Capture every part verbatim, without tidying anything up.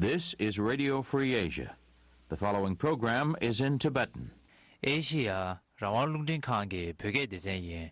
This is Radio Free Asia. The following program is in Tibetan. ཨེ་ཤི་ཡ་རང་དབང་རླུང་འཕྲིན་ཁང་གི་བོད་སྐད་སྡེ་ཚན་ཡིན།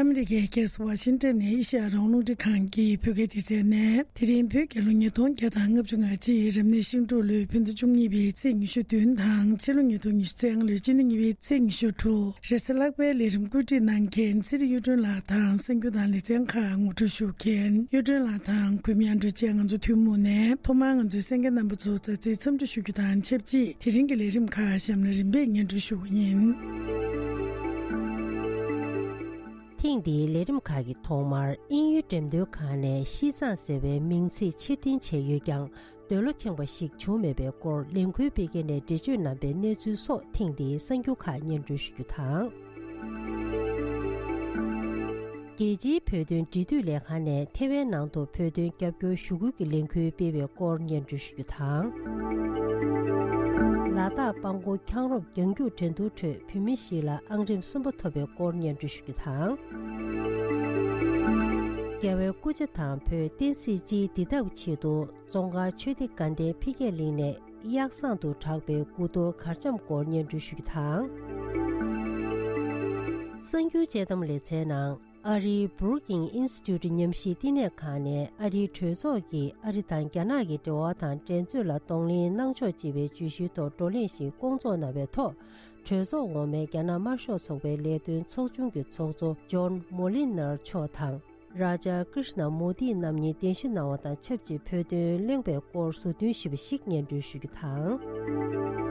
ཨ་མི་རི་ཀའི་རྒྱལ་ས་ཝ་ཤིང་ཏོན་ནས་ཨེ་ཤི་ཡ་རང་དབང་རླུང་འཕྲིན་ཁང་གི་བོད་སྐད་སྡེ་ཚན་ནས། དེ་རིང་བོད་རྒྱལ་ལོ་ཉིས་སྟོང་བརྒྱ་དང་ལྔ་བཅུ་ང་གཅིག་རབ་གནས་ཤིང་འབྲུག་ལོའི་བོད་ཟླ་བཅུ་གཉིས་པའི་ཚེས་ཉི་ཤུ་བདུན་དང་། ཕྱི་ལོ་ཉིས་སྟོང་ཉི་ཤུ་རྩ་ལྔ་ལོའི་སྤྱི་ཟླ་གཉིས་པའི་ཚེས་ཉི་ཤུ་དྲུག་རེས་གཟའ་ལྷག་པའི་ལས་རིམ་བཀོད་སྒྲིག་གནང་མཁན་ཚེ་རིང་གཡུ་སྒྲོན་ལགས་དང་གསར་འགྱུར་དང་ལེ་ཚན་ཁག་ངོ་སྤྲོད་ཞུ་མཁན་གཡུ་སྒྲོན་ལགས་དང་། གུས་མོ་དབྱངས་སྒྲོན་བཅས་ང་ཚོ་ཐུན་མོང་ནས། ཐོག་མར་ང་ཚོའི་གསན་མཁན་རྣམ་པ་ཚོ་མཛའ་བརྩེའི་འཚམས་འདྲི་ཞུ་རྒྱུ་དང་ཆབས་ཅིག་དེ་རིང་གི་ལས་རིམ་ཁག་གཤམ་ལ་རིམ་པས་སྙན་སྒྲོན་ཞུ་གི་ཡིན། ཐེངས་འདིའི་ལས་རིམ་ཁག་གི་ཐོག་མར། དབྱིན་ཡུལ་འགྲེམས་སྟོན་ཁང་ནས་ཤིས་ཙང་ཟེར་བའི་མིང་ཚིག་ཕྱིར་འཐེན་བྱས་ཡོད་ཀྱང་། འདོད་བློ་ཁེངས་པ་ཞིག་བྱུང་མེད་པའི་སྐོར་ལས་འགུལ་སྤེལ་མཁན་ནས་འགྲེལ་བརྗོད་གནང་པའི་གནས་ཚུལ་སོགས། ཐེངས་འདིའི་གསར་འགྱུར་ཁག་སྙན་སྒྲོན་ཞུ་རྒྱུ་དང་། རྒྱལ་སྤྱིའི་བོད་དོན་འབྲེལ་མཐུད་ལས་ཁང་ནས་ཐེ་ཝན་ནང་དུ་བོད་དོན་རྒྱབ་སྐྱོར་ཞུ་སྐུལ་གྱི་ལས་འགུལ་སྤེལ་བའི་སྐོར་སྙན་སྒྲོན་ཞུ་རྒྱུ་དང་། ལ་དྭགས་སྤང་སྐོར་འཁྱགས་རོམ་རྒྱང་རྒྱུག་འགྲན་བསྡུར་ཁྲོད་བོད་མི་ཞིག་ལ་ཨང་རིམ་གསུམ་པ་ཐོབ་པའི་སྐོར་སྙན་སྒྲོན་ཞུ་རྒྱུ་དང་། རྒྱལ་བའི་སྐུ་ཕྱྭ་དང་བོད་བསྟན་སྲིད་སྤྱིའི་བདེ་ཐབས་ཆེད་དུ། ཙོང་ཁ་ཆོས་སྡེ་དགའ་ལྡན་འཕེལ་རྒྱས་གླིང་ནས་གཡག་ཟམ་དུ་གྲགས་པའི་དགུ་གཏོར་གར་འཆམ་སྐོར་སྙན་སྒྲོན་ཞུ་རྒྱུ་དང་། གསར་འགྱུར་དཔྱད་གཏམ་ལེ་ཚན་ནང་། ཨ་རིའི་Brookings Institute ཉམས་ཞིབ་བསྟི་གནས་ཁང་ནས། ཨ་རིའི་གྲོས་ཚོགས་ཀྱིས་ཨ་རི་དང་རྒྱ་ནག་གི་འབྲེལ་བ་དང་འགྲན་རྩོད་ལ་གདོང་ལེན་གནང་ཕྱོགས་ཅེས་པའི་བརྗོད་གཞིའི་ཐོག་བགྲོ་གླེང་ཞིག་བསྐོང་ཚོགས་གནང་བའི་ཐོག་གྲོས་ཚོགས་འོག་མའི་རྒྱ་ནག་དམར་ཤོག་ཚོགས་པའི་ལས་དོན་ཚོགས་ཆུང་གི་ཚོགས་གཙོ་ཇོན་མོ་ལི་ནར་མཆོག་དང་། རཱ་ཇཱ་ཀྲིཤ་ན་མོ་དི་རྣམ་གཉིས་གདན་ཞུ་གནང་བ་དང་ཆབས་ཅིག་བོད་དོན་གླེང་བའི་སྐོར་ཟུར་འདོན་ཞུས་པ་ཞིག་སྙན་སྒྲོན་ཞུ་རྒྱུ་དང་།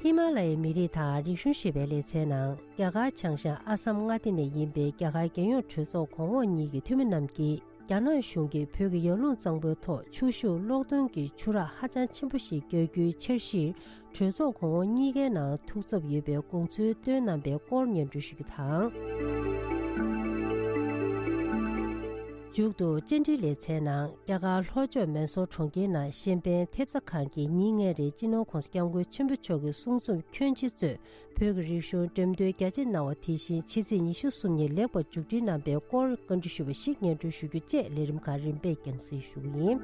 ཧི་མ་ལ་ཡའི་མི་རིགས་དང་རིག་གཞུང་ཞེས་པའི་ལེ་ཚན་ནང་། རྒྱ་གར་བྱང་ཤར་ཨ་སམ་མངའ་སྡེ་ནས་ཡིན་པའི་རྒྱ་གར་རྒྱལ་ཡོངས་གྲོས་ཚོགས་གོང་འོག་གཉིས་ཀྱི་འཐུས་མི་རྣམས་ཀྱིས། རྒྱ་ནག་གཞུང་གིས་བོད་ཀྱི་ཡར་ཀླུང་གཙང་པོའི་ཐོག་ཆུ་ཤུགས་གློག་འདོན་གྱི་ཆུ་རགས་ཧ་ཅང་ཆེན་པོ་ཞིག་རྒྱག་རྒྱུའི་འཆར་གཞིར། གྲོས་ཚོགས་གོང་འོག་གཉིས་ཀའི་ནང་ཐུགས་འཚབ་ཡོད་པའི་དགོངས་ཚུལ་བཏོན་གནང་པའི་སྐོར་སྙན་སྒྲོན་ཞུ་རྒྱུ་དང་། མཇུག་ཏུ་བཅར་འདྲིའི་ལེ་ཚན་ནང་། རྒྱ་གར་ལྷོ་ཕྱོགས་མན་སོར་གྲོང་ཁྱེར་ནང་གཞན་ཕན་ཐེབས་རྩ་ཁང་གི་ཉིན་ལྔའི་རིང་སྤྱི་ནོར་༧གོང་ས་༧སྐྱབས་མགོན་ཆེན་པོ་མཆོག་གི་གསུང་རྩོམ་ཁྱོན་ཆེ་གཙོས། བོད་ཀྱི་རིག་གཞུང་འགྲེམས་སྟོན་རྒྱ་ཆེ་གནང་བ། དེ་བཞིན་ཕྱི་ཚེས་ཉི་ཤུ་གསུམ་ཉིན་ལེགས་པར་མཇུག་སྒྲིལ་གནང་པའི་སྐོར་བཀའ་འདྲི་ཞུས་པ་ཞིག་སྙན་སྒྲོན་ཞུ་རྒྱུ་བཅས། ལས་རིམ་ཁག་རིམ་པས་རྒྱང་སྲིང་ཞུ་གི་ཡིན།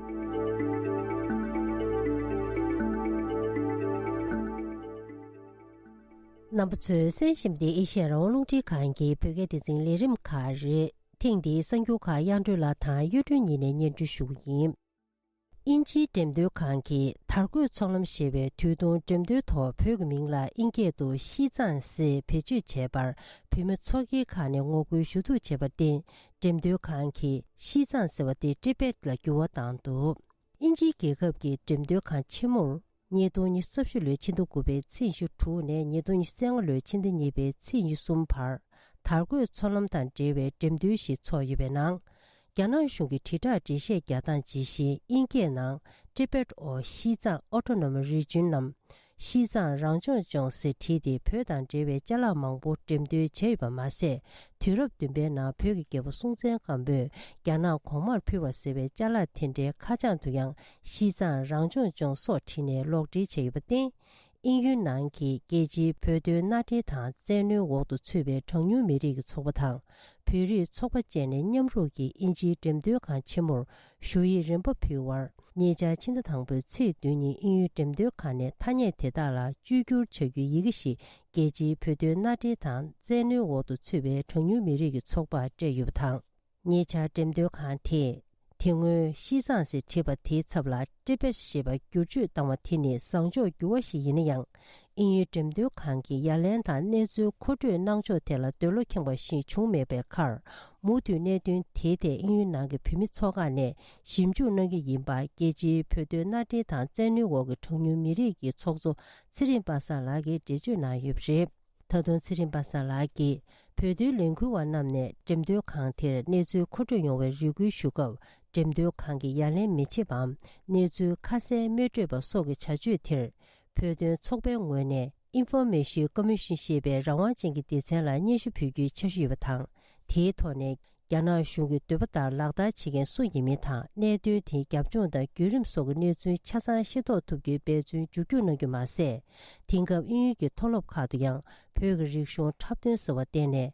རྣམ་པ་ཚོས་གསན་བཞིན་པ་འདི་ཨེ་ཤེ་ཡ་རང་དབང་རླུང་འཕྲིན་ཁང་གི་བོད་སྐད་སྡེ་ཚན་ལས་རིམ་ཁག་རེད། ཐེངས་འདིའི་གསར་འགྱུར་ཁག་དབྱངས་སྒྲོན་ལགས་དང་གཡུ་སྒྲོན་གཉིས་ནས་སྙན་སྒྲོན་ཞུ་གི་ཡིན། དབྱིན་ཇིའི་འགྲེམས་སྟོན་ཁང་གིས་དར་གོས་ཚོགས་ལམ་ཞེས་པའི་དུས་ཐུང་འགྲེམས་སྟོན་ཐོག་བོད་ཀྱི་མིང་ལ་དབྱིན་སྐད་དུ་ཤིས་ཙང་ཟེར་བེད་སྤྱོད་བྱས་པར། བོད་མི་ཚོགས་སྒེར་ཁག་ནས་ངོ་རྒོལ་ཞུ་གཏུག་བྱས་པར་བརྟེན། འགྲེམས་སྟོན་ཁང་གིས་ཤིས་ཙང་ཟེར་བ་དེ་ཏི་པེད་ལ་འགྱུར་བ་བཏང་འདུག་དབྱིན་ཇིའི་རྒྱལ་ཁབ་ཀྱི་འགྲེམས་སྟོན་ཁང་ཆེན་མོར། ཉིས་སྟོང་ཉི་ཤུ་རྩ་བཞི་ལོའི་ཕྱི་ཟླ་དགུ་པའི་ཚེས་ཉི་ཤུ་དྲུག་ནས་ཉིས་སྟོང་ཉི་ཤུ་རྩ་ལྔ་ལོའི་ཕྱི་ཟླ་གཉིས་པའི་ཚེས་ཉི་ཤུ་གསུམ་བར། དར་གོས་ཚོགས་ལམ་དང་འབྲེལ་བའི་འགྲེམས་སྟོན་ཞིག་ཚོགས་ཡོད་པའི་ནང་། རྒྱ་ནག་གཞུང་གི་དྲིལ་བསྒྲགས་འགྲེལ་བཤད་རྒྱག་སྟངས་ཇི་བཞིན་དབྱིན་སྐད་ནང་། Tibet or Xizang Autonomous Region ནམ། ཤིས་ཙང་རང་སྐྱོང་ལྗོངས་ཟེར་བྲིས་ཏེ། བོད་དང་འབྲེལ་བའི་ཅ་ལག་མང་པོ་འགྲེམས་སྟོན་བྱས་ཡོད་པ་མ་ཟད། དུས་རབས་བདུན་པའི་ནང་བོད་ཀྱི་རྒྱལ་པོ་སྲོང་བཙན་སྒམ་པོས་རྒྱ་ནག་གོང་མར་ཕུལ་བ་ཟེར་བའི་ཅ་ལག་དེ་འདྲའི་ཁ་བྱང་དུ་ཡང་། ཤིས་ཙང་རང་སྐྱོང་ལྗོངས་སོགས་བྲིས་ནས་ལོག་འགྲེལ་བྱས་ཡོད་པར་བརྟེན། དབྱིན་ཡུལ་ནང་གི་རྒྱལ་སྤྱིའི་བོད་དོན་མནའ་འབྲེལ་དང་བཙན་གནོན་འོག་ཏུ་ཚུད་པའི་གྲངས་ཉུང་མི་རིགས་ཀྱི་ཚོགས་པ་དང་། བོད་རིགས་ཚོགས་པ་བཅས་ནས་མཉམ་རུབ་ཀྱིས་དབྱིན་ཇིའི་འགྲེམས་སྟོན་ཁང་ཆེན་མོར་ཞུ་ཡིག་རིམ་པ་ཕུལ་བར། ཉེ་ཆར་ཕྱི་ཟླ་དང་པོའི་ཚེས་བདུན་ཉིན་དབྱིན་ཡུལ་འགྲེམས་སྟོན་ཁང་ནས་ཐ་སྙད་དེ་དག་ལ་བཅོས་བསྒྱུར་བྱ་རྒྱུའི་ཡི་གེ་ཞིག་རྒྱལ་སྤྱིའི་བོད་དོན་མནའ་འབྲེལ་དང་བཙན་གནོན་འོག་ཏུ་ཚུད་པའི་གྲངས་ཉུང་མི་རིགས་ཀྱི་ཚོགས་པར་སྤྲད་ཡོད་པ་དང་། ཉེ་ཆར་འགྲེམས་སྟོན་ཁང་དེས། དེ་སྔོན་ཤིས་ཙང་ཟེར་བྲིས་པ་དེའི་ཚབ་ལ་ཏི་པེད་ཞེས་པ་བསྒྱུར་བཅོས་བཏང་བ་དེ་ནི་བཟང་ཕྱོགས་འགྱུར་བ་ཞིག་ཡིན་ན་ཡང་། དབྱིན་ཡུལ་འགྲེམས་སྟོན་ཁང་གིས་ཡ་ལན་དང་གནས་ཚུལ་མཁོ་སྤྲོད་གནང་ཕྱོགས་ཐད་ལ་འདོད་བློ་ཁེངས་པ་ཞིག་བྱུང་མེད་པའི་ཁར། མུ་མཐུད་གནད་དོན་དེའི་ཐད་དབྱིན་ཡུལ་ནང་གི་བོད་མི་ཚོགས་ཁག་ནས་ཞིབ་འཇུག་གནང་གི་ཡིན་པ། རྒྱལ་སྤྱིའི་བོད་དོན་མནའ་འབྲེལ་དང་བཙན་གནོན་འོག་གི་གྲངས་ཉུང་མི་རིགས་ཀྱི་ཚོགས་གཙོ་ཚེ་རིང་པ་སངས་ལགས་ཀྱིས་འགྲེལ་བརྗོད་གནང་ཡོད་པ་རེད། ད་དུང་ཚེ་རིང་པ་སངས་ལགས་ཀྱིས། བོད་དོན་ལས་འགུལ་བ་རྣམས་ནས་འགྲེམས་སྟོན་ཁང་དེར་གནས་ཚུལ་མཁོ་སྤྲོད་ཡོང་བའི་རེ་སྐུལ་ཞུ་སྐབས། འགྲེམས་སྟོན་ཁང་གིས་ཡ་ལན་མི་བྱེད་པའམ། གནས་ཚུལ་ཁ་གསལ་མི་སྤྲོད་པ་སོགས་ཀྱི་བྱ་སྤྱོད་དེར། བོད་དོན་ཚོགས་པའི་ངོས་ནས། Information Commission ཞེས་པའི་རང་དབང་ཅན་གྱི་སྡེ་ཚན་ལ་སྙན་ཞུ་ཕུལ་རྒྱུའི་འཆར་གཞི་ཡོད་པ་དང་། དེའི་ཐོག་ནས། རྒྱ་ནག་གཞུང་གི་འདོད་པ་ལྟར་ལག་བསྟར་བྱེད་མཁན་སུ་ཡིན་མིན་དང་། གནད་དོན་དེའི་རྒྱབ་ལྗོངས་དང་བརྒྱུད་རིམ་སོགས་ཀྱི་གནས་ཚུལ་ཆ་ཚང་ཤེས་རྟོགས་ཐུབ་རྒྱུའི་འབད་བརྩོན་མཇུག་སྐྱོང་གནང་རྒྱུ་མ་ཟད། དེང་སྐབས་དབྱིན་ཡུལ་གྱི་མཐོ་སློབ་ཁག་ཏུ་ཡང་བོད་ཀྱི་རིག་གཞུང་འཁྲབ་སྟོན་ཟེར་བ་བསྟན་ནས།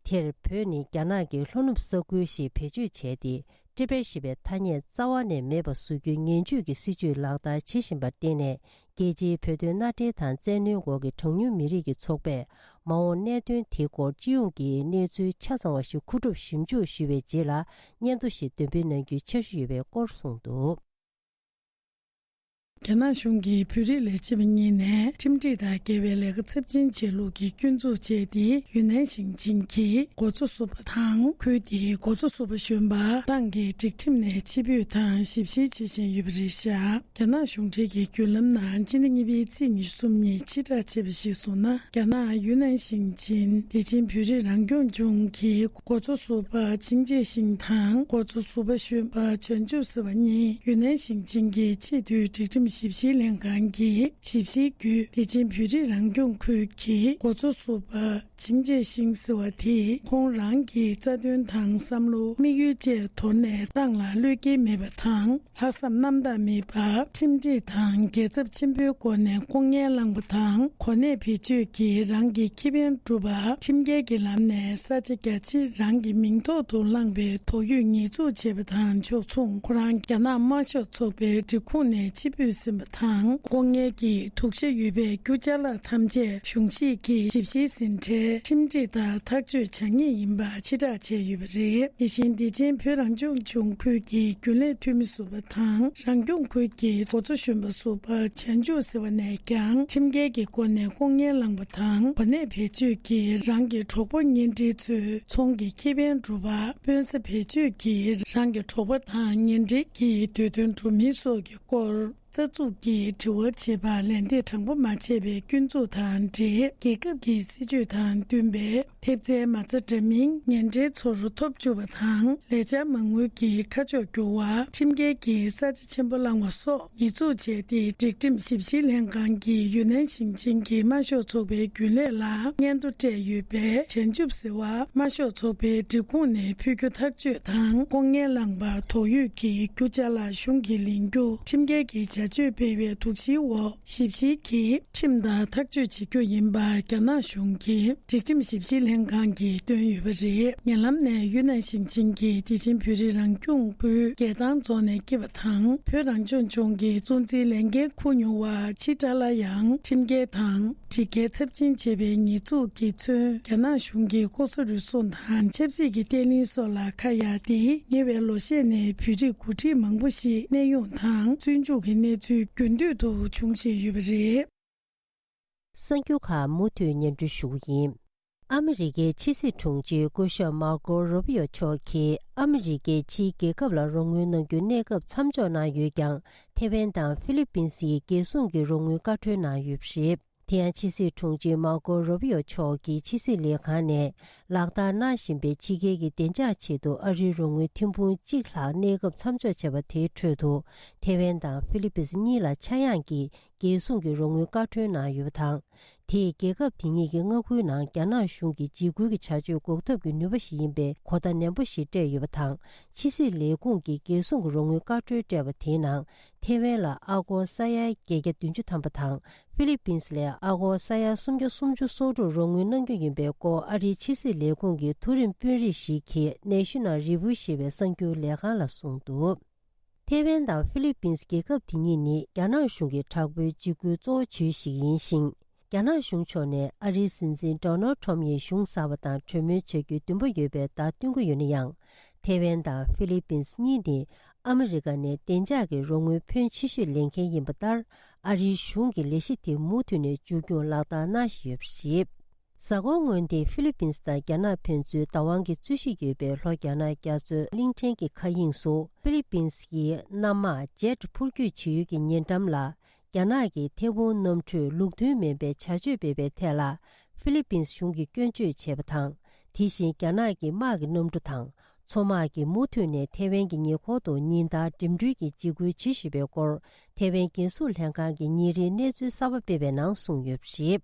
དེར་བོད་ནི་རྒྱ་ནག་གི་ལྷོ་ནུབ་ས་ཁུལ་ཞེས་བེད་སྤྱོད་བྱས་ཏེ། ཊི་བེཊ་ཞེས་པའི་ཐ་སྙད་རྩ་བ་ནས་མེད་པ་བཟོ་རྒྱུའི་ངན་ཇུས་ཀྱི་སྲིད་བྱུས་ལག་བསྟར་བྱེད་བཞིན་པར་བརྟེན་ནས། རྒྱལ་སྤྱིའི་བོད་དོན་མནའ་འབྲེལ་དང་བཙན་གནོན་འོག་གི་གྲངས་ཉུང་མི་རིགས་ཀྱི་ཚོགས་པས། མ་འོངས་གནད་དོན་དེའི་སྐོར་སྤྱི་ཡོངས་ཀྱི་གནས་ཚུལ་ཆ་ཚང་བ་ཞིག་མཁོ་སྒྲུབ་ཞིབ་འཇུག་ཞུས་པའི་རྗེས་ལ། སྙན་ཐོ་ཞིག་འདོན་སྤེལ་གནང་རྒྱུའི་འཆར་གཞི་ཡོད་པའི་སྐོར་གསུངས་འདུག། རྒྱ་ནག་གཞུང་གིས་བོད་རིགས་ལས་བྱེད་པ་གཉིས་ནས་ཁྲིམས་སྒྲིག་དང་འགལ་བའི་ལས་ཀ་ཚབས་ཆེན་བྱེད་ལུགས་ཀྱི་སྐྱོན་འཛུགས་བྱས་ཏེ། ཡུན་ནན་ཞིང་ཆེན་གྱི་འགོ་གཙོ་ཟུར་པ་དང་། ཁུལ་དེའི་འགོ་གཙོ་ཟུར་པ་གཞོན་པ་ཏང་གི་སྒྲིག་ཁྲིམས་ནས་ཕྱིར་འབུད་དང་ཞིབ་བཤེར་བྱེད་བཞིན་ཡོད་པ་རེད་བཞག། རྒྱ་ནག་གཞུང་འབྲེལ་གྱི་བརྒྱུད་ལམ་ནང་སྤྱི་ཟླ་གཉིས་པའི་ཚེས་ཉི་ཤུ་གསུམ་ཉིན་ཕྱིར་བསྒྲགས་བྱས་པ་ཞིག་སོང་ན། རྒྱ་ནག་ཡུན་ནན་ཞིང་ཆེན་བདེ་ཆེན་བོད་རིགས་རང་སྐྱོང་ལྗོངས་ཀྱི་འགོ་གཙོ་ཟུར་པ་ཆིང་ཅེ་ཤིང་དང་། འགོ་གཙོ་ཟུར་པ་གཞོན་པ་བྱང་ཆུབ་ཟེར་བ་གཉིས་ཡུན་ནན་ཞིང་ཆེན་གྱི་ཆེས་མཐོའི་སྒྲིག་ཁྲིམས་ཞིབ་བཤེར་ལྷན་ཁང་གི་ཞིབ་བཤེར་བརྒྱུད། བདེ་ཆེན་བོད་རིགས་རང་སྐྱོང་ཁུལ་གྱི་འགོ་གཙོ་ཟུར་པ་ཆིང་ཅེ་ཤིང་ཟེར་བ་དེས། ཁོང་རང་གི་རྩ་དོན་དང་བསམ་བློ། དམིགས་ཡུལ་བཅས་དོར་ནས་ཏང་ལ་བློས་འགེལ་མེད་པ་དང་། ལྷག་བསམ་རྣམ་དག་མེད་པར། ཁྲིམས་སྒྲིག་དང་རྒྱལ་ཚབས་ཆེན་པོའི་སྒོ་ནས་ལྐོག་རྔན་བླངས་པ་དང་། གོ་གནས་བེད་སྤྱོད་ཀྱིས་རང་གི་ཁེ་ཕན་བསྒྲུབས་པ། ཁྲིམས་འགལ་གྱི་ལམ་ནས་ས་ཆ་རྒྱ་ཆེ་རང་གི་མིང་ཐོག་ཏུ་བླངས་པའི་དོགས་ཡོད་ཉེས་འཛུགས་བྱས་པ་དང་ཕྱོགས་མཚུངས། ཁོ་རང་རྒྱ་ནག་དམར་ཤོག་ཚོགས་པའི་སྒྲིག་ཁོངས་ནས་ཕྱིར་འབུད་ཟིན་པ་དང་། ལྐོག་རྔན་གྱི་དུག་ཤ་ཡོད་པའི་རྒྱུ་ཅ་ལག་ཐམས་ཅད་གཞུང་གཤིས་ཀྱི་ཞིབ་བཤེར་ཟིན་བྲལ་ཁྲིམས་སྒྲིག་དང་ཐག་གཅོད་བྱ་ངེས་ཡིན་པ་ཕྱིར་བསྒྲགས་བྱས་ཡོད་པ་རེད། དེ་བཞིན་བདེ་ཆེན་བོད་རང་སྐྱོང་ལྗོངས་ཁུལ་གྱི་རྒྱུན་ལས་འཐུས་མི་ཟུར་པ་དང་། རང་སྐྱོང་ཁུལ་གྱི་འགོ་གཙོ་གཞོན་པ་ཟུར་པ་བྱང་ཆུབ་ཟེར་བ་ནས་ཀྱང་། ཁྲིམས་འགལ་གྱི་སྒོ་ནས་ལྐོག་རྔན་བླངས་པ་དང་། གོ་གནས་བེད་སྤྱོད་ཀྱིས་རང་གི་གྲོགས་པོ་གཉེན་འབྲེལ་ཚོའི་ཚོང་གི་ཁེ་ཕན་བསྒྲུབས་པ། དཔོན་ས་བེད་སྤྱོད་ཀྱིས་རང་གི་གྲོགས་པོ་དང་གཉེན་འབྲེལ་གྱི་འདོད་དོན་སྒྲུབ་མིན་སོགས་ཀྱི་སྐོར། རྩ་འཛུགས་ཀྱིས་དྲི་བ་བྱེད་པར་ལན་འདེབས་དྲང་པོ་མ་བྱས་པའི་སྐྱོན་འཛུགས་དང་འབྲེལ། རྒྱལ་ཁབ་ཀྱི་སྲིད་བྱུས་དང་བསྟུན་པའི་ཐེབས་རྩའི་མ་རྩ་འདྲ་མིན་གཉེན་འབྲེལ་ཚོར་ཐོབ་བཅུག་པ་དང་། ལས་འཆར་མ་དངུལ་གྱི་ཁ་ཕྱོགས་བསྒྱུར་བ། ཁྲིམས་འགལ་གྱིས་ས་ཆ་ཆེན་པོ་བླངས་པ་སོགས་ཉེས་འཛུགས་བྱས་ཏེ། སྒྲིག་ཁྲིམས་ཞིབ་བཤེར་ལྷན་ཁང་གིས་ཡུན་ནན་ཞིང་ཆེན་གྱི་དམར་ཤོག་ཚོགས་པའི་རྒྱུན་ལས་ལ་སྙན་ཐོ་སྤྲད་ཡོད་པས། བྱང་ཆུབ་ཟེར་བ་དམར་ཤོག་ཚོགས་པའི་སྒྲིག་ཁོངས་ནས་ཕུད་རྒྱུ་ཐག་གཅོད་དང་། ལྐོག་རྔན་བླངས་པ་དོགས་ཡོད་ཀྱི་རྒྱུ་ཅ་ལག་གཞུང་གིས་ལེན་རྒྱུ། ཁྲིམས་འགལ་གྱི་བྱ་སྤྱོད་སྤེལ་བའི་དོགས་གཞིའི་འོག་ཞིབ་བཤེར་གྱིས་ཁྲིམས་ལྟར་ཐག་གཅོད་བྱེད་རྒྱུ་ཡིན་པ་རྒྱ་ནག་གཞུང་གི་སྒྲིག་ཁྲིམས་ཞིབ་བཤེར་ལྷན་ཁང་གིས་བཏོན་ཡོད་པ་རེད། ཉེ་ལམ་ནས་ཡུན་ནན་ཞིང་ཆེན་གྱི་བདེ་ཆེན་བོད་རིགས་རང་སྐྱོང་པུའུ་རྒྱལ་ཐང་རྫོང་ནས་སྐྱེས་པ་དང་། བོད་རང་སྐྱོང་ལྗོངས་ཀྱི་གཙོ་འཛིན་ལས་འགན་འཁུར་མྱོང་བ་ཕྱི་དྲ་ལ་ཡང་ཁྲིམས་འགལ་དང་། སྒྲིག་འགལ་ཚབས་ཆེན་བྱས་པའི་ཉེས་འཛུགས་ཀྱིས་མཚོན། རྒྱ་ནག་གཞུང་གིས་ལྐོག་ཟ་རུལ་སུངས་དང་ཆབ་སྲིད་ཀྱི་བརྟན་ལྷིང་སོགས་ལ་ཁ་གཡར་ཏེ། ཉེ་བའི་ལོ་ཤས་ནས་བོད་རིགས་འགོ་ཁྲིད་མང་པོ་ཞིག་གནས་དབྱུང་དང་བཙོན་འཇུག་གི་གནས་ཚུལ་རྒྱུན་མཐུད་དུ་འབྱུང་བཞིན་ཡོད་པ་རེད། གསར་འགྱུར་ཁག་མུ་མཐུད་སྙན་སྒྲོན་ཞུ་གི་ཡིན། ཨ་མི་རི་ཀའི་ཕྱི་སྲིད་དྲུང་ཆེ་སྐུ་ཞབས་མར་ཀོ་རུ་པི་ཡོ་མཆོག་གིས་ཨ་མི་རི་ཀས་ཕྱིའི་རྒྱལ་ཁབ་ལ་རོགས་དངུལ་གནང་རྒྱུ་གནས་སྐབས་མཚམས་འཇོག་གནང་ཡོད་ཀྱང་། ཐེ་ཝན་དང་ཧྥི་ལི་པིན་སིའི་རྒྱལ་སྲུང་གི་རོགས་དངུལ་བཀའ་འཁྲོལ་གནང་ཡོད་པ་རེད། དེ་ཡང་ཕྱི་སྲིད་དྲུང་ཆེ་མར་ཀོ་རུ་པི་ཡོ་མཆོག་གིས་ཕྱི་སྲིད་ལས་ཁང་ནས་ལག་བསྟར་གནང་བཞིན་པའི་ཕྱི་རྒྱལ་གྱི་བདེ་འཇགས་ཆེད་དུ་ཨ་རིའི་རོགས་དངུལ་ཐེར་འབུམ་གཅིག་ལྷག་གནས་སྐབས་མཚམས་འཇོག་བྱས་པ་དེའི་ཁྲོད་དུ། ཐེ་ཝན་དང་ཧྥི་ལི་པིན་སི་གཉིས་ལ་ཆག་ཡང་གི་རྒྱལ་སྲུང་གི་རོགས་དངུལ་བཀའ་འཁྲོལ་གནང་ཡོད་པ་དང་། དེས་རྒྱལ་ཁབ་དེ་གཉིས་ཀྱི་མངའ་ཁུལ་ནང་རྒྱ་ནག་གཞུང་གི་འཇིགས་སྐུལ་གྱི་བྱ་སྤྱོད་འགོག་ཐབས་ཀྱི་ནུས་པ་ཞིག་ཡིན་པའི་གོ་བརྡ་ནན་པོ་ཞིག་སྤྲད་ཡོད་པ་དང་། ཕྱི་སྲིད་ལས་ཁུངས་ཀྱིས་རྒྱལ་སྲུང་གི་རོགས་དངུལ་བཀའ་འཁྲོལ་སྤྲད་པ་དེའི་ནང་། ཐེ་ཝན་ལ་ཨ་སྒོར་ས་ཡ་བརྒྱད་བརྒྱ་བདུན་ཅུ་ཐམ་པ་དང་། ཧྥི་ལི་པིན་སི་ལ་ཨ་སྒོར་ས་ཡ་སུམ་བརྒྱ་སུམ་ཅུ་སོ་དྲུག་རོགས་དངུལ་གནང་རྒྱུ་ཡིན་པའི་སྐོར། ཨ་རིའི་ཕྱི་སྲིད་ལས་ཁུངས་ཀྱི་མཐོ་རིམ་དཔོན་རིགས་ཤིག་གིས་ནེ་ཤི་ནལ་རི་བྷིའུ་ཞེས་པའི་གསར་འགྱུར་ལས་ཁང་ལ་གསུངས་འདུག། ཐེ་ཝན་དང་ཧྥི་ལི་པིན་སི་རྒྱལ་ཁབ་དེ་གཉིས་ནི་རྒྱ་ནག་གཞུང་གི་དྲག་པོའི་འཇིགས་སྐུལ་གཙོ་བོ་བྱེད་ཡུལ་ཞིག་ཡིན་ཞིང་། རྒྱ་ནག་གཞུང་ཕྱོགས་ནས་ཨ་རིའི་སྲིད་འཛིན་ཌོ་ནལ་ཁྲོམ་ཡིས་གཞུང་གསར་པ་དང་གྲོས་མོལ་བྱ་རྒྱུའི་འདུན་པ་ཡོད་པའི་བརྡ་སྟོན་གྱི་ཡོད་ན་ཡང་། ཐེ་ཝན་དང་ཧྥི་ལི་པིན་སི་གཉིས་ནི་ཨ་མི་རི་ཀ་ནས་བདེ་འཇགས་ཀྱི་རོགས་དངུལ་ཕོན་ཆེ་ཤོས་ལེན་མཁན་ཡིན་པ་ལྟར། ཨ་རིའི་གཞུང་གིས་ལས་གཞི་དེ་མུ་མཐུད་ནས་མཇུག་སྐྱོང་ལག་བསྟར་གནང་བཞིན་ཡོད་པ་རེད། གཟའ་འཁོར་སྔོན་དེ་ཧྥི་ལི་པིན་སི་དང་རྒྱ་ནག་ཕན་ཚུན་བདག་དབང་གི་རྩོད་གཞི་ཡོད་པའི་ལྷོ་རྒྱ་ནག་རྒྱ་མཚོའི་གླིང་ཕྲན་གྱི་མཁའ་དབྱིངས་སུ། ཧྥི་ལི་པིན་སིའི་གནམ་དམག་ཇེཊ་འཕུར་སྐྱོད་བྱེད་ཡུལ་གྱི་ཉེ་འགྲམ་ལ། རྒྱ་ནག་གི་ཐེ་ཝུན་གནམ་གྲུས་ལུགས་མཐུན་མིན་པའི་བྱ་སྤྱོད་སྤེལ་བའི་ཐད་ལ། ཧྥི་ལི་པིན་སི་གཞུང་གིས་སྐྱོན་བརྗོད་བྱས་པ་དང་། དེ་བཞིན་རྒྱ་ནག་གི་དམག་གི་གནམ་གྲུ་དང་། མཚོ་དམག་གིས་མུ་མཐུད་ནས་ཐེ་ཝན་གྱི་ཉེ་འཁོར་དུ་ཉིན་ལྟར་འགྲིམ་འགྲུལ་གྱི་འཇིགས་སྐུལ་བྱེད་བཞིན་པའི་སྐོར། ཐེ་ཝན་རྒྱལ་སྲུང་ལྷན་ཁང་གིས་ཉིན་རེའི་གནས་ཚུལ་གསར་པ་སྤེལ་བའི་ནང་གསུངས་ཡོད་པ་རེད།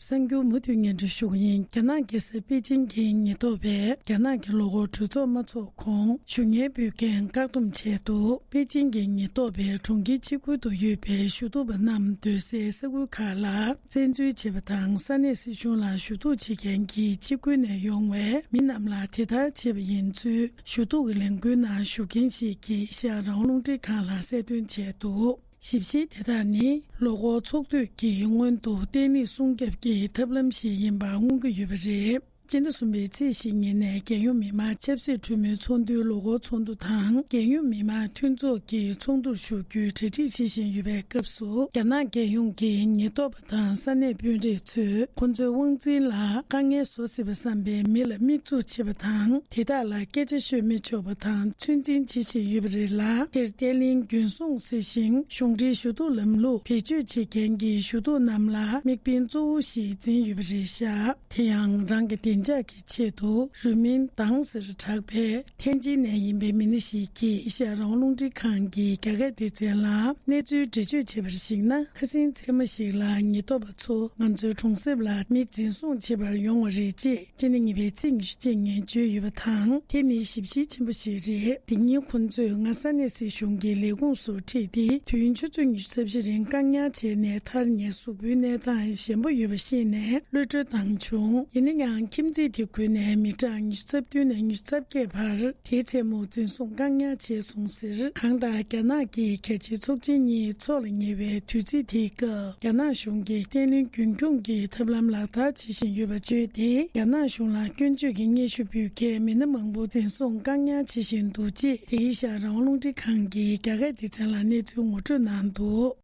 གསར་འགྱུར་མུ་མཐུད་སྙན་སྒྲོན་ཞུ་གི་ཡིན། རྒྱ་ནག་རྒྱལ་ས་པེ་ཅིང་གི་ཉེན་རྟོག་པས་རྒྱ་ནག་གི་ལོ་འཁོར་གྲོས་ཚོགས་མ་འཚོགས་གོང་བཞུགས་གཉེར་ཕུལ་མཁན་བཀག་སྡོམ་བྱས་འདུག་པེ་ཅིང་གི་ཉེན་རྟོག་པས་གྲོང་ཁྱེར་ཆེ་ཁུལ་དུ་ཡོད་པའི་ཞུ་གཏུག་པ་རྣམས་སྡོད་སའི་ས་ཁུལ་ཁག་ལ་བཙན་འཛུལ་བྱས་པ་དང་། ས་གནས་སྲིད་གཞུང་ལ་ཞུ་གཏུག་བྱེད་མཁན་གྱི་ཕྱི་ཁུལ་ནས་ཡོང་བའི་མི་རྣམས་ལ་དེ་ལྟར་བྱས་པ་ཡིན་ཚུལ་ཞུ་གཏུག་གི་ལས་འགུལ་ནང་ཞུགས་མཁན་ཞིག་གིས་ཨེ་ཤ་ཡ་རང་དབང་རླུང་འཕྲིན་ཁང་ལ་གསལ་སྟོན་བྱས་འདུག་ཞིབ་བཤེར་དེ་དག་ནི་ལོ་འཁོར་ཚོགས་དུས་ཀྱི་སྔོན་དུ་བརྟན་ལྷིང་སྲུང་སྐྱོབ་ཀྱི་ཐབས་ལམ་ཞིག་ཡིན་པར་མངོན་གྱི་ཡོད་པ་རེད། སྤྱི་ཟླ་གསུམ་པའི་ཚེས་བཞི་ཉིན་ནས་རྒྱལ་ཡོངས་མི་དམངས་ཆབ་སྲིད་གྲོས་མོལ་ཚོགས་འདུའི་ལོ་འཁོར་ཚོགས་འདུ་དང་། རྒྱལ་ཡོངས་མི་དམངས་མཐུན་ཚོགས་ཀྱི་ཚོགས་འདུར་ཞུགས་རྒྱུའི་གྲ་སྒྲིག་བྱེད་བཞིན་ཡོད་པའི་སྐབས་སུ། རྒྱ་ནག་རྒྱལ་ཡོངས་ཀྱི་ཉེན་རྟོག་པ་དང་ས་གནས་དཔོན་རིགས་ཚོས་ཁོ་ཚོའི་དབང་འཛིན་ལ་དཀའ་ངལ་བཟོ་སྲིད་པ་བསམ་པའི་མི་ལ་དམིགས་འཛུགས་བྱེད་པ་དང་། དེ་དག་ལ་སྐད་ཆ་ཤོད་མི་ཆོག་པ་དང་ཚོད་འཛིན་བྱེད་བཞིན་ཡོད་པ་རེད་ལ། དེར་བརྟན་ལྷིང་རྒྱུན་སྲུང་ཟེར་ཞིང་གཞུང་འབྲེལ་ཞུ་གཏུག་ལམ་ལུགས་བེད་སྤྱོད་བྱེད་མཁན་གྱི་ཞུ་གཏུག་རྣམས་ལ་དམིགས་འབེན་གཙོ་བོ་ཞིག་འཛིན་ཡོད་པ་རེད་ཤག་དེ་ཡང་རང་གི་བདེ་འཇགས་ཀྱི་ཆེད་དུ་རུས་མིང་དང་ཟེར་གྲགས་པའི་ཐེན་ཅིན་ནས་ཡིན་པའི་མི་སྣ་ཞིག་གིས་ཨེ་ཤ་ཡ་རང་དབང་རླུང་འཕྲིན་ཁང་གི་རྒྱ་སྐད་སྡེ་ཚན་ལ་གནས་ཚུལ་འགྲེལ་བརྗོད་བྱས་པར་གཞིགས་ན། ཁ་སང་མཚན་མོ་ཞིག་ལ་ཉེན་རྟོག་པ་ཚོ་ང་ཚོའི་གྲོང་གསེབ་ལ་མི་འཛིན་བཟུང་བྱེད་པར་ཡོང་བ་རེད་ཅེས་སྤྱི་ཟླ་གཉིས་པའི་ཚེས་ཉི་ཤུ་རྩ་གཅིག་ཉིན་བརྗོད་ཡོད་པ་དང་། དེ་ནི་ཞིབ་བཤེར་ཆེན་པོ་ཞིག་རེད། དེ་ཉིན་ཁོ་ཚོས་ང་ས་གནས་སྲིད་གཞུང་གི་ལས་ཁུངས་སུ་ཁྲིད་དེ། དུས་ཡུན་ཆུ་ཚོད་ཉི་ཤུ་རྩ་བཞི་རིང་བཀག་ཉར་བྱས་ནས། མཐར་ངའི་གཟུགས་པོའི་གནས་སྟངས་ཞན་པོ་ཡོད་པ་ཤེས་ནས་གློད་གྲོལ་བཏང་བྱུང་། ཡིན་ན་ཡང་ཁྱིམ་མཚེས་དེ་ཁུལ་ནས་མི་གྲངས་ཉི་ཤུ་རྩ་བདུན་ནས་ཉི་ཤུ་རྩ་བརྒྱད་བར་དེའི་མཚན་མོ་འཛིན་བཟུང་བཀག་ཉར་བྱས་སོང་ཟེར། གང་ལྟར་རྒྱ་ནག་གི་གལ་ཆེའི་ཚོགས་ཆེན་གཉིས་འཚོགས་ལ་ཉེ་བའི་དུས་ཚིགས་དེའི་སྐབས། རྒྱ་ནག་གཞུང་གིས་བརྟན་ལྷིང་རྒྱུན་འཁྱོངས་ཀྱི་ཐབས་ལམ་ལག་བསྟར་བྱེད་བཞིན་ཡོད་པ་བརྗོད་དེ། རྒྱ་ནག་གཞུང་ལ་སྐྱོན་བརྗོད་ཀྱི་སྙན་ཞུ་ཕུལ་མཁན་མི་སྣ་མང་པོ་འཛིན་བཟུང་བཀག་ཉར་བྱེད་བཞིན་འདུག་ཅེས་ཨེ་ཤ་ཡ་རང་དབང་རླུང་འཕྲིན་ཁང་གི་རྒྱ་སྐད་སྡེ་ཚན་ལ་གནས་ཚུལ་ངོ་སྤྲོད་གནང་འདུག་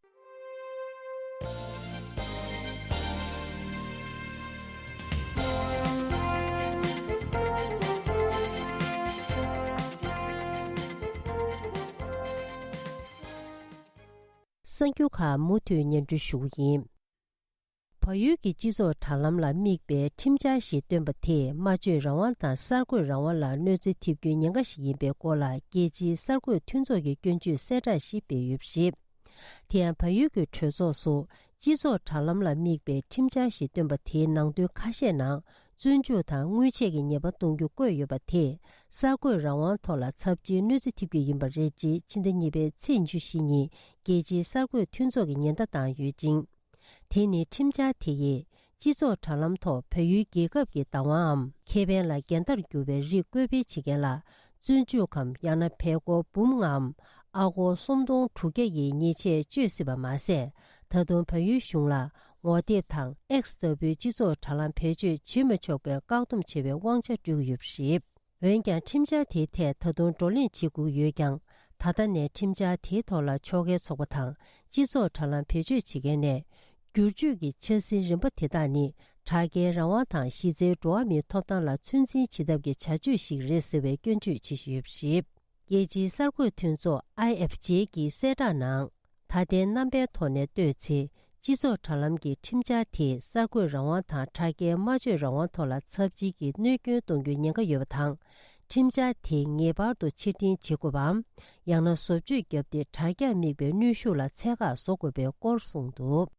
གསར་འགྱུར་ཁག་མུ་མཐུད་སྙན་སྒྲོན་ཞུ་གི་ཡིན། བལ་ཡུལ་གྱི་སྤྱི་ཚོགས་དྲ་ལམ་ལ་དམིགས་པའི་ཁྲིམས་འཆར་ཞིག་བཏོན་པ་དེས་སྨྲ་བརྗོད་རང་དབང་དང་གསར་འགོད་རང་དབང་ལ་གནོད་འཚེ་ཐེབས་རྒྱུའི་ཉེན་ཁ་ཞིག་ཡིན་པའི་སྐོར་ལ། རྒྱལ་སྤྱིའི་གསར་འགོད་མཐུན་ཚོགས་ཀྱི་སྐྱོན་བརྗོད་གསལ་བསྒྲགས་ཤིག་སྤེལ་ཡོད་པ་རེད། དེ་ཡང་བལ་ཡུལ་གྱི་གྲོས་ཚོགས་སུ་སྤྱི་ཚོགས་དྲ་ལམ་ལ་དམིགས་པའི་ཁྲིམས་འཆར་ཞིག་བཏོན་པ་དེའི་ནང་དོན་ཁ་ཤས་ནང་། བཙོན་འཇུག་དང་དངུལ་ཆད་ཀྱི་ཉེས་པ་གཏོང་རྒྱུ་བཀོད་ཡོད་པ་དེས་གསར་འགོད་རང་དབང་ཐོག་ལ་ཚབས་ཆེའི་གནོད་འཚེ་ཐེབས་ཀྱི་ཡིན་པ་རེད་ཅེས་ཕྱི་ཟླ་གཉིས་པའི་ཚེས་ཉི་ཤུ་ཉིན་རྒྱལ་སྤྱིའི་གསར་འགོད་མཐུན་ཚོགས་ཀྱིས་ཉེན་བརྡ་བཏང་ཡོད་ཅིང་། དེ་ནི་ཁྲིམས་འཆར་དེ་ཡིས་སྤྱི་ཚོགས་དྲ་ལམ་ཐོག་བལ་ཡུལ་རྒྱལ་ཁབ་ཀྱི་བདག་དབང་འམ་ཁེ་ཕན་ལ་འགལ་ཟླར་གྱུར་པའི་རིགས་བཀོད་སྤེལ་བྱེད་མཁན་ལ་བཙོན་འཇུག་གམ་ཡང་ན་བལ་སྒོར་འབུམ་ལྔའམ་ཨ་སྒོར་སུམ་སྟོང་དྲུག་བརྒྱ་ཡི་ཉེས་ཆད་གཅོད་སྲིད་པ་མ་ཟད། ད་དུང་བལ་ཡུལ་གཞུང་ལ་ངོ་དེབ་དང་ཨེགསི་ལྟ་བུའི་སྤྱི་ཚོགས་དྲ་ལམ་བེད་སྤྱོད་བྱེད་མི་ཆོག་པའི་བཀག་སྡོམ་བྱེད་པའི་དབང་ཆ་སྤྲོད་ཀྱི་ཡོད་པ་རེད། འོན་ཀྱང་ཁྲིམས་འཆར་དེའི་ཐད་ད་དུང་བགྲོ་གླེང་བྱེད་དགོས་ཀྱི་ཡོད་ཀྱང་། ད་ལྟ་ནས་ཁྲིམས་འཆར་དེའི་ཐོག་ལ་ཕྱོགས་འགལ་ཚོགས་པ་དང་སྤྱི་ཚོགས་དྲ་ལམ་བེད་སྤྱོད་བྱེད་མཁན་ནས། བསྒྱུར་བཅོས་ཀྱི་འཆར་ཟིན་རིམ་པ་དེ་དག་ནི་དྲ་རྒྱའི་རང་དབང་དང་གཞི་རྩའི་འགྲོ་བ་མིའི་ཐོབ་ཐང་ལ་ཚོད་འཛིན་བྱེད་ཐབས་ཀྱི་བྱ་སྤྱོད་ཞིག་རེད་ཟེར་བའི་སྐྱོན་བརྗོད་བྱེད་བཞིན་ཡོད་པ་རེད། རྒྱལ་སྤྱིའི་གསར་འགོད་མཐུན་ཚོགས་ཨའི་ཨེཕ་ཇེ་གི་གསལ་བསྒྲགས་ནང་། ད་ལྟའི་རྣམ་པའི་ཐོག་ནས་ལྟོས་ཚེ། སྤྱི་ཚོགས་དྲ་ལམ་གྱི་ཁྲིམས་འཆར་དེས་གསར་འགོད་རང་དབང་དང་དྲ་རྒྱའི་སྨྲ་བརྗོད་རང་དབང་ཐོག་ལ་ཚབས་ཆེའི་གནོད་སྐྱོན་གཏོང་རྒྱུའི་ཉེན་ཁ་ཡོད་པ་དང་། ཁྲིམས་འཆར་དེ་ངེས་པར་དུ་ཕྱིར་འཐེན་བྱེད་དགོས་པའམ། ཡང་ན་བཟོ་བཅོས་བརྒྱབ་སྟེ་དྲ་རྒྱར་དམིགས་པའི་གནོན་ཤུགས་ལ་ཚད་བཀག་བཟོ་དགོས་པའི་སྐོར་གསུངས་འདུག།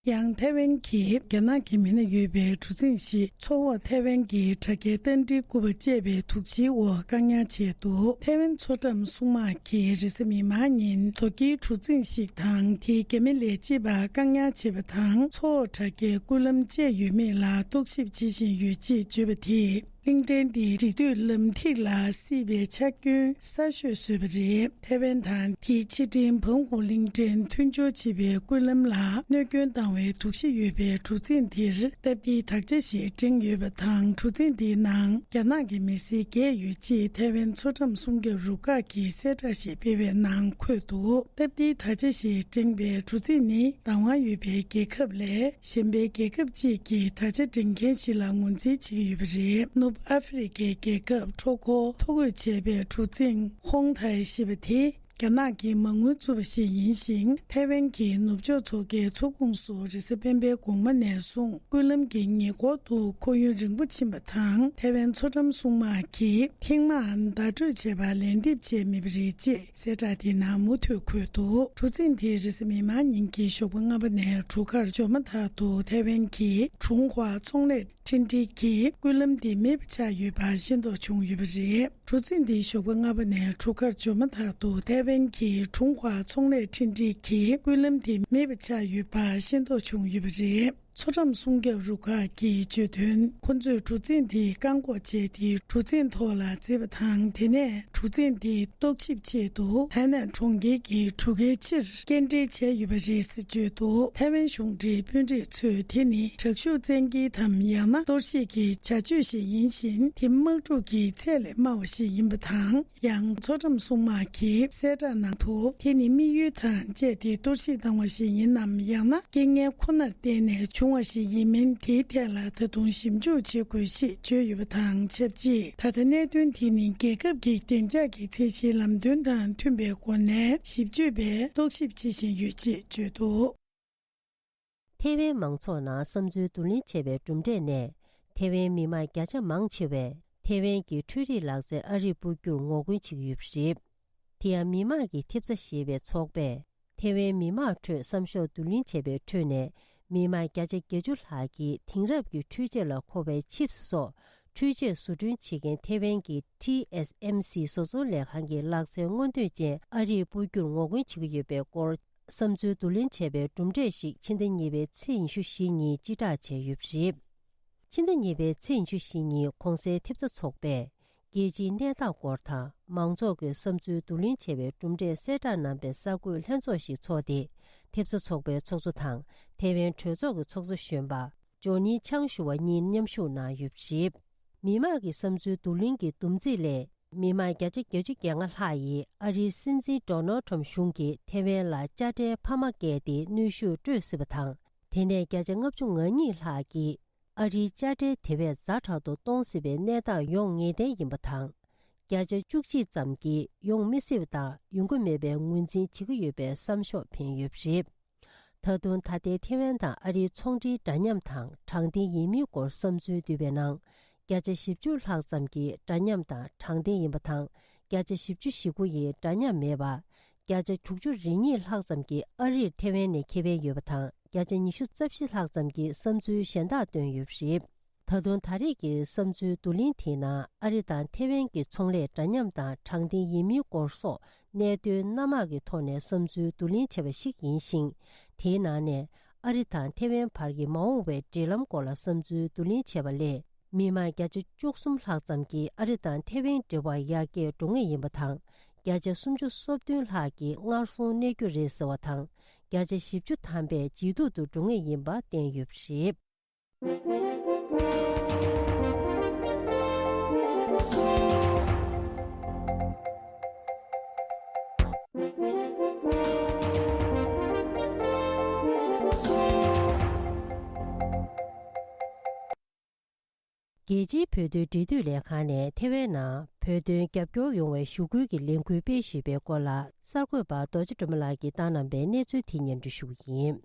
ཡང་ཐའེ་ཝན་གྱི་རྒྱ་ནག་གི་མི་སྣ་ཡོད་པའི་གྲུ་གཟིངས་ཤིག་མཚོ་འོག་ཐའེ་ཝན་གྱི་དྲ་རྒྱའི་རྟ་མགྲིན་སྐུད་པ་བཅད་པའི་དུག་ཤིའི་འོག་བཀག་ཉར་བྱས་འདུག། ཐའེ་ཝན་མཚོ་ཁྲོམ་སྲུང་དམག་གིས་རེས་གཟའ་མིག་དམར་ཉིན་དོ་སྐྱེལ་གྲུ་གཟིངས་ཤིག་དང་དེའི་རྒྱ་མི་ལས་བྱེད་པ་བཀག་ཉར་བྱས་པ་དང་། མཚོ་འོག་དྲ་རྒྱའི་སྐུད་ལམ་བཅད་ཡོད་མེད་ལ་རྟོག་ཞིབ་བྱེད་བཞིན་ཡོད་ཅེས་བརྗོད་པ་དེས། གླིང་ཕྲན་འདིའི་རི་སྟོད་ལམ་ཐིག་ལ་སྲིད་པའི་ཆག་སྐྱོན་གསར་ཤོས་བཟོས་པ་རེད། ཐའེ་ཝན་དང་དེའི་ཕྱི་འབྲེལ་བང་ཁུག་གླིང་ཕྲན་མཐུན་སྦྱོར་བྱེད་པའི་སྐུད་ལམ་ལ་གནོད་སྐྱོན་བཏང་བའི་དུག་ཤི་ཡོད་པའི་གྲུ་གཟིངས་དེར་སྟབས་བདེའི་དག་ཆ་ཞིག་བསྒྲེངས་ཡོད་པ་དང་། གྲུ་གཟིངས་དེའི་ནང་རྒྱ་ནག་གི་མི་སེར་བརྒྱད་ཡོད་ཅེས་ཐའེ་ཝན་མཚོ་ཁྲོམ་སྲུང་སྐྱོབ་རུ་ཁག་གིས་གསལ་བསྒྲགས་ཤིག་སྤེལ་བའི་ནང་འཁོད་འདུག། སྟབས་བདེའི་དག་ཆ་ཞིག་བསྒྲེངས་པའི་གྲུ་གཟིངས་ནི་བདག་དབང་ཡོད་པའི་རྒྱལ་ཁབ་ལས། གཞན་པའི་རྒྱལ་ཁབ་ཅིག་གིས་དག་ཆ་སྒྲིག་མཁན་ཞིག་ལ་ངོས་འཛིན་བྱེད་ཀྱི་ཡོད་པ་རེད། ནུབ་ཨ་ཧྥེ་རི་ཁའི་རྒྱལ་ཁབ་ཁྲོ་ཁོ་ཐོ་འགོད་བྱས་པའི་གྲུ་གཟིངས་ཧོང་ཐའི་ཞེས་པ་དེ་ རྒྱ་ནག་གིས་མ་དངུལ་བཙུགས་པ་ཞིག་ཡིན་ཞིང་། ཐའེ་ཝན་གྱི་ནུབ་ཕྱོགས་མཚོ་ཁའི་མཚོ་ཁོངས་སུ་རེས་གཟའ་སྤེན་པའི་དགོང་མོ་ནས་བཟུང་སྐུད་ལམ་གྱི་ཉེ་འཁོར་དུ་ཁོར་ཡུག་རིང་པོ་ཕྱིན་པ་དང་། ཐའེ་ཝན་མཚོ་འགྲམ་སྲུང་དམག་གིས་ཐེངས་མང་བརྡ་སྤྲོད་བྱས་པར་ལན་འདེབས་བྱས་མེད་པ་རེད་ཅེས་གསལ་བསྒྲགས་དེའི་ནང་མུ་མཐུད་འཁོད་འདུག་གྲུ་གཟིངས་དེ་རེས་གཟའ་མིག་དམར་ཉིན་གྱི་ཞོགས་པ་ལྔ་པ་ནས་གྲུ་ཁར་འབྱོར་མ་ཐག་ཏུ་ཐའེ་ཝན་གྱི་ཀྲུང་ཧྭ་ཚོང་ལས་ཁྲིན་ཀྲི་གིས་སྐུད་ལམ་དེ་མེད་པ་ཆགས་ཡོད་པ་ཤེས་རྟོགས་བྱུང་ཡོད་པ་རེད། གྲུ་གཟིངས་འདི་ཞོགས་པ་ལྔ་པ་ནས་གྲུ་ཁར་འབྱོར་མ་ཐག་ཏུ་ཐའེ་ཝན་གྱི་ཀྲུང་ཧྭ་ཚོང་ལས་ཁྲིན་ཀྲི་གིས་སྐུད་ལམ་དེ་མེད་པ་ཆགས་ཡོད་པ་ཤེས་རྟོགས་བྱུང་ཡོད་པ་རེད། མཚོ་འགྲམ་སྲུང་སྐྱོབ་རུ་ཁག་གིས་བརྗོད་དོན། ཁོ་ཚོས་གྲུ་གཟིངས་དེའི་བཀག་འགོག་བྱས་ཏེ། གྲུ་གཟིངས་ཐོག་ལ་འཛེགས་པ་དང་། དེ་ནས་གྲུ་གཟིངས་དེ་རྟོག་ཞིབ་ཆེད་དུ་ཐའེ་ནན་གྲོང་ཁྱེར་གྱི་གྲུ་ཁའི་ཕྱིར་སྐྱེལ་འདྲེན་བྱས་ཡོད་པ་རེད་ཅེས་བརྗོད་འདུག་ཐའེ་ཝན་གཞུང་འབྲེལ་དཔོན་རིགས་ཚོས་དེ་ནི་དྲག་ཤུགས་བཙན་འཁྱེར་དམ། ཡང་ན་གཏོར་བཤིག་གི་བྱ་སྤྱོད་ཞིག་ཡིན་ཞིང་། དེ་དམག་འཁྲུག་གི་ཚད་ལས་དམའ་བ་ཞིག་ཡིན་པ་དང་། ཡང་མཚོ་འགྲམ་སྲུང་དམག་གིས་གསལ་བསྒྲགས་ནང་དུ། དེ་ནི་དམིགས་ཡུལ་དང་བཅས་ཏེ་གཏོར་བཤིག་བཏང་བ་ཞིག་ཡིན་ནམ། ཡང་ན་རྐྱེན་ངན་ཁོ་ནར་བརྟེན་ནས་བྱུང་བ་ཞིག་ཡིན་མིན། དེའི་ཐད་ལ་ད་དུང་ཞིབ་འཇུག་བྱེད་དགོས་ཞེས་བརྗོད་ཡོད་པ་དང་ཆབས་ཅིག་ད་ལྟ་གནད་དོན་དེ་ནི་རྒྱལ་ཁབ་ཀྱི་བདེ་འཇགས་ཀྱི་ཚད་གཞིའི་ལམ་སྟོན་དང་མཐུན་པའི་སྒོ་ནས་ཞིབ་དཔྱོད་པས་རྟོག་ཞིབ་བྱེད་བཞིན་ཡོད་ཅེས་བརྗོད་འདུག་ཐའེ་ཝན་མང་ཚོགས་ནང་བསམ་ཚུལ་བསྡུ་ལེན་བྱས་པའི་གྲུབ་འབྲས་ནས། ཐའེ་ཝན་མི་དམངས་བརྒྱ་ཆ་མང་ཆེ་བས་ཐའེ་ཝན་གྱི་འཕྲུལ་རིག་ལག་རྩལ་ཨ་རིར་སྤོ་རྒྱུར་ངོ་རྒོལ་བྱེད་ཀྱི་ཡོད་པ་རེད། དེ་ཡང་མི་དམངས་ཀྱི་ཐེབས་རྩ་ཞེས་པའི་ཚོགས་པས། ཐའེ་ཝན་མི་དམངས་ཁྲོད་བསམ་ཤོག་བསྡུ་ལེན་བྱས་པའི་ཁྲོད་ནས། མི་དམངས་བརྒྱ་ཆ་བརྒྱད་ཅུ་ལྷག་གིས་དེང་རབས་ཀྱི་འཕྲུལ་ཆས་ལ་མཁོ་བའི་ཆིབས་སོགས་འཕྲུལ་ཆས་བཟོ་སྐྲུན་བྱེད་མཁན་ཐའེ་ཝན་གྱི་ཊི་ཨེས་ཨེམ་སི་བཟོ་ཚོང་ལས་ཁང་གི་ལག་རྩལ་སྔོག་འདོན་ཅན་ཨ་རིར་སྤོ་རྒྱུར་ངོ་རྒོལ་བྱེད་ཀྱི་ཡོད་པའི་སྐོར། བསམ་ཚུལ་བསྡུ་ལེན་བྱས་པའི་གྲུབ་འབྲས་ཤིག་ཕྱི་ཟླ་གཉིས་པའི་ཚེས་ཉི་ཤུ་བཞི་ཉིན་སྤྱི་བསྒྲགས་བྱས་ཡོད་པ་རེད། ཕྱི་ཟླ་གཉིས་པའི་ཚེས་ཉི་ཤུ་བཞི་ཉིན་གོང་གསལ་ཐེབས་རྩ་ཚོགས་པས། རྒྱལ་སྤྱིའི་གནས་སྟངས་སྐོར་དང་། མང་ཚོགས་ཀྱི་བསམ་ཚུལ་བསྡུ་ལེན་བྱས་པའི་གྲུབ་འབྲས་གསལ་བསྒྲགས་གནང་པའི་གསར་འགོད་ལྷན་ཚོགས་ཤིག་འཚོགས་ཏེ། ཐེབས་རྩ་ཚོགས་པའི་ཚོགས་གཙོ་དང་། ཐའེ་ཝན་གྲོས་ཚོགས་ཀྱི་ཚོགས་གཙོ་གཞོན་པ། ཇོ་ནི་ཆང་ཞུ་བ་གཉིས་མཉམ་ཞུགས་གནང་ཡོད་པ་རེད། མི་དམངས་ཀྱི་བསམ་ཚུལ་བསྡུ་ལེན་གྱི་བསྡོམས་རྩིས་ལས། མི་དམངས་བརྒྱ་ཆ་བརྒྱད་ཅུ་གྱ་ལྔ་ལྷག་ཡིས་ཨ་རིའི་སྲིད་འཛིན་ཌོ་ནལ་ཁྲམ་གཞུང་གིས་ཐའེ་ཝན་ལ་དཔྱ་ཁྲལ་འཕར་མ་བཀལ་ཏེ་གནོན་ཤུགས་སྤྲོད་སྲིད་པ་དང་། དེ་ནས་བརྒྱ་ཆ་ལྔ་བཅུ་ང་གཉིས་ལྷག་གིས་ཨ་རིའི་དཔྱ་ཁྲལ་དེ་བས་ཛ་དྲག་ཏུ་གཏོང་སྲིད་པའི་གནས་སྟངས་ཡོང་ངེས་གཏན་ཡིན་པ་དང་། བརྒྱ་ཆ་བཅུ་གཅིག་ཙམ་གྱིས་ཡོང་མི་སྲིད་པ་དང་ཡོང་གི་མེད་པའི་ངོས་འཛིན་བྱེད་ཀྱི་ཡོད་པའི་བསམ་ཤོག་འཕེན་ཡོད་པ་རེད། ད་དུང་ད་ལྟའི་ཐའེ་ཝན་དང་ཨ་རིའི་ཚོང་འབྲེལ་འདྲ་མཉམ་དང་དྲང་བདེན་ཡིན་མིན་སྐོར་བསམ་ཚུལ་བསྡུས་པའི་ནང་། བརྒྱ་ཆ་བཞི་བཅུ་ལྷག་ཙམ་གྱིས་འདྲ་མཉམ་དང་དྲང་བདེན་ཡིན་པ་དང་། བརྒྱ་ཆ་བཞི་བཅུ་ཞེ་དགུ་ཡིས་འདྲ་མཉམ་མེད་པ། བརྒྱ་ཆ་དྲུག་ཅུ་རེ་གཉིས་ལྷག་ཙམ་གྱིས་ཨ་རིར་ཐའེ་ཝན་ནས་ཁེ་ཕན་ཡོད་པ་དང་། བརྒྱ་ཆ་ཉི་ཤུ་རྩ་བཞི་ལྷག་ཙམ་གྱིས་བསམ་ཚུལ་གཞན་དག་བཏོན་ཡོད་པ་རེད། ད་དུང་ད་རེས་ཀྱི་བསམ་ཚུལ་བསྡུ་ལེན་དེའི་ནང་ཨ་རི་དང་ཐའེ་ཝན་གྱི་ཚོང་ལས་འདྲ་མཉམ་དང་དྲང་བདེན་ཡིན་མིན་སྐོར་སོགས་གནད་དོན་སྣ་མང་གི་ཐོག་ནས་བསམ་ཚུལ་བསྡུ་ལེན་བྱས་པ་ཞིག་ཡིན་ཞིང་། དེའི་ནང་ནས་ཨ་རི་དང་ཐའེ་ཝན་བར་གྱི་མ་འོངས་པའི་འབྲེལ་ལམ་སྐོར་ལ་བསམ་ཚུལ་བསྡུ་ལེན་བྱས་པ་ལས། མི་མང་བརྒྱ་ཆ་བཅུ་གསུམ་ལྷག་ཙམ་གྱིས་ཨ་རི་དང་ཐའེ་ཝན་འབྲེལ་བ་ཡར་རྒྱས་འགྲོ་ངེས་ཡིན་པ་དང་། བརྒྱ་ཆ་སུམ་ཅུ་སོ་བདུན་ལྷག་གིས་སྔར་སོང་གནས་རྒྱུ་རེད་ཟེར་བ་དང་། བརྒྱ་ཆ་བཞི་བཅུ་ཐམ་པས་ཇེ་སྡུག་ཏུ་འགྲོ་ངེས་ཡིན་པ་བསྟན་ཡོད་པ་རེད། རྒྱལ་སྤྱིའི་བོད་དོན་འབྲེལ་མཐུད་ལས་ཁང་ནས་ཐའེ་ཝན་ནང་བོད་དོན་རྒྱབ་སྐྱོར་ཡོང་བའི་ཞུ་སྐུལ་གྱི་ལས་འགུལ་སྤེལ་བཞིན་པའི་སྐོར་ལ། གསར་འགོད་པ་རྡོ་རྗེ་སྒྲོལ་མ་ལགས་ཀྱིས་བཏང་གནང་པའི་གནས་ཚུལ་དེ་སྙན་སྒྲོན་ཞུ་གི་ཡིན།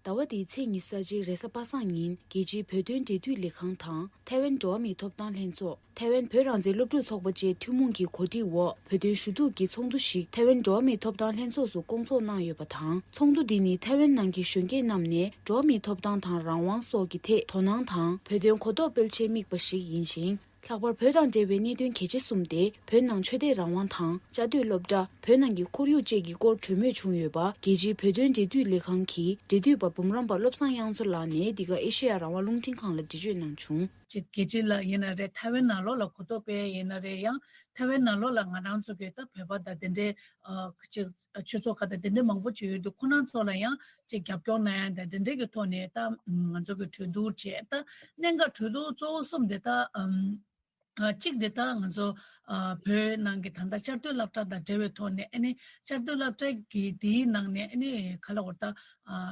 ཟླ་བ་འདིའི་ཚེས་ཉི་ཤུ་རྩ་གཅིག་རེས་གཟའ་པ་སངས་ཉིན། རྒྱལ་སྤྱིའི་བོད་དོན་འབྲེལ་མཐུད་ལས་ཁང་དང་། ཐའེ་ཝན་འགྲོ་བ་མིའི་ཐོབ་ཐང་ལྷན་ཚོགས། ཐའེ་ཝན་བོད་རང་བཙན་སློབ་ཕྲུག་ཚོགས་པ་བཅས་ཐུན་མོང་གི་གོ་སྒྲིག་འོག་བོད་དོན་ཞུ་གཏུག་གི་ཚོགས་འདུ་ཞིག་ཐའེ་ཝན་འགྲོ་བ་མིའི་ཐོབ་ཐང་ལྷན་ཚོགས་སུ་བསྐོང་ཚོགས་གནང་ཡོད་པ་དང་། ཚོགས་འདུ་འདི་ནི་ཐའེ་ཝན་ནང་གི་གཞོན་སྐྱེས་རྣམས་ནས་འགྲོ་བ་མིའི་ཐོབ་ཐང་དང་རང་དབང་སོགས་ཀྱི་ཐད་དོ་སྣང་དང་བོད་དོན་གོ་རྟོགས་སྤེལ་ཆེད་དམིགས་པ་ཞིག་ཡིན་ཞིང་། ལྷག་པར་བོད་དང་འབྲེལ་བའི་གནད་དོན་གལ་ཆེ་གསུམ་སྟེ། བོད་ནང་ཆོས་དད་རང་དབང་དང་། བཅའ་སྡོད་སློབ་གྲྭ། བོད་ནང་གི་ཁོར་ཡུག་བཅས་ཀྱི་སྐོར་གྲོས་མོལ་བྱུང་ཡོད་པ། རྒྱལ་སྤྱིའི་བོད་དོན་འབྲེལ་མཐུད་ལས་ཁང་གི་འབྲེལ་མཐུད་པ་འབུམ་རམས་པ་བློ་བཟང་དབྱངས་མཚོ་ལགས་ནས་འདི་ག་ཨེ་ཤེ་ཡ་རང་དབང་རླུང་འཕྲིན་ཁང་ལ་འགྲེལ་བརྗོད་གནང་བྱུང་། ཅིག་རྒྱལ་སྤྱི་ལ་ཡིན་ན་རེད། ཐའེ་ཝན་ནང་ལོགས་ལ་གོ་རྟོགས་སྤེལ་ཡིན་ན་རེད། ཡང་ཐའེ་ཝན་ནང་ལོགས་ལ་ང་རང་ཚོ་གི་ད་བོད་པ་དང་དེ་འདྲའི་ཨ་ཅིག་ཆོས་ཚོགས་ཁག་དང་དེ་འདྲའི་མང་པོ་ཅིག་ཡོད་འདུག་ཁོ་རང་ཚོ་ལ་ཡང་ཅིག་རྒྱབ་སྐྱོར་གནང་ཡ་དང་དེ་འདྲའི་གི་ཐོག་ནས་ད་ང་ཚོ་གི་གྲོས་བསྡུར་བྱས། ད་གནད་འགག་གྲོས་བསྡུར་གཙོ་བོ་གསུམ་དེ་ད་ཨམ། ཨ་གཅིག་དེ་ད་ང་ཚོ་ཨ་བོད་ནང་གི་ད་ལྟ་བསྐྱར་ཟློས་སློབ་གྲྭ་དང་འབྲེལ་བའི་ཐོག་ནས་ཨ་ནི་བསྐྱར་ཟློས་སློབ་གྲྭ་གི་དེའི་ནང་ནས་ཨ་ནི་ག་ལ་བར་ད་ཨ་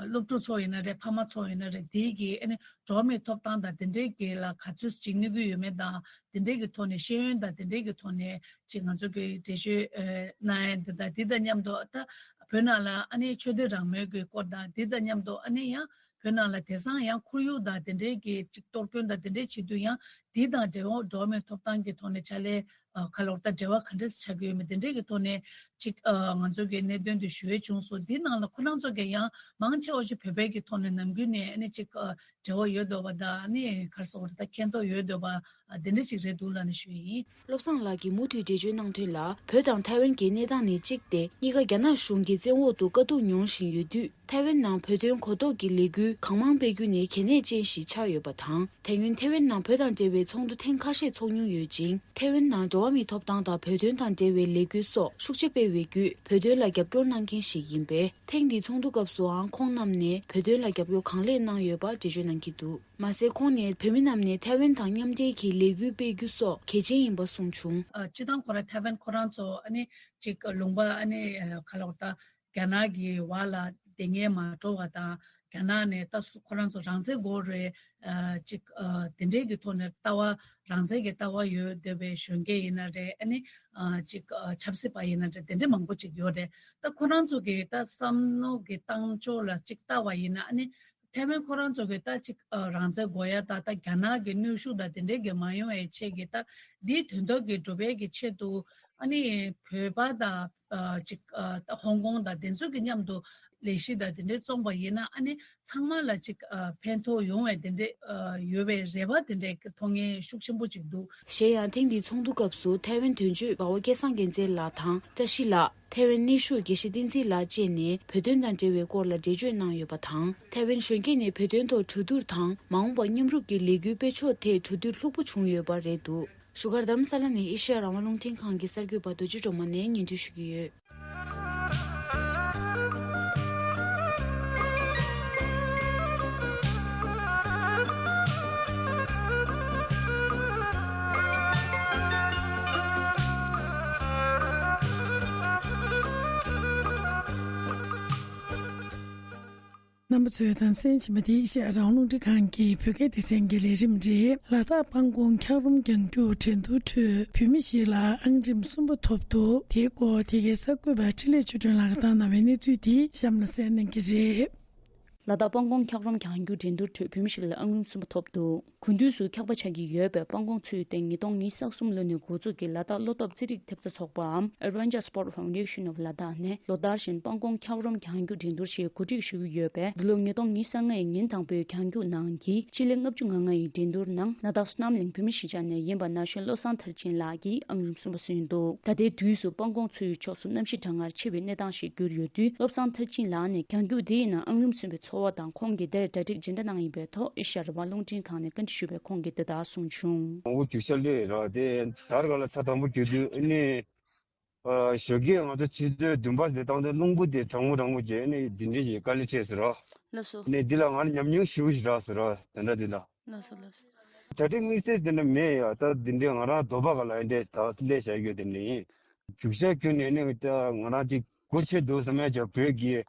སློབ་ཕྲུག་ཚོ་ཡིན་ན་རེད། ཕ་མ་ཚོ་ཡིན་ན་རེད། དེའི་གི་ཨ་ནི་འགྲོ་བ་མིའི་ཐོབ་ཐང་དང་དེ་འབྲེལ་གི་ལ་ག་ཚོད་ཅིག་གནོད་ཀྱི་ཡོད་མེད་དང་དེ་འབྲེལ་གི་ཐོག་ནས་ཤེས་ཡོན་དང་དེ་འབྲེལ་གི་ཐོག་ནས་ཅིག་ང་ཚོ་གི་འགྲེལ་བརྗོད་ཨ་གནང་ཡ་འདི་དང་འདི་དང་མཉམ་དུ་ད་བོད་ནང་ལ་ཨ་ནི་ཆོས་དད་རང་མོས་ཀྱི་སྐོར་དང་འདི་དང་མཉམ་དུ་ཨ་ནི་ཡང་བོད་ནང་ལ་དེང་སང་ཡང་ཁོར་ཡུག་དང་དེ་འབྲེལ་གྱི་ཅིག་གཏོར་སྐྱོན་དང་དེ་འབྲེལ་བྱེད་དུས་ཡང་འདི་དང་འབྲེལ་བ་འགྲོ་བ་མིའི་ཐོབ་ཐང་གི་ཐོག་ནས་ཕྱག་ལས་ཨ་ག་ལ་བར་ད་འབྲེལ་བ་ག་འདྲས་ཆགས་ཀྱི་ཡོད་མེད་དེ་འབྲེལ་གྱི་ཐོག་ནས་ཅིག་ཨ་ང་ཚོ་གི་གནད་དོན་དེ་ཞུ་ཡས་བྱུང་སོང་། འདི་ནང་ལ་ཁོ་རང་ཚོ་གི་ཡང་མང་ཆེ་བ་ཞིག་བོད་པའི་གི་ཐོག་ནས་ནམ་རྒྱུན་ནས་ཨ་ནི་ཅིག་ཨ་འབྲེལ་བ་ཡོད་འདུག་པ་དང་ཨ་ནི་ག་རེ་ཟེར་དགོས་རེད། ད་མཁྱེན་རྟོགས་ཡོད་འདུག་པ་ཨ་དེ་འདྲ་ཅིག་རེད་འདུག་ལབ་ནས་ཞུ་ཡི་ཡིན། བློ་བཟང་ལགས་ཀྱིས་མུ་མཐུད་འགྲེལ་བརྗོད་གནང་དོན་ལ། བོད་དང་ཐའེ་ཝན་གྱི་གནས་སྟངས་ནི་གཅིག་སྟེ། གཉིས་ཀ་རྒྱ་ནག་གཞུང་གི་བཙན་འོག་ཏུ་དཀའ་སྡུག་མྱོང་བཞིན་ཡོད་དུས། ཐའེ་ཝན་ནང་བོད་དོན་གོ་རྟོགས་ཀྱི་ལས་འགུལ་གང་མང་སྤེལ་རྒྱུ་ནི་གལ་གནད་ཅན་ཞིག་ཆགས་ཡོད་པ་དང་། དེ་སྔོན་ཐའེ་ཝན་ནང་བོད་དང་འབྲེལ་བའི་ཚོགས་འདུ་ཐེངས་ཁ་ཤས་ཚོགས་མྱོང་ཡོད་ཅིང་། ཐའེ་ཝན་ནང་འགྲོ་བ་མིའི་ཐོབ་ཐང་དང་བོད་དོན་དང་འབྲེལ་བའི་ལས་འགུལ་སོགས་ཤུགས་ཆེ་སྤེལ་བའི་བརྒྱུད་བོད་དོན་ལ་རྒྱབ་སྐྱོར་གནང་མཁན་ཞིག་ཡིན་པས། ཐེངས་འདིའི་ཚོགས་འདུ་སྐབས་སུའང་ཁོང་རྣམས་ནས་བོད་དོན་ལ་རྒྱབ་སྐྱོར་གང་ལེགས་གནང་ཡོད་པ་འགྲེལ་བརྗོད་གནང་གི་འདུག་མ་ཟད། ཁོང་ནས་བོད་མི་རྣམས་ནས་ཐའེ་ཝན་དང་མཉམ་འབྲེལ་གྱི་ལས་འགུལ་སྤེལ་རྒྱུ་སོགས་གལ་ཆེན་ཡིན་པ་གསུངས་བྱུང་། ཨ་སྤྱི་བཏང་ཁོ་རང་ཐའེ་ཝན་ཁོ་རང་ཚོ་ཨ་ནི་ཅིག་ལུང་པ་ཨ་ནི་ཨ་ག་ལ་བ་ད་རྒྱ་ནག་གི་བར་ལ་བསྡད་མཁན་མ་འགྲོ་བ་དང་། རྒྱ་ནག་ནས་ད་སུ་ཁོ་རང་ཚོ་རང་བཙན་དགོས་རེད། ཨ་ཅིག་ཨ་དེ་འདྲའི་གི་ཐོག་ནས་ལྟ་བ་རང་བཙན་གྱི་ལྟ་བ་ཡོད་བསྡད་པའི་གཞོན་སྐྱེས་ཡིན་ན་རེད། ཨ་ནི་ཨ་ཅིག་ཨ་ཆབ་སྲིད་པ་ཡིན་ན་རེད། དེ་འདྲ་མང་པོ་ཅིག་ཡོད་རེད། ད་ཁོ་རང་ཚོ་གི་ད་བསམ་བློ་གི་བཏང་ཕྱོགས་ལ་ཅིག་ལྟ་བ་ཡིན་ན་ཨ་ནི། ཐའེ་ཝན་ཁོ་རང་ཚོ་གི་ད་ཅིག་ཨ་རང་བཙན་དགོས་ཡ་ད་ད་རྒྱ་ནག་གི་གནོན་ཤུགས་དང་དེ་འདྲའི་གི་མ་ཡོང་བའི་ཆེད་ཀྱི་ད་འདིའི་དོན་དག་གི་སྒྲུབ་པའི་གི་ཆེད་དུ་ཨ་ནི་བོད་པ་དང་ཨ་ཅིག་ཨ་ད་ཧོང་ཀོང་དང་དེ་ཚོ་གི་མཉམ་དུ་ལས་གཞི་དང་དེ་འདྲའི་བརྩམས་པ་ཡིན་ན་ཨ་ནི་ཚང་མ་ལ་ཅིག་ཨ་ཕན་ཐོགས་ཡོང་བའི་དེ་འདྲའི་ཨ་ཡོད་པའི་རེ་བ་དེ་འདྲའི་གི་མཐོང་མཁན་ཤུགས་ཆེན་པོ་ཅིག་འདུག་གཞན་ཡང་ཐེངས་འདིའི་ཚོགས་འདུ་སྐབས་སུ་ཐའེ་ཝན་དོན་གཅོད་འབའ་བ་སྐལ་བཟང་རྒྱལ་མཚན་ལགས་དང་བཀྲ་ཤིས་ལགས། ཐའེ་ཝན་གནས་བཞུགས་དགེ་བཤེས་བསྟན་འཛིན་ལགས་བཅས་ནས་བོད་དོན་དང་འབྲེལ་བའི་སྐོར་ལ་འགྲེལ་བརྗོད་གནང་ཡོད་པ་དང་། ཐའེ་ཝན་གཞོན་སྐྱེས་ནས་བོད་དོན་ཐོག་གྲོས་བསྡུར་དང་མ་འོངས་པར་མཉམ་རུབ་ཀྱི་ལས་འགུལ་སྤེལ་ཕྱོགས་ཐད་གྲོས་བསྡུར་ལྷུག་པོ་བྱུང་ཡོད་པ་རེད་འདུག་བཞུགས་སྒར་རྡ་རམ་ས་ལ་ནས་ཨེ་ཤེ་ཡ་རང་དབང་རླུང་འཕྲིན་ཁང་གི་གསར་འགོད་པ་རྡོ་རྗེ་སྒྲོལ་མ་ནས་སྙན་སྒྲོན་ཞུ་གི་ཡོད། རྣམ་པ་ཚོས་དང་གསན་བཞིན་པ་དེ་ཨེ་ཤེ་ཡ་རང་དབང་རླུང་འཕྲིན་ཁང་གི་བོད་སྐད་སྡེ་ཚན་གྱི་ལས་རིམ་རེད། ལ་དྭགས་སྤང་གོང་འཁྱགས་རོམ་རྒྱང་རྒྱུག་འགྲན་བསྡུར་ཁྲོད་བོད་མི་ཞིག་ལ་ཨང་རིམ་གསུམ་པ་ཐོབ་འདུག་དེའི་སྐོར་དེ་གའི་གསར་འགོད་པ་འཕྲིན་ལས་ཆོས་སྒྲོན་ལགས་ཀྱིས་བཏང་གནང་བའི་གནས་ཚུལ་དེ་གཤམ་ལ་གསན་གནང་གི་རེད། ལ་དྭགས་སྤང་གོང་འཁྱགས་རོམ་རྒྱང་རྒྱུག་འགྲན་བསྡུར་ཁྲོད་བོད་མི་ཞིག་ལ་ཨང་རིམ་གསུམ་པ་ཐོབ་འདུག་དགུན་དུས་སུ་འཁྱགས་པ་ཆགས་ཀྱི་ཡོད་པས། སྤང་གོང་ཚུད་སྟེང་ཉིས་སྟོང་ཉི་ཤུ་རྩ་གསུམ་ལོ་ནས་འགོ་འཛུགས་ཀྱིས་ལ་དྭགས་བློ་སྟོབས་རྩེད་རིགས་ཐེབས་རྩ་ཚོགས་པའམ་Adventure Sport Foundation of Ladakh ནས་ལོ་ལྟར་བཞིན་སྤང་གོང་འཁྱགས་རོམ་རྒྱང་རྒྱུག་འགྲན་བསྡུར་ཞིག་གོ་སྒྲིག་ཞུ་གི་ཡོད་པས། འདི་ལོ་ཉིས་སྟོང་ཉི་ཤུ་རྩ་ལྔ་ཡི་ཉིན་དང་པོའི་རྒྱང་རྒྱུག་ནང་གི་སྤྱི་ལེ་ལྔ་བཅུ་ང་ལྔ་ཡི་འགྲན་བསྡུར་ནང་ལ་དྭགས་བསོད་ནམས་གླིང་བོད་མི་གཞིས་ཆགས་ནས་ཡིན་པ་ན་གཞོན་བློ་བཟང་མཐར་ཕྱིན་ལགས་ཀྱིས་ཨང་རིམ་གསུམ་པ་ཟིན་འདུག་ད་ལྟའི་དུས་སུ་སྤང་གོང་ཚུད་ཡུལ་ཕྱོགས་སུ་གནམ་གཤིས་གྲང་ངར་ཆེ་བའི་གནས་སྟངས་ཤིག་གྱུར་ཡོད་དུས། བློ་བཟང་མཐར་ཕྱིན་ལགས་ནས་རྒྱང་རྒྱུག་འདིའི་ནང་ཨང་རིམ་གསུམ་པའི་ཚོར་བ་དང་། ཁོང་གིས་དེར་གྲ་སྒྲིག་ཇི་འདྲ་གནང་ཡིན་པའི་ཐོག་ཨེ་ཤ་ཡ་རང་དབང་རླུང་འཕྲིན་ཁང་ནས་བཀའ་འདྲི་ཞུས་པས། ཁོང་གིས་འདི་ལྟར་གསུངས་བྱུང་། མང་པོ་རྒྱུག་ཤར་ལོས་ར་དེ་དར་ག་ལ་ཚ་དང་པོ་རྒྱུག་དུས་ཨ་ནི། ཨ་ཞོགས་ཀས་ང་ཚོ་ཆུ་ཚོད་བདུན་པ་ཟེར་བཏང་དུས་རླུང་བུ་དེ་གྲང་མོ་གྲང་མོ་བྱས་ཨ་ནི་འདི་འདྲ་ཞིག་དཀའ་ལས་ཆེ་ཟེར་རོ། ལགས་སོ། ཨ་ནི་འདི་ལ་ང་ཉམས་མྱོང་ཞེ་པོ་ཞིག་རག་ཟེར་རོ་དེ་འདྲ་འདི་ལ། ལགས་སོ་ལགས་སོ། གྲ་སྒྲིག་དམིགས་བསལ་དེ་འདྲ་མེད་ཡ། ད་འདི་འདྲའི་ང་རང་རྡོ་པ་ག་ལ་ཡིན་འདྲའི་ད་སླེབས་བཞག་ཡོད་དེ་འདྲ་ཡིན། རྒྱུག་ཤར་ཁྱོན་ནས་ནི་ད་ང་རང་ཅིག་སྒོ་ཕྱེ་འདུག་བསམ་ཡ་ཅིག་བོད་ཀྱི་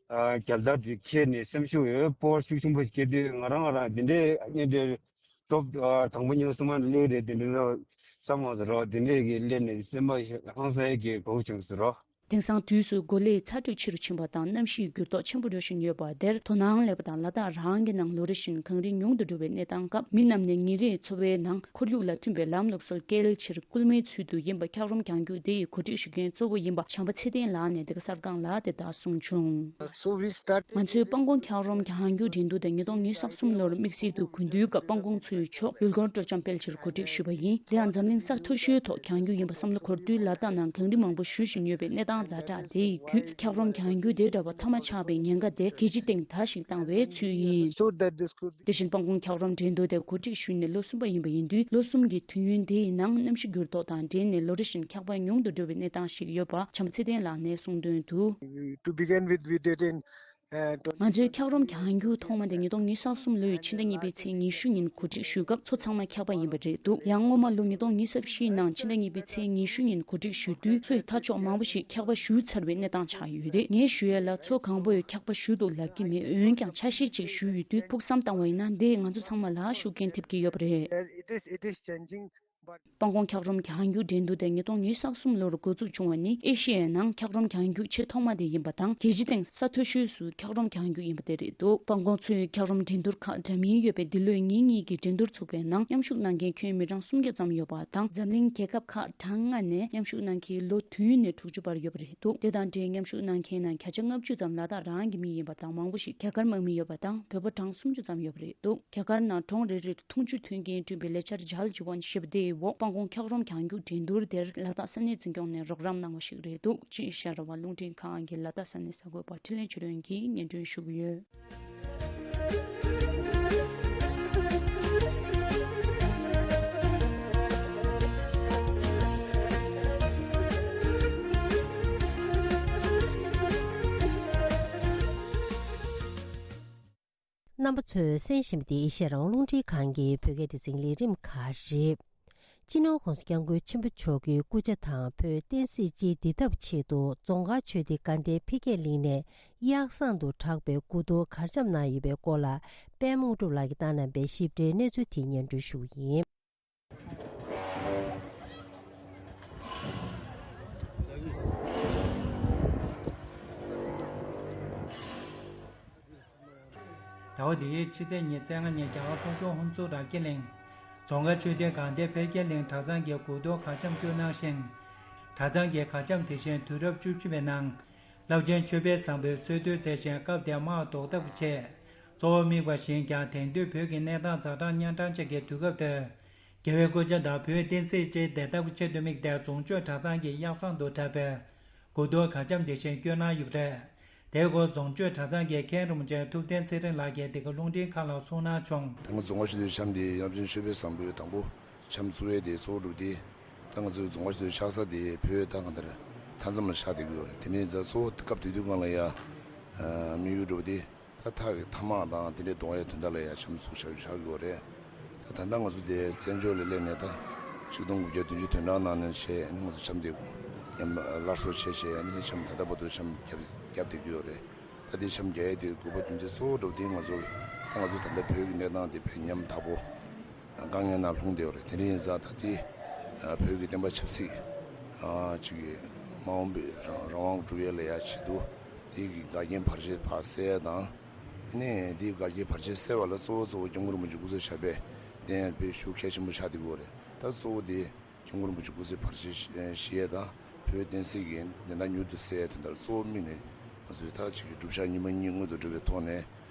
ཨ་རྒྱལ་དར་དེ་འཁྱེར་ནས་སེམས་ཤུགས་ཡོད་སྤོབས་པ་ཤུགས་ཆེན་པོ་ཞིག་སྐྱེ་དུས་ང་རང་ང་རང་འདི་འདྲའི་གཉེན་འབྲེལ་སྟོབས་ཨ་དང་པོ་ཉིད་སུ་མ་སླེབས་རེད་དེ་འདྲ་ལ་བསམ་མ་ཟེར་རོ། འདི་འདྲའི་གི་སླེབས་ནས་སེམས་པ་ཧང་སངས་ཀྱི་གོ་བྱུང་ཟེར་རོ། དེང་སང་དུས་སུ་གོ་ལའི་ཚ་དྲོད་ཆེ་རུ་ཕྱིན་པ་དང་གནམ་གཤིས་འགྱུར་ལྡོག་ཆེན་པོ་འགྲོ་བཞིན་ཡོད་པ་དེར་དོ་སྣང་སླེབས་པ་དང་། ལ་དྭགས་རང་གི་ནང་ལོ་རེ་བཞིན་གངས་རི་ཉུང་དུ་འགྲོ་བའི་གནས་སྟངས་སྐབས། མི་རྣམས་ནས་ཉིན་རེའི་འཚོ་བའི་ནང་ཁོར་ཡུག་ལ་མཐུན་པའི་ལམ་ལུགས་སྲོལ་སྐྱེལ་ཕྱིར་སྐུལ་མའི་ཚུལ་དུ་ཡིན་པ། འཁྱགས་རོམ་རྒྱང་རྒྱུག་འདི་ཡི་གོ་སྒྲིག་ཞུ་མཁན་གཙོ་བོ་ཡིན་པ་བྱམས་པ་ཚེ་བརྟན་ལགས་ནས་འདི་ག་གསར་ཁང་ལ་དེ་ལྟར་གསུངས་བྱུང་། So we start. ང་ཚོས་སྤང་གོང་འཁྱགས་རོམ་རྒྱང་རྒྱུག་འགྲན་བསྡུར་དེ་ཉིས་སྟོང་ཉི་ཤུ་རྩ་གསུམ་ལོར་དམིགས་བསལ་དུ་དགུན་དུས་སྐབས་སྤང་གོང་ཚུད་ཡུལ་ཕྱོགས་ཡུལ་སྐོར་སྤྲོ་འཆམ་སྤེལ་ཕྱིར་གོ་སྒྲིག་ཞུས་པ་ཡིན། དེ་ཡང་འཛམ་གླིང་ས་མཐོ་ཤོས་ཐོག་རྒྱང་རྒྱུག་ཡིན་པ་བསམ་བློ་འཁོར་དུས། ལ་དྭགས་ནང་གངས་རི་མང་པོ་བཞུར་བཞིན་ཡོད་པའི་གནས་སྟངས་ཛ་དྲག་དེ་ཡི་བརྒྱུད། འཁྱགས་རོམ་རྒྱང་རྒྱུག་དེ་འདྲ་བ་མཐའ་མ་ཆགས་པའི་ཉེན་ཁ་དེ་རྒྱལ་སྤྱིའི་སྟེང་དར་ཞིག་བཏང་བའི་ཚུལ་ཡིན། So that this could དེ་བཞིན་སྤང་གོང་འཁྱགས་རོམ་འགྲན་བསྡུར་དེ་གོ་སྒྲིག་ཞུས་ནས་ལོ་གསུམ་པ་ཡིན་པ་ཡིན་དུས། ལོ་གསུམ་གྱི་དུས་ཡུན་དེའི་ནང་གནམ་གཤིས་འགྱུར་ལྡོག་དང་འབྲེལ་ནས་ལོ་རེ་བཞིན་འཁྱགས་པ་ཉུང་དུ་འགྲོ་བའི་གནས་སྟངས་ཤིག་ཡོད་པ་བྱམས་པ་ཚེ་བརྟན་ལགས་ནས་གསུངས་དོན་དུ། To begin with, we did in ང་ཚོའི་འཁྱགས་རོམ་གྱང་རྒྱུག་ཐོག་མ་དེ་ཉིས་སྟོང་ཉི་ཤུ་རྩ་གསུམ་ལོའི་ཕྱི་ཟླ་གཉིས་པའི་ཚེས་ཉི་ཤུ་ཉིན་གོ་སྒྲིག་ཞུས་སྐབས་མཚོ་ཚང་མ་འཁྱག་པ་ཡིན་པ་རེད་འདུག་ཡང་སྔོན་མ་ལོ་ཉིས་སྟོང་ཉི་ཤུ་རྩ་བཞིའི་ནང་ཕྱི་ཟླ་གཉིས་པའི་ཚེས་ཉི་ཤུ་ཉིན་གོ་སྒྲིག་ཞུ་དུས་མཚོའི་མཐའ་ཕྱོགས་མང་པོ་ཞིག་འཁྱག་པ་ཞུ་ཚར་བའི་གནས་སྟངས་ཆགས་ཡོད་རེད། ངས་ཞུ་ཡས་ལ་མཚོ་གང་པོས་འཁྱག་པ་ཞུ་འདུག་ལབ་ཀྱི་མེད། འོན་ཀྱང་ཆ་ཤས་ཅིག་ཞུ་ཡོད་དུས་ཕུགས་བསམ་བཏང་བ་ཡིན་ན་འདིས་ང་ཚོ་ཚང་མ་ལ་ཤུགས་རྐྱེན་ཐེབས་ཀྱི་ཡོད་པ་རེད། It is, it is changing. སྤང་གོང་འཁྱགས་རོམ་གྱང་རྒྱུག་འགྲན་བསྡུར་དེ་ཉིས་སྟོང་ཉི་ཤུ་རྩ་གསུམ་ལོར་འགོ་འཛུགས་བྱུང་བ་ནི་ཨེ་ཤི་ཡའི་ནང་འཁྱགས་རོམ་གྱང་རྒྱུག་ཆེས་ཐོག་མ་དེ་ཡིན་པ་དང་། རྒྱལ་སྤྱི་སྟེང་ས་མཐོ་ཤོས་སུ་འཁྱགས་རོམ་གྱང་རྒྱུག་ཡིན་པ་དེ་རེད་འདུག་སྤང་གོང་མཚོའི་འཁྱགས་རོམ་འགྲན་བསྡུར་ཁག་འདྲ་མིན་ཡོད་པའི་འདི་ལོའི་ཉིན་གཉིས་ཀྱི་འགྲན་བསྡུར་ཚུགས་པའི་ནང་མཉམ་ཞུགས་གནང་མཁན་ཁྱོན་མི་གྲངས་སུམ་བརྒྱ་ཙམ་ཡོད་པ་དང་། འཛམ་གླིང་རྒྱལ་ཁབ་ཁག་གྲངས་ལྔ་ནས་མཉམ་ཞུགས་གནང་མཁན་ལོ་བདུན་ནས་དྲུག་ཅུ་བར་ཡོད་པ་རེད་འདུག་དེ་དང་འབྲེལ་མཉམ་ཞུགས་གནང་མཁན་ནང་བརྒྱ་ཆ་ལྔ་བཅུ་ཙམ་ལ་དྭགས་རང་གི་མི་ཡིན་པ་དང་། མང་པོ་ཞིག་རྒྱ་གར་དམག་མི་ཡོད་པ་དང་། བོད་པ་གྲངས་སུམ་ཅུ་ཙམ་ཡོད་པ་རེད་འདུག་རྒྱ་གར་ནང་གྲོང་རེ་རེར་འཐུང་ཆུ་འཐུང་མཁན་བསྐྲུན་པའི་ལས་འཆར་ཇལ་ཇི་ཝན་ཞེས་པ་དེའི་འོག་སྤང་གོང་འཁྱགས་རོམ་གྱང་རྒྱུག་འགྲན་བསྡུར་དེར་ལ་དྭགས་ས་གནས་འཛིན་སྐྱོང་ནས་རོགས་རམ་གནང་བ་ཞིག་རེད་འདུག་ཅེས་ཤར་བ་རླུང་འཕྲིན་ཁང་གི་ལ་དྭགས་ས་གནས་གསར་འགོད་པ་འཕྲིན་ལས་ཆོས་སྒྲོན་གྱིས་སྙན་སྒྲོན་ཞུ་གི་ཡོད། རྣམ་པ་ཚོས་གསན་བཞིན་པ་འདི་ཨེ་ཤེ་ཡ་རང་དབང་རླུང་འཕྲིན་ཁང་གི་བོད་སྐད་སྡེ་ཚན་ལས་རིམ་ཁག་རེད། སྤྱི་ནོར་༸གོང་ས་༸སྐྱབས་མགོན་ཆེན་པོ་མཆོག་གི་སྐུ་ཕྱྭ་དང་བོད་བསྟན་སྲིད་སྤྱིའི་བདེ་ཐབས་ཆེད་དུ་རྫོང་དཀར་ཆོས་སྡེ་དགའ་ལྡན་འཕེལ་རྒྱས་གླིང་ནས་གཡག་བཟང་དུ་གྲགས་པའི་དགུ་གཏོར་གར་འཆམ་གནང་ཡོད་པའི་སྐོར་ལ། པད་མ་དངོས་གྲུབ་ལགས་ཀྱིས་བཏང་གནང་པའི་ཞིབ་ཕྲའི་གནས་ཚུལ་དེ་སྙན་སྒྲོན་ཞུ་གི་ཡིན། ཟླ་བ་འདིའི་ཕྱི་ཚེས་ཉི་ཤུ་རྩ་ལྔ་ཉིན་རྒྱ་གར་ལྷོ་ཕྱོགས་ཧུན་སུར་རབ་རྒྱས་གླིང་རྫོང་དཀར་ཆོས་སྡེ་དགའ་ལྡན་འཕེལ་རྒྱས་གླིང་གྲྭ་ཚང་གི་དགུ་གཏོར་གར་འཆམ་བསྐྱོད་གནང་ཞིང་། གྲྭ་ཚང་གི་གར་འཆམ་དེ་བཞིན་དུས་རབས་བཅུ་བཞི་པའི་ནང་རླབས་ཆེན་ཆོས་དཔལ་བཟང་པོའི་སྲོལ་གཏོད་མཛད་ཅིང་། སྐབས་དེར་དམག་ཟློག་ཐབས་ཆེད་གཙོ་བོར་དམིགས་པ་བཞིན་ཀྱང་། དེང་དུས་བོད་ཀྱི་གནས་སྟངས་ཛ་དྲག་གཉན་འཕྲང་ཅན་གྱི་དུས་སྐབས་དེར། རྒྱལ་བའི་སྐུ་ཕྱྭ་དང་བོད་བསྟན་སྲིད་སྤྱིའི་བདེ་ཐབས་ཆེད་དུ་དམིགས་ཏེ། རྫོང་ཆོས་གྲྭ་ཚང་གིས་གཡག་བཟང་དུ་གྲགས་པའི་དགུ་གཏོར་གར་འཆམ་དེ་བཞིན་བསྐྱོད་གནང་ཡོད་པ་རེད། དེའི་སྐོར་རྫོང་ཆོས་གྲྭ་ཚང་གི་མཁན་རིན་པོ་ཆེ་ཐུབ་བསྟན་ཚེ་རིང་ལགས་ཀྱིས་འདི་ག་རླུང་འཕྲིན་ཁང་ལ་གསུངས་གནང་བྱུང་། ད་ང་རྫོང་དཀར་ཆོས་སྡེའི་འཆམ་དེ་རླབས་ཆེན་ཆོས་དཔལ་བཟང་པོའི་དང་པོ་འཆམ་བཙུགས་ཡས་དེ་གཙོ་བོ་གྲུབ་སྟེ། ད་ང་ཚོའི་རྫོང་དཀར་ཆོས་སྡེ་ཆགས་ས་དེ་བོད་ད་གང་ལྟར་མཐའ་མཚམས་ལ་ཆགས་བསྡད་ཀྱི་ཡོད་རེད། དེ་ནས་ད་གཙོ་བོ་སྐབས་དེ་དུས་སྒང་ལ་ཡ་དམིགས་ཡུལ་གྲུབ་སྟེ། ད་ཐག་གི་ཐ་མག་དང་དེ་འདྲའི་གཏོང་ཡའི་དོན་དག་ལ་ཡང་འཆམ་ཚུགས་བཞག་བཞག་ཡོད་རེད། ད་ད་ལྟ་ང་ཚོ་དེ་བཙན་བྱོལ་ལ་སླེབས་ནས་ད་ཆིག་སྟོང་དགུ་བརྒྱ་བདུན་ཅུ་དོན་གྲངས་ནང་ནས་བྱས་ནས་ང་ཚོ་འཆམ་དེ་ཉམས་སླར་གསོ་བྱས་བྱས་ནས་འཆམ་ད་ལྟ་བར་དུ་འཆམ་རྒྱབ་རྒྱབ་བསྡད་ཀྱི་ཡོད་རེད། ད་དེ་འཆམ་རྒྱག་ཡའི་དེ་དགོས་པ་དོན་ཚན་གཙོ་བོ་འགྲོ་དེ་ང་ཚོ་ད་ང་ཚོ་ད་ལྟ་བོད་ཀྱི་གནས་སྟངས་དེ་བས་ཉམ་ཐག་པོ། དཀའ་ངལ་ནང་ལྷུང་བསྡད་ཡོད་རེད། དེ་འདྲ་ཡིན་ཙང་ད་ལྟའི་བོད་ཀྱི་བསྟན་པ་ཆབ་སྲིད་ཅིག་གི་མ་འོངས་པའི་རང་རང་དབང་སྒྲུབ་ཡས་ལ་ཡ་ཆེད་དུ་དེ་གི་འགལ་རྐྱེན་བར་ཆད་ཕར་སེལ་ཡས་དང་། དེ་ནས་དེའི་འགལ་རྐྱེན་བར་ཆད་སེལ་བ་ལ་གཙོ་བོ་གཙོ་བོ་སྐྱབས་མགོན་རིན་པོ་ཆེ་སྐུ་ཚེ་ཞབས་པད་བརྟན་ཡས་དཔེ་ཤུགས་གལ་ཆེན་པོ་ཆགས་བསྡད་ཀྱི་ཡོད་རེད། ད་གཙོ་བོ་དེ་སྐྱབས་མགོན་རིན་པོ་ཆེ་སྐུ་ཚེ་བར་ཆད་ཞི་ཡས་དང་བོད་བསྟན་སྲིད་ཀྱི་བདེན་མཐའ་མྱུར་དུ་གསལ་ཡས་དོན་དག་ལ་གཙོ་བོ་དམིགས་ནས་ང་ཚོས་ད་ཅིག་གི་སྒྲུབ་ཞག་ཉི་མ་གཉིས་སྔོན་དུ་བསྒྲུབས་པའི་ཐོག་ནས།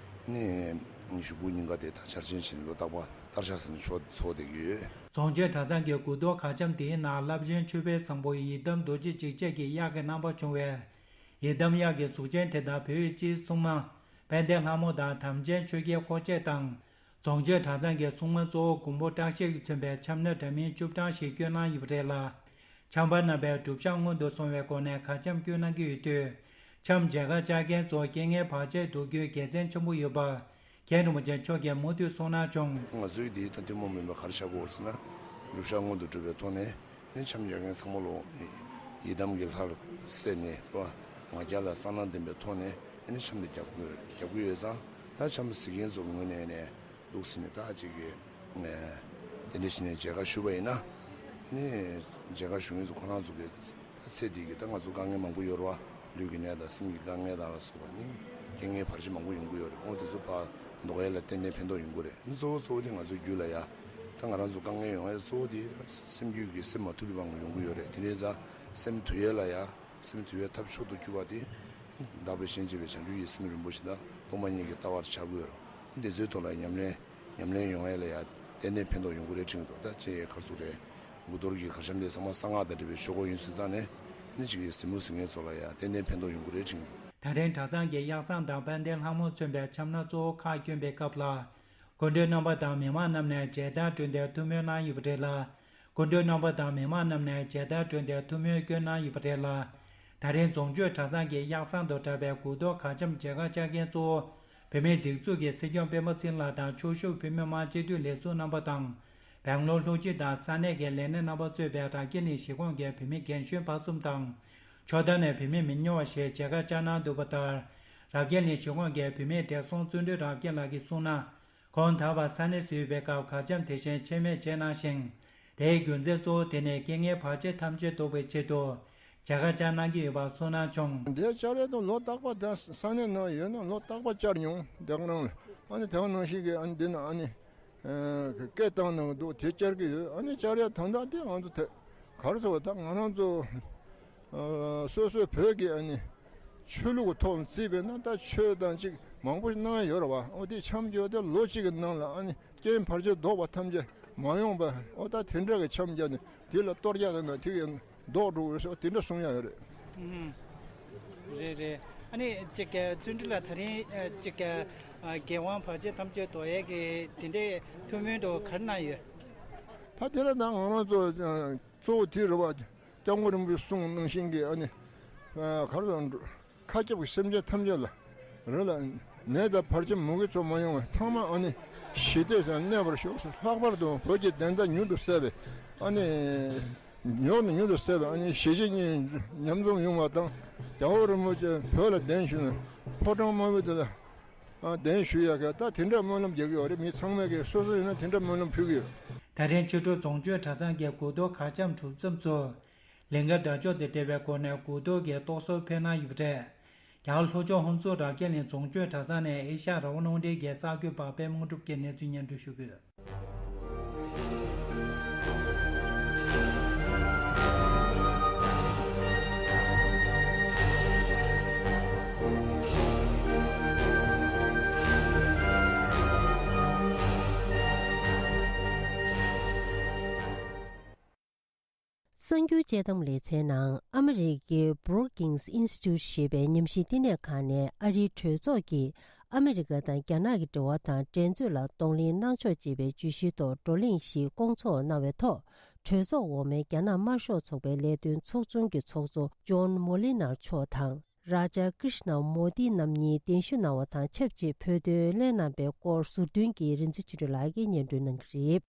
ནས་ཉི་ཤུ་དགུ་ཉིན་ཀ་དེ་ད་འཆར་ཅན་བཞིན་ལོ་རྟག་པར་ལྟར་བཞག་ཟིན་ཚོགས་ཚོགས་བསྡད་ཀྱི་ཡོད། རྫོང་ཆོས་གྲྭ་ཚང་གི་དགུ་གཏོར་གར་འཆམ་དེའི་ནང་རླབས་ཆེན་ཆོས་དཔལ་བཟང་པོ་ཡི་དམ་རྡོ་རྗེ་འཇིགས་བྱེད་ཀྱི་གཡག་གི་རྣམ་པར་བྱུང་བའི་ཡི་དམ་གཡག་གི་གཟུགས་ཅན་དེ་དང་བོད་ཡིག་སྤྱིའི་སྲུང་མ་དཔལ་ལྡན་ལྷ་མོ་དང་དམ་ཅན་ཆོས་རྒྱལ་འཁོར་བཅས་དང་། རྫོང་ཆོས་གྲྭ་ཚང་གི་སྲུང་མ་གཙོ་བོ་མགོན་པོ་བཀྲ་ཤིས་ཀྱིས་མཚོན་པའི་ཆམ་སྣ་འདྲ་མིན་བཅུ་གྲངས་ཤིག་བསྐྱོད་གནང་ཡོད་པ་རེད་ལ། འཆམ་པ་རྣམ་པས་སྒྲུབ་ཞག་སྔོན་དུ་སོང་བའི་སྒོ་ནས་གར་འཆམ་བསྐྱོད་གནང་གི་ཡོད་དུས། འཆམ་མཇལ་ཁ་བཅར་མཁན་ཚོར་རྐྱེན་ངན་བར་ཆད་བཟློག་རྒྱུའི་དགེ་མཚན་ཆེན་པོ་ཡོད་པ། མཁན་རིན་པོ་ཆེ་མཆོག་གིས་མུ་མཐུད་གསུངས་གནང་བྱུང་། ང་ཚོའི་འདིའི་ད་ཐུན་མོང་མིན་པ་ག་རེ་བྱ་དགོས་ཟེར་ན། སྒྲུབ་ཞག་སྔོན་དུ་གྲུབ་པའི་ཐོག་ནས་ནི་འཆམ་མཇལ་མཁན་ཚང་མ་ལོ་ཡི་དམ་གྱི་ལྷར་གསལ་ནས་རོ། ང་རྒྱལ་ལ་གསང་སྣང་ལྡན་པའི་ཐོག་ནས་ནི་འཆམ་དེ་རྒྱབ་དགོས་རྒྱབ་དགོས་ཡོད་ཙང་། ད་འཆམ་གཟིགས་མཁན་ཚོ་ངོས་ནས་ནས་འདུག་ཟེར་ནས་ད་ཅིག་གི་དེ་འདྲ་ཞིག་ནས་མཇལ་ཁ་ཞུས་པ་ཡིན་ན། ནི་མཇལ་ཁ་ཞུ་མཁན་ཚོ་ཁོ་རང་ཚོ་གི་ཚེ་འདི་གི་ད་ང་ཚོ་དཀའ་ངལ་མང་པོ་ཡོད་རེད་བ། ལུས་ཀྱི་ནད་དང་སེམས་ཀྱི་དཀའ་ངལ་དང་ལ་སོགས་པ་ནི་རྐྱེན་ངན་བར་ཆད་མང་པོ་ཡོང་གི་ཡོད་རེད། འོ་དེ་ཚོ་ཕར་ཟློག་ཡས་ལ་ཏན་ཏན་ཕན་ཐོགས་ཡོང་གི་རེད། ནི་གཙོ་བོ་གཙོ་བོ་དེ་ང་ཚོའི་རྒྱུད་ལ་ཡ། ད་ང་རང་ཚོ་དཀའ་ངལ་ཡོང་ཡས་གཙོ་བོ་དེ་སེམས་རྒྱུད་ཀྱི་སེམས་མ་ཐུབ་པའི་དབང་གིས་ཡོང་གི་ཡོད་རེད། དེ་འདྲ་ཙང་སེམས་དུལ་ཡས་ལ་ཡ། སེམས་དུལ་བའི་ཐབས་མཆོག་ཏུ་གྱུར་པ་དེ། བདག་པས་གཞན་གཅེས་པའི་བྱང་ཆུབ་ཡིད་སེམས་རིན་པོ་ཆེ་དང་སྟོང་པ་ཉིད་ཀྱི་ལྟ་བར་བྱ་དགོས་རོ། དེ་ཚོའི་ཐོག་ལ་ཉམས་ལེན་ཉམས་ལེན་ཡོང་ཡས་ལ་ཡ་ཏན་ཏན་ཕན་ཐོགས་ཡོང་གི་རེད་དྲན་གྱི་འདུག་ད་ཅེས་ཁར་སོ་རེད། དགུ་གཏོར་གྱི་གར་འཆམ་དེ་ཚང་མ་གསང་སྔགས་དང་འབྲེལ་བའི་ཆོས་སྐོར་ཡིན་ཟེར་ཙང་ནས། ཨ་ནི་ཅིག་གི་གཟིགས་མོ་གཟིགས་མཁན་ཚོ་ལ་ཡ་ཏན་ཏན་ཕན་ཐོགས་ཡོང་གི་རེད་དྲན་གྱི་འདུག་ད་རིང་གྲྭ་ཚང་གི་གཡག་བཟང་དང་དཔལ་ལྡན་ལྷ་མོ་མཚོན་པའི་ཆམ་སྣ་གཙོ་བོ་ཁག་བསྐྱོན་པའི་སྐབས་ལ། སྐུ་མགྲོན་རྣམ་པ་དང་མི་མང་རྣམས་ནས་མཇལ་དར་སྒྲོན་ཏེ་ཐུགས་སྨོན་གནང་ཡོད་པ་རེད་ལ། སྐུ་མགྲོན་རྣམ་པ་དང་མི་མང་རྣམས་ནས་མཇལ་དར་སྒྲོན་ཏེ་ཐུགས་སྨོན་སྐྱོན་གནང་ཡོད་པ་རེད་ལ། ད་རིང་རྫོང་ཆོས་གྲྭ་ཚང་གི་གཡག་ཟམ་དུ་གྲགས་པའི་མགུ་ཏོ་གར་འཆམ་མཇལ་ཁ་བཅར་མཁན་གཙོ་བོ་བོད་མིའི་སྒྲིག་འཛུགས་ཀྱི་སྲིད་སྐྱོང་སྤེན་པ་ཚེ་རིང་ལགས་དང་ཕྱོགས་བཞུགས་བོད་མི་མང་སྤྱི་འཐུས་ལས་ཟུར་རྣམ་པ་དང་། སྦེང་ལོར་ལྷོ་སྤྱི་དང་ས་གནས་ཀྱི་ལས་སྣེ་རྣམ་པ་གཙོས་པའི་རབ་རྒྱས་གླིང་གཞིས་ཁོངས་ཀྱི་བོད་མི་རྒན་གཞོན་བར་གསུམ་དང་། ཕྱོགས་མཐའ་ནས་བོད་མི་མི་ཉུང་བ་ཞིག་མཇལ་ཁ་བཅར་གནང་འདུག་པ་ལྟར། རབ་རྒྱས་གླིང་གཞིས་ཁོངས་ཀྱི་བོད་མིའི་བགྲེས་སོང་བརྩོན་འགྲུས་རབ་རྒྱས་ལགས་ཀྱིས་གསུངས་ན། ཁོང་ད་བར་ས་གནས་སུ་ཡོད་པའི་སྐབས་གར་འཆམ་དེ་བཞིན་ཆད་མེད་བྱས་གནང་ཞིང་། དེའི་རྒྱུ་མཚན་གཙོ་བོ་དེ་ནི་རྐྱེན་ངན་བར་ཆད་ཐམས་ཅད་བཟློག་པའི་ཆེད་དུ་མཇལ་ཁ་བཅར་གནང་གི་ཡོད་པ་གསུངས་གནང་བྱུང་། འདིར་བཅར་ཡས་དང་ལོ་རྟག་པར་ད་ས་གནས་ནང་ཡོད་ན་ལོ་རྟག་པར་བཅར་མྱོང་། དེ་ག་རང་ལ་ཨ་ནི་དེ་ག་ནང་བཞིན་གྱི་ཨ་ནི་འདི་ན་ཨ་ནི་སྐད་བཏང་གནང་འདུག་དེ་བཅར་གྱི་ཡོད། ཨ་ནི་བཅར་ཡས་དོན་དག་དེ་ང་ཚོ་དེ་ག་རེ་ཟེར་བ་ད་ང་རང་ཚོ་སོ་སོའི་བོད་ཀྱི་ཨ་ནི་ཆོས་ལུགས་ཐོག་ལ་བརྩིས་པས་ན་ད་ཆོས་དང་ཅིག་མང་པོ་གནང་ཡོད་རེད་བ། ཨོ་དེ་འཆམ་རྒྱག་དེ་ལོ་གཅིག་གི་ནང་ལ་ཨ་ནི་རྐྱེན་བར་ཆད་བཟློག་པ་ཐམས་ཅད་མ་ཡོང་བ། ཨོ་ད་དེ་འདྲ་གི་འཆམ་རྒྱག་ནས་དེ་ལ་གཏོར་རྒྱག་དང་དེ་གི་བཟློག་འགྲོ་དགོས་སོགས་དེ་འདྲ་གསུང་ཡ་ཡོད་རེད། ཨུམ། རེད་རེད། ཨ་ནི་ཅིག་གི་བརྩོན་འགྲུས་ལ་ད་རིང་ཅིག་གི་འགན་དབང་བར་ཆད་ཐམས་ཅད་བཟློག་ཡས་ཀྱི་དེ་འདྲའི་ཐུགས་སྨོན་འདྲ་བོ་ག་རེ་གནང་ཡོད། ད་དེ་ལ་ད་ང་རང་ཚོ་གཙོ་བོ་དེ་རེད་བ། སྐྱབས་མགོན་རིན་པོ་ཆེ་གསུངས་ནང་བཞིན་གྱི་ཨ་ནི་ག་རེ་ཟེར། མཁའ་ཁྱབ་ཀྱི་སེམས་ཅན་ཐམས་ཅད་ལ་རེད་ལ། ནད་དང་བར་ཆད་མུ་གེ་ཚོ་མ་ཡོང་བ་ཚང་མ་ཨ་ནི་ཞི་བདེ་ཟེར་གནས་པར་ཤོག་ལྷག་པར་དུ་བོད་ཀྱི་བདེན་མཐའ་མྱུར་དུ་གསལ་བའི་ཨ་ནི་མྱུར་ནས་མྱུར་དུ་གསལ་བའི་ཨ་ནི་གཞིས་བྱེས་གཉིས་མཉམ་འཛོམས་ཡོང་བ་དང་། རྒྱལ་བ་རིན་པོ་ཆེ་བོད་ལ་གདན་ཞུས་ནས་ཕོ་བྲང་དམར་པོ་དེ་ལ་གདན་ཞུ་ཡག་གི་ད་དེ་འདྲ་སྨོན་ལམ་རྒྱག་གི་ཡོད་རེད། མི་ཚང་མས་ཀྱི་སོ་སོ་ཡིན་ན་དེ་འདྲ་སྨོན་ལམ་ཕུལ་གི་ཡོད། ད་རིང་ཕྱི་དྲོ་རྫོང་ཆོས་གྲྭ་ཚང་གི་མགུ་ཏོ་གར་འཆམ་གྲུབ་མཚམས་སུ། ལིང་ག་དགྲ་ཕྱོགས་དང་འབྲེལ་བའི་སྒོ་ནས་མགུ་ཏོ་གི་གཏོར་ཟོར་འཕེན་གནང་ཡོད་པ་རེད། རྒྱ་གར་ལྷོ་ཕྱོགས་ཧོན་སུར་རབ་རྒྱས་གླིང་རྫོང་ཆོས་གྲྭ་ཚང་ནས་ཨེ་ཤ་ཡ་རང་དབང་རླུང་འཕྲིན་གྱི་གསར་འགོད་པ་པད་མ་དངོས་གྲུབ་ཀྱིས་གནས་ཚུལ་སྙན་སྒྲོན་ཞུ་གི་ཡོད། གསར་འགྱུར་དཔྱད་གཏམ་ལེ་ཚན་ནང་ཨ་མི་རི་ཀའི་Brookings Institute ཞེས་པའི་ཉམས་ཞིབ་བསྟི་གནས་ཁང་ནས་ཨ་རིའི་གྲོས་ཚོགས་ཀྱིས་ཨ་མི་རི་ཀ་དང་རྒྱ་ནག་གི་འབྲེལ་བ་དང་འགྲན་རྩོད་ལ་གདོང་ལེན་གནང་ཕྱོགས་ཅེས་པའི་བརྗོད་གཞིའི་ཐོག་བགྲོ་གླེང་ཞིག་བསྐོང་ཚོགས་གནང་བའི་ཐོག་གྲོས་ཚོགས་འོག་མའི་རྒྱ་ནག་དམར་ཤོག་ཚོགས་པའི་ལས་དོན་ཚོགས་ཆུང་གི་ཚོགས་གཙོ་ཇོན་མོ་ལི་ནར་མཆོག་དང་། རཱ་ཇཱ་ཀྲིཤ་ན་མོ་དི་རྣམ་གཉིས་གདན་ཞུ་གནང་བ་དང་ཆབས་ཅིག་བོད་དོན་གླེང་གནང་པའི་སྐོར་ཟུར་འདོན་གྱིས་རིན་ཆེན་ཆོས་སྒྲོན་ལགས་ཀྱིས་སྙན་སྒྲོན་གནང་གི་རེད།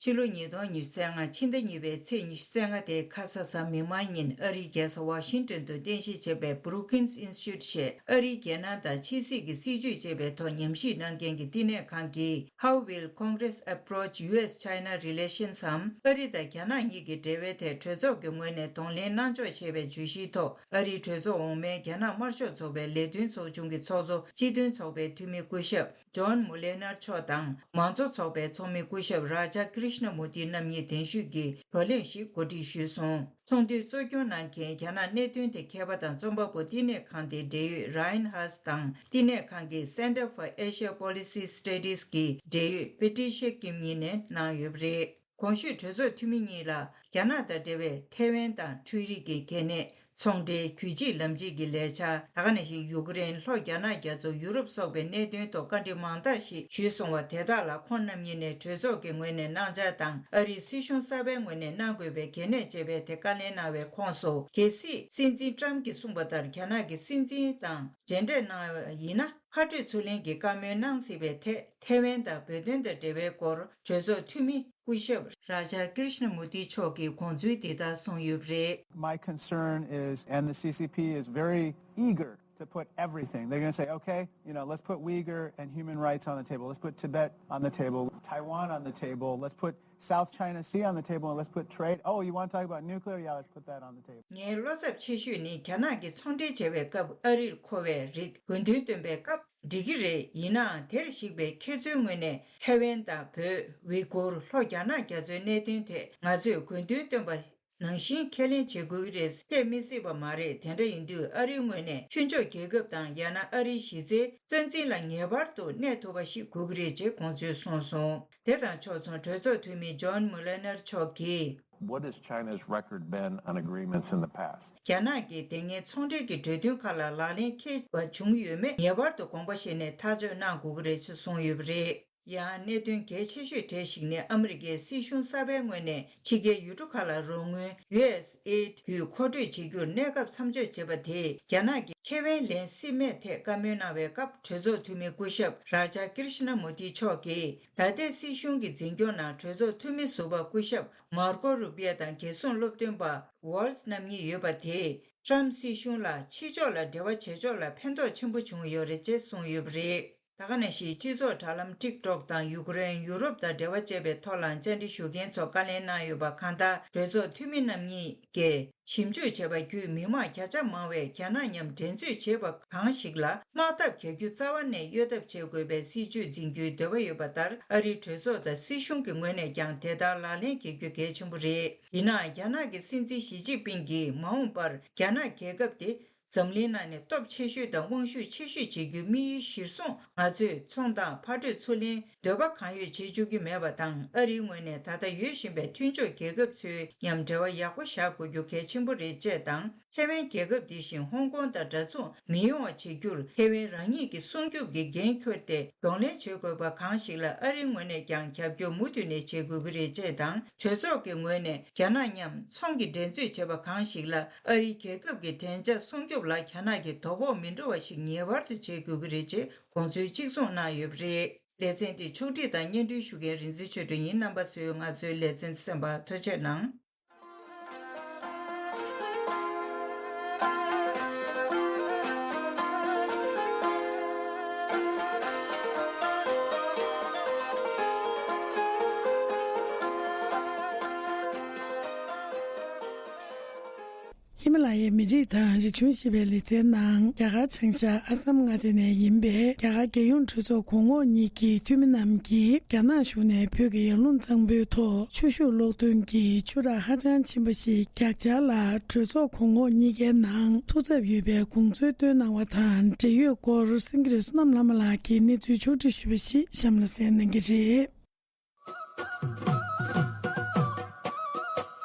ཕྱི་ལོ་ཉིས་སྟོང་ཉི་ཤུ་རྩ་ལྔ་ཕྱི་ཟླ་གཉིས་པའི་ཚེས་ཉི་ཤུ་རྩ་ལྔ་སྟེ་ཁ་ས་གཟའ་མིག་དམར་ཉིན་ཨ་རིའི་རྒྱལ་ས་ཝ་ཤིང་ཏོན་དུ་རྟེན་གཞི་བྱས་པའི་Brookings Institute ཞེས་ཨ་རིའི་རྒྱལ་ནང་དང་ཕྱི་སྲིད་ཀྱི་སྲིད་ཇུས་ཅེས་པའི་ཐོག་ཉམས་ཞིབ་གནང་མཁན་གྱི་བསྟི་གནས་ཁང་གིས། How will Congress approach U S China relations འམ་ཨ་རི་དང་རྒྱ་ནག་གཉིས་ཀྱི་འབྲེལ་བའི་ཐད་གྲོས་ཚོགས་ཀྱི་ངོས་ནས་གདོང་ལེན་གནང་ཕྱོགས་ཞེས་པའི་བརྗོད་གཞིའི་ཐོག་ཨ་རིའི་གྲོས་ཚོགས་འོག་མའི་རྒྱ་ནག་དམར་ཤོག་ཚོགས་པའི་ལས་དོན་ཚོགས་ཆུང་གི་ཚོགས་གཙོ་སྤྱི་མཐུན་ཚོགས་པའི་འཐུས་མི་སྐུ་ཞབས་ཇོན་མུ་ལེ་ནར་མཆོག་དང་མང་གཙོ་ཚོགས་པའི་ཚོགས་མི་སྐུ་ཞབས་རཱ་ཇཱ་ཀྲིཤ་ན་མུ་ཏི་རྣམ་གཉིས་གདན་ཞུས་ཀྱིས་བགྲོ་གླེང་ཞིག་གོ་སྒྲིག་ཞུས་སོང་། ཚོགས་འདུའི་གཙོ་སྐྱོང་གནང་མཁན་རྒྱ་ནག་གནད་དོན་དང་མཁས་པ་དང་རྩོམ་པ་པོ་བསྟི་གནས་ཁང་དེའི་འབྲེལ་ཡོད་རཱ་ཡན་ཧཱ་སི་དང་བསྟི་གནས་ཁང་གི་Center for Asia Policy Studies གི་འབྲེལ་ཡོད་པེ་ཏྲི་ཤ་ཀིམ་གཉིས་ནས་གནང་ཡོད་པ་རེད། གོང་ཞུས་གྲོས་ཚོགས་འཐུས་མི་གཉིས་ལ་རྒྱ་ནག་དང་འབྲེལ་བའི་ཐའེ་ཝན་དང་འཕྲུལ་རིག་གི་གལ་གནད། ཚོང་འབྲེལ་རྒྱུད་གཅིག་ལམ་གཅིག་གི་ལས་འཆར། ད་ག་ནང་བཞིན་ཡུཀ་རེན། ལྷོ་རྒྱ་ནག་རྒྱ་མཚོ། ཡུ་རོབ་སོགས་པའི་གནད་དོན་ཐོག་བཀའ་འདྲི་མང་དག་ཞིག་ཞུས་སོང་བ། དེ་དག་ལ་ཁོང་རྣམ་གཉིས་ནས་གྲོས་ཚོགས་ཀྱི་ངོས་ནས་གནང་འཆར་དང་ཨ་རིའི་སྲིད་གཞུང་གསར་པའི་ངོས་ནས་གནང་དགོས་པའི་གལ་གནད་ཅེས་པའི་ཐད་བཀའ་ལན་གནང་བའི་ཁོངས་སུ། གལ་སྲིད་སྲིད་འཛིན་ཀྲམ་གྱིས་གསུངས་པ་ལྟར་རྒྱ་ནག་གི་སྲིད་འཛིན་དང་མཇལ་འཕྲད་གནང་བ་ཡིན་ན། ཕར་སྤྲོད་ཚུར་ལེན་གྱི་བཀའ་མོལ་གནང་སྲིད་པའི་ཐད་ཐའེ་ཝན་དང་བོད་དོན་དང་འབྲེལ་བའི་སྐོར་གྲོས་ཚོགས་འཐུས་མི་སྐུ་ཞབས་རཱ་ཇཱ་ཀྲིཤ་ན་མུ་ཏི་མཆོག་གིས་དགོངས་ཚུལ་འདི་ལྟར་གསུངས་ཡོད་པ་རེད། My concern is, and the C C P is very eager to put everything. They're going to say, okay, you know, let's put Uyghur and human rights on the table. Let's put Tibet on the table, Taiwan on the table. Let's put South China Sea on the table, and let's put trade. Oh, you want to talk about nuclear? Yeah, let's put that on the table. ངའི་བློ་འཚབ་ཆེ་ཤོས་ནི་རྒྱ་ནག་གིས་ཚོང་འབྲེལ་བྱ་བའི་སྐབས་ཨ་རིར་མཁོ་བའི་རིགས་དགོས་འདུན་བཏོན་པའི་སྐབས། འགྲིག་གི་རེད། ཡིན་ནའང་དེར་གཞིགས་པའི་ཁྱེད་ཚོའི་ངོས་ནས་ཐའེ་ཝན་དང་བོད། ཝི་གུར། ལྷོ་རྒྱ་ནག་རྒྱ་མཚོའི་གནད་དོན་ཐད་ང་ཚོས་དགོས་འདུན་བཏོན་པ་ནང་བཞིན་ཁས་ལེན་བྱེད་དགོས་ཀྱི་རེད་བཤད་མི་སྲིད་པ་མ་རེད། དེ་འདྲ་ཡིན་དུས་ཨ་རིའི་ངོས་ནས་མཐུན་ཕྱོགས་རྒྱལ་ཁབ་དང་ཡང་ན་ཨ་རིའི་གཞི་རྩའི་རྩ་འཛིན་ལ་ངེས་པར་དུ་གནས་ཐུབ་པ་ཞིག་དགོས་ཀྱི་རེད་ཅེས་དགོངས་ཚུལ་གསུངས་སོང་། དེ་དང་ཕྱོགས་མཚུངས་གྲོས་ཚོགས་འཐུས་མི་ཇོན་མུ་ལེ་ནར་མཆོག་གིས། What has China's record been on agreements in the past? རྒྱ་ནག་གིས་དེ་སྔའི་ཚོང་འབྲེལ་གྱི་གྲོས་མཐུན་ཁག་ལ་ལག་ལེན་འཁེལ་བ་བྱུང་ཡོད་མེད་ངེས་པར་དུ་དགོངས་པ་བཞེས་ནས་ཐག་གཅོད་གནང་དགོས་ཀྱི་རེད་ཅེས་གསུངས་ཡོད་པ་རེད། ཡང་གནད་དོན་གལ་ཆེ་ཤོས་གྲས་ཤིག་ནི། ཨ་མི་རི་ཀའི་སྲིད་གཞུང་གསར་པའི་ངོས་ནས་ཕྱི་རྒྱལ་ཡུལ་གྲུ་ཁག་ལ་རོགས་དངུལ་ཡུ་ཨེས་ཨེ་ཌི་བརྒྱུད་མཁོ་སྤྲོད་བྱེད་རྒྱུར་གནས་སྐབས་མཚམས་འཇོག་བྱས་པ་དེས། རྒྱ་ནག་གི་ཁེ་ཕན་ལེན་སྲིད་མེད་ཐད་བཀའ་མོལ་གནང་བའི་སྐབས། གྲོས་ཚོགས་འཐུས་མི་སྐུ་ཞབས་རཱ་ཇཱ་ཀིར་ཤི་ན་མུར་ཏི་མཆོག་གིས། ད་ལྟའི་སྲིད་གཞུང་གི་འཛིན་སྐྱོང་ནང་། གྲོས་ཚོགས་འཐུས་མི་ཟུར་པ་སྐུ་ཞབས་མར་ཀོ་རུ་པི་ཡ་དང་། རྒྱལ་སྲུང་སློབ་སྟོན་པ་ཝོལ་ཊི་རྣམ་གཉིས་ཡོད་པ་དེས། ཊྲམ་སྲིད་གཞུང་ལ་ཕྱི་ཕྱོགས་ལ་འབྲེལ་བ་བྱེད་ཕྱོགས་ལ་ཕན་ཐོགས་ཆེན་པོ་བྱུང་ཡོད་རེད་ཅེས་གསུངས་ཡོད་པ་རེད། ད་ག་ནང་བཞིན་སྤྱི་ཚོགས་དྲ་ལམ་ཊིག་ཊོག་དང་ཡུ་ཀེ་རེན། ཡུ་རོབ་དང་འབྲེལ་བ་བཅད་པའི་ཐོག་ལའང་བཅར་འདྲི་ཞུ་མཁན་ཚོར་བཀའ་ལན་གནང་ཡོད་པ། གང་ལྟར། གྲོས་ཚོགས་འཐུས་མི་རྣམ་གཉིས་ཀྱིས་ཞིབ་འཇུག་བྱས་པ་བརྒྱུད། མི་མང་བརྒྱ་ཆ་མང་བས་རྒྱ་ནག་མཉམ་འགྲན་རྩོད་བྱེད་པ་གང་ཞིག་ལ་དམག་འཐབ་བརྒྱབ་རྒྱུ་རྩ་བ་ནས་གཡོལ་ཐབས་བྱེད་དགོས་པའི་སྲིད་བྱུས་འཛིན་རྒྱུའི་འདོད་པ་ཡོད་པ་ལྟར། ཨ་རིའི་གྲོས་ཚོགས་དང་སྲིད་གཞུང་གི་ངོས་ནས་ཀྱང་དེ་ལྟར་ལག་ལེན་བྱེད་རྒྱུ་གལ་ཆེན་པོ་རེད། ཡིན་ནའང་། རྒྱ་ནག་གི་སྲིད་འཛིན་ཞི་ཅིན་ཕིང་གིས་མ་འོངས་པར་རྒྱ་ནག་རྒྱལ་ཁབ་དེ་འཛམ་གླིང་ནང་ནས་སྟོབས་ཆེ་ཤོས་དང་དབང་ཤུགས་ཆེ་ཤོས་བྱེད་རྒྱུའི་དམིགས་ཡུལ་གཞིར་བཟུང་། ང་ཚོས་ཚོང་དང་ཕར་སྤྲོད་ཚུར་ལེན་འདོད་པ་གང་ཡོད་བྱེད་བཅུག་གི་མེད་པ་དང་། ཨ་རིའི་ངོས་ནས་ད་ལྟ་ཡོད་བཞིན་པའི་མཐུན་ཕྱོགས་རྒྱལ་ཁབ་ཚོའི་མཉམ་འབྲེལ་བ་ཡག་པོ་བཞག་དགོས་རྒྱུ་གལ་ཆེན་པོ་རེད་ཅེས་དང་། ཐའེ་ཝན་རྒྱལ་ཁབ་དེ་བཞིན་ཧོང་ཀོང་དང་འདྲ་མཚུངས་མི་ཡོང་བ་བྱེད་རྒྱུར། ཐའེ་ཝན་རང་ཉིད་ཀྱི་སྲུང་སྐྱོབ་ཀྱི་འགན་འཁྱེར་ཏེ། གདོང་ལེན་བྱེད་དགོས་པ་གང་ཞིག་ལ་ཨ་རིའི་ངོས་ནས་ཀྱང་རྒྱབ་སྐྱོར་མུ་མཐུད་ནས་བྱེད་དགོས་ཀྱི་རེད་ཅེས་དང་། གྲོས་ཚོགས་ཀྱི་ངོས་ནས་རྒྱ་ནག་མཉམ་ཚོང་གི་འགྲན་རྩོད་བྱེད་པ་གང་ཞིག་ལ། ཨ་རིའི་རྒྱལ་ཁབ་ཀྱི་བདེ་འཇགས་སྲུང་སྐྱོབ་ལ་རྒྱ་ནག་གིས་དོ་ཕོག་མི་འགྲོ་བ་ཞིག་ངེས་པར་དུ་བྱེད་དགོས་ཀྱི་རེད་ཅེས་དགོངས་ཚུལ་གཅིག་མཚུངས་གནང་ཡོད་པ་རེད། ལེ་ཚན་འདི་ཕྱོགས་སྒྲིག་དང་སྙན་སྒྲོན་ཞུ་མཁན་རིག་འཛིན་ཆོས་སྒྲོན་ཡིན། རྣམ་པ་ཚོས་ང་ཚོའི་ལེ་ཚན་གསན་པར་ཐུགས་རྗེ་གནང་། ཧི་མ་ལ་ཡའི་མི་རིགས་དང་རིག་གཞུང་ཞེས་པའི་ལེ་ཚན་ནང་། རྒྱ་གར་བྱང་ཤར་ཨ་སམ་མངའ་སྡེ་ནས་ཡིན་པའི་རྒྱ་གར་རྒྱལ་ཡོངས་གྲོས་ཚོགས་གོང་འོག་གཉིས་ཀྱི་འཐུས་མི་རྣམས་ཀྱིས་རྒྱ་ནག་གཞུང་ནས་བོད་ཀྱི་ཡར་ཀླུང་གཙང་པོའི་ཐོག་ཆུ་ཤུགས་གློག་འདོན་གྱི་ཆུ་རགས་ཧ་ཅང་ཆེན་པོ་ཞིག་རྒྱག་འཆར་ལ། གྲོས་ཚོགས་གོང་འོག་གཉིས་ཀའི་ནང་ཐུགས་འཚབ་ཡོད་པའི་དགོངས་ཚུལ་བཏོན་གནང་བ་དང་འབྲེལ་ཡོད་སྐོར། སེང་གེ་རི་བསོད་ནམས་ལྷ་མོ་ལགས་ཀྱིས་གནས་ཚུལ་ཕྱོགས་སྒྲིག་ཞུས་པ་ཞིག་གཤམ་ལ་གསན་གནང་གི་རེད།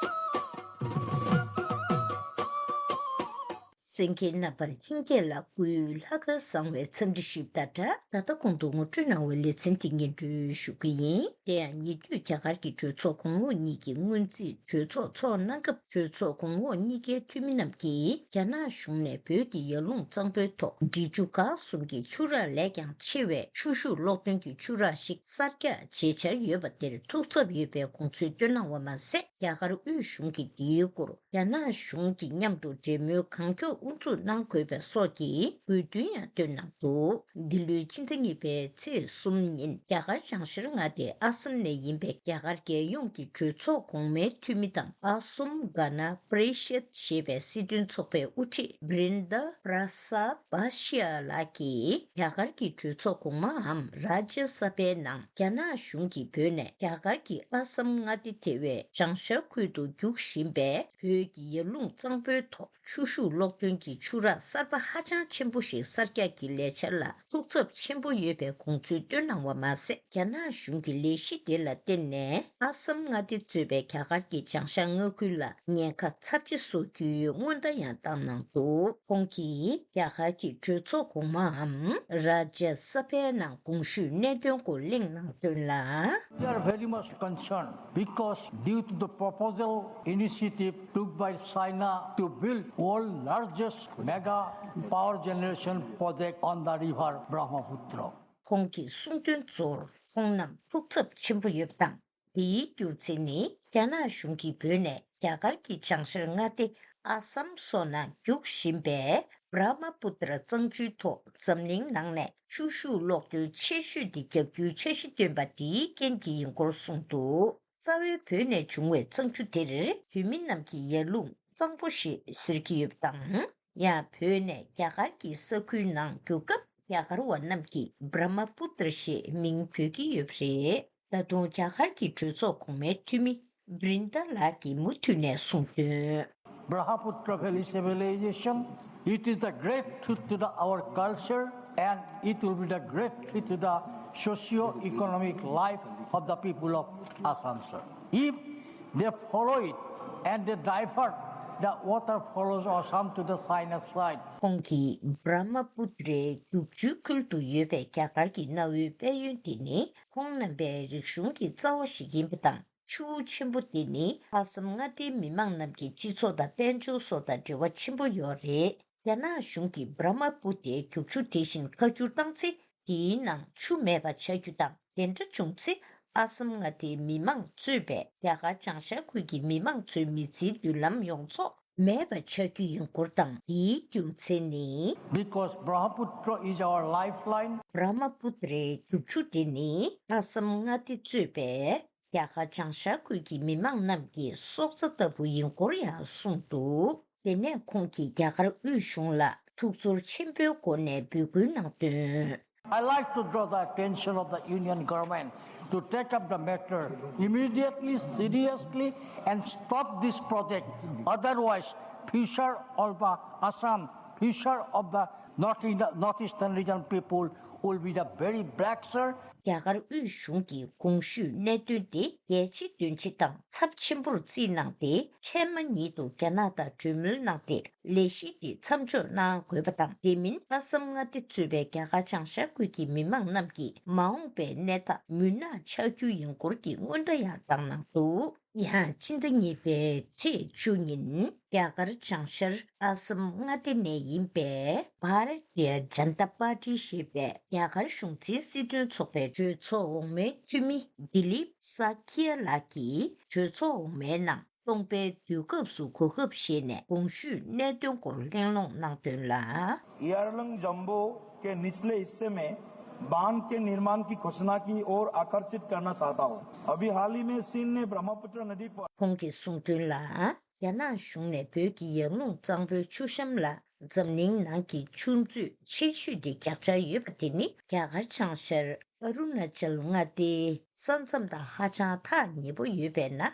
གསན་མཁན་རྣམ་པར་ལྷན་རྒྱས་ལ་སྐུའི་ལྷག་དཀར་བཟང་བའི་འཚམས་འདྲི་ཞུས་པ་དང་སྦྲགས། ད་ལྟ་གོང་དུ་ངོ་སྤྲོད་གནང་བའི་ལེ་ཚན་འདི་སྙན་སྒྲོན་ཞུ་གི་ཡིན། དེ་ཡང་ཉེ་དུས་རྒྱ་གར་གྱི་གྲོས་ཚོགས་གོང་འོག་གཉིས་ཀྱི་སྔོན་རྩིས་གྲོས་ཚོགས་འཚོགས་གནང་སྐབས། གྲོས་ཚོགས་གོང་འོག་གཉིས་ཀའི་འཐུས་མི་རྣམས་ཀྱིས་རྒྱ་ནག་གཞུང་ནས་བོད་ཀྱི་ཡར་ཀླུང་གཙང་པོའི་ཐོག་འབྲི་ཆུ་སྒང་གསུམ་གྱི་ཆུ་རགས་ལས་ཀྱང་ཆེ་བའི་ཆུ་ཤུགས་གློག་འདོན་གྱི་ཆུ་རགས་ཤིག་གསར་རྒྱག་བྱེད་འཆར་ཡོད་པ་དེར་ཐུགས་འཚབ་ཡོད་པའི་དགོངས་ཚུལ་བཏོན་གནང་བ་མ་ཟད། རྒྱ་གར་དབུས་གཞུང་གིས་འདིའི་སྐོར་རྒྱ་ནག་གཞུང་གི་མཉམ་དུ་འབྲེལ་མོལ་གང་མགྱོགས་དབུ་འཛུགས་གནང་དགོས་པ་སོགས་ཀྱི་དགོས་འདུན་ཡང་བཏོན་གནང་འདུག་འདི་ལོའི་ཕྱི་ཟླ་གཉིས་པའི་ཚེས་གསུམ་ཉིན་རྒྱ་གར་བྱང་ཤར་མངའ་སྡེ་ཨ་སམ་ནས་ཡིན་པའི་རྒྱ་གར་རྒྱལ་ཡོངས་ཀྱི་གྲོས་ཚོགས་གོང་མའི་འཐུས་མི་དང་། ཨ་སོམ་ག་ན་པྲི་ཤད་ཞེས་པའི་སྲིད་དོན་ཚོགས་པའི་དབུ་ཁྲིད་བྷྲིན་དཱ་པྲ་སཱད་བྷ་ཤི་ཡ་ལགས་ཀྱིས། རྒྱ་གར་གྱི་གྲོས་ཚོགས་གོང་མའམ་རཱ་ཇྱ་ས་བྷའི་ནང་རྒྱ་ནག་གཞུང་གིས་བོད་ནས་རྒྱ་གར་གྱི་ཨ་སམ་མངའ་སྡེ་དེ་བའི་བྱང་ཤར་ཁུལ་དུ་རྒྱུག་བཞིན་པའི་བོད་ཀྱི་ཡར་ཀླུང་གཙང་པོའི་ཐོག་ཆུ་ཤུགས་གློག་འདོན་གྱི་ཆུ་རགས་གསར་པ་ཧ་ཅང་ཆེན་པོ་ཞིག་གསར་རྒྱག་གི་ལས་འཆར་ལ་ཐུགས་འཚབ་ཆེན་པོ་ཡོད་པའི་དགོངས་ཚུལ་བཏོན་གནང་བ་མ་ཟད། རྒྱ་ནག་གཞུང་གི་ལས་གཞི་དེ་ལ་བརྟེན་ནས། ཨ་སམ་མངའ་སྡེ་གཙོས་པའི་རྒྱ་གར་གྱི་བྱང་ཤར་མངའ་ཁུལ་ལ་ཉེན་ཁ་ཚབས་ཆེ་བཟོ་རྒྱུའི་སྔོན་བརྡ་ཡང་བཏང་གནང་འདུག་ཁོང་གིས་རྒྱ་གར་གྱི་གྲོས་ཚོགས་གོང་མའམ་རཱ་ཇྱ་ས་བྷའི་ནང་གོང་ཞུས་གནད་དོན་སྐོར་གླེང་གནང་དོན་ལ། We are very much concerned because due to the proposal initiative took by China to build world largest mega power generation project on the river Brahmaputra. ཁོང་གིས་གསུངས་དོན་ཚོར། ཁོང་རྣམས་ཐུགས་འཚབ་ཆེན་པོ་ཡོད་པ་དང་། དེའི་རྒྱུ་མཚན་ནི། རྒྱ་ནག་གཞུང་གིས་བོད་ནས་རྒྱ་གར་གྱི་བྱང་ཤར་མངའ་སྡེ་ཨ་སམ་སོགས་ནང་རྒྱུག་བཞིན་པའི་བྷ་ར་མ་པུ་ཏྲ་གཙང་ཆུའི་ཐོག་འཛམ་གླིང་ནང་ནས་ཆུ་ཤུགས་གློག་འདོན་ཆེ་ཤོས་དེ་བརྒྱབ་རྒྱུའི་འཆར་གཞི་བཏོན་པ་དེའི་རྐྱེན་གྱིས་ཡིན་སྐོར་གསུངས་འདུག་རྩ་བའི་བོད་ནས་བྱུང་བའི་གཙང་ཆུ་དེར་བོད་མི་རྣམས་ཀྱིས་ཡར་ཀླུང་གཙང་པོ་ཞེས་ཟེར་གྱི་ཡོད་པ་དང་། ཡང་བོད་ནས་རྒྱ་གར་གྱི་ས་ཁུལ་ནང་རྒྱུག་སྐབས། རྒྱ་གར་བ་རྣམས་ཀྱིས་བྷ་ར་མ་པུ་ཏྲ་ཞེས་མིང་འབོད་ཀྱི་ཡོད་པ་རེད། ད་དུང་རྒྱ་གར་གྱི་གྲོས་ཚོགས་གོང་མའི་འཐུས་མི་བྷྲིན་དཱ་ལགས་ཀྱིས་མུ་མཐུད་ནས་གསུངས་དོན། Brahmaputra Valley civilization, it is the great threat to the, our culture, and it will be the great threat to the socio-economic life of the people of Assam, sir. If they follow it and they divert The water follows Assam to the Sinus side. ཁོང་གིས་བྷྲ་མ་པུ་ཏྲའི་རྒྱུག་ཆུའི་ཁུལ་དུ་ཡོད་པའི་རྒྱ་གར་གྱི་གནའ་བོའི་དཔལ་ཡོན་དེ་ནི་ཁོང་རྣམ་པའི་རིག་གཞུང་གི་རྩ་བ་ཞིག་ཡིན་པ་དང་། ཆུ་བོ་ཆེན་པོ་དེ་ནི་ཨ་སམ་མངའ་སྡེའི་མི་མང་རྣམས་ཀྱི་སྤྱི་ཚོགས་དང་དཔལ་འབྱོར་སོགས་དང་འབྲེལ་བ་ཆེན་པོ་ཡོད་རེད། རྒྱ་ནག་གཞུང་གིས་བྷྲ་མ་པུ་ཏའི་རྒྱུག་ཆུ་དེ་བཞིན་ཁ་བསྒྱུར་བཏང་ཚེ། དེའི་ནང་ཆུ་མེད་པ་ཆགས་རྒྱུ་དང་། དེ་འདྲ་བྱུང་ཚེ། ཨ་སམ་མངའ་སྡེའི་མི་མང་གཙོས་པའི་རྒྱ་གར་བྱང་ཤར་ཁུལ་གྱི་མི་མང་ཚོའི་མི་ཚེའི་མདུན་ལམ་ཡོངས་རྫོགས་མེད་པ་ཆགས་རྒྱུ་ཡིན་སྐོར་དང་། དེའི་རྒྱུ་མཚན་ནི། Because Brahmaputra is our lifeline. བྷྲ་མ་པུ་ཏྲའི་རྒྱུག་ཆུ་དེ་ནི་ཨ་སམ་མངའ་སྡེ་གཙོས་པའི་རྒྱ་གར་བྱང་ཤར་ཁུལ་གྱི་མི་མང་རྣམས་ཀྱི་སྲོག་རྩ་ལྟ་བུ་ཡིན་སྐོར་ཡང་གསུངས་འདུག་དེ་ནས་ཁོང་གིས་རྒྱ་གར་དབུས་གཞུང་ལ་ཐུགས་ཚོར་ཆེན་པོའི་སྒོ་ནས་འབོད་སྐུལ་གནང་དོན། I like to draw the attention of the Union Government to take up the matter immediately, seriously, and stop this project. Otherwise, future of the Assam, future of the North, Northeastern region people will be the very black, sir. རྒྱ་གར་དབུས་གཞུང་གིས་གོང་ཞུས་གནད་དོན་དེ་གལ་ཆེ་དོན་ཆེ་དང་ཚབས་ཆེན་པོར་བརྩིས་གནང་སྟེ། ཆེས་མ་ཉིད་དུ་རྒྱ་ནག་དང་གྲོས་མོལ་གནང་སྟེ། ལས་གཞི་དེ་མཚམས་འཇོག་གནང་དགོས་པ་དང་། དེ་མིན་ཨ་སམ་མངའ་སྡེ་གཙོས་པའི་རྒྱ་གར་བྱང་ཤར་ཁུལ་གྱི་མི་མང་རྣམས་ཀྱི་མ་འོངས་པའི་གནས་སྟངས་མུན་ནག་ཆགས་རྒྱུ་ཡིན་སྐོར་གྱི་སྔོན་བརྡ་ཡང་བཏང་གནང་འདུག་ཡང་ཕྱི་ཟླ་གཉིས་པའི་ཚེས་བཅུ་ཉིན། རྒྱ་གར་བྱང་ཤར་ཨ་སམ་མངའ་སྡེ་ནས་ཡིན་པའི་བྷ་ར་ཏི་ཡ་ཇན་ཏ་པར་ཏི་ཞེས་པའི་རྒྱ་གར་གཞུང་འཛིན་སྲིད་དོན་ཚོགས་པའི་གྲོས་ཚོགས་འོག་མའི་འཐུས་མི་དི་ལིབ་ས་ཁི་ཡ་ལགས་ཀྱིས་གྲོས་ཚོགས་འོག་མའི་ནང་སྟོང་པའི་དུས་སྐབས་སུ་གོ་སྐབས་བཞེས་ནས་གོང་ཞུས་གནད་དོན་སྐོར་གླེང་སློང་གནང་དོན་ལ། ईयरलंग जंबो के निचले हिस्से में बांध के निर्माण की घोषणा की ओर आकर्षित करना चाहता हूँ। अभी हाल ही में चीन ने ब्रह्मपुत्र नदी पर ཁོང་གིས་གསུངས་དོན་ལ། རྒྱ་ནག་གཞུང་ནས་བོད་ཀྱི་ཡར་ཀླུང་གཙང་པོའི་ཆུ་གཤམ་ལ་འཛམ་གླིང་ནང་གི་ཆུ་མཛོད་ཆེ་ཤོས་དེ་རྒྱག་འཆར་ཡོད་པ་དེ་ནི། རྒྱ་གར་བྱང་ཤར་ཨ་རུ་ན་ཅལ་མངའ་སྡེའི་ས་མཚམས་དང་ཧ་ཅང་ཐག་ཉེ་པོ་ཡོད་པས་ན།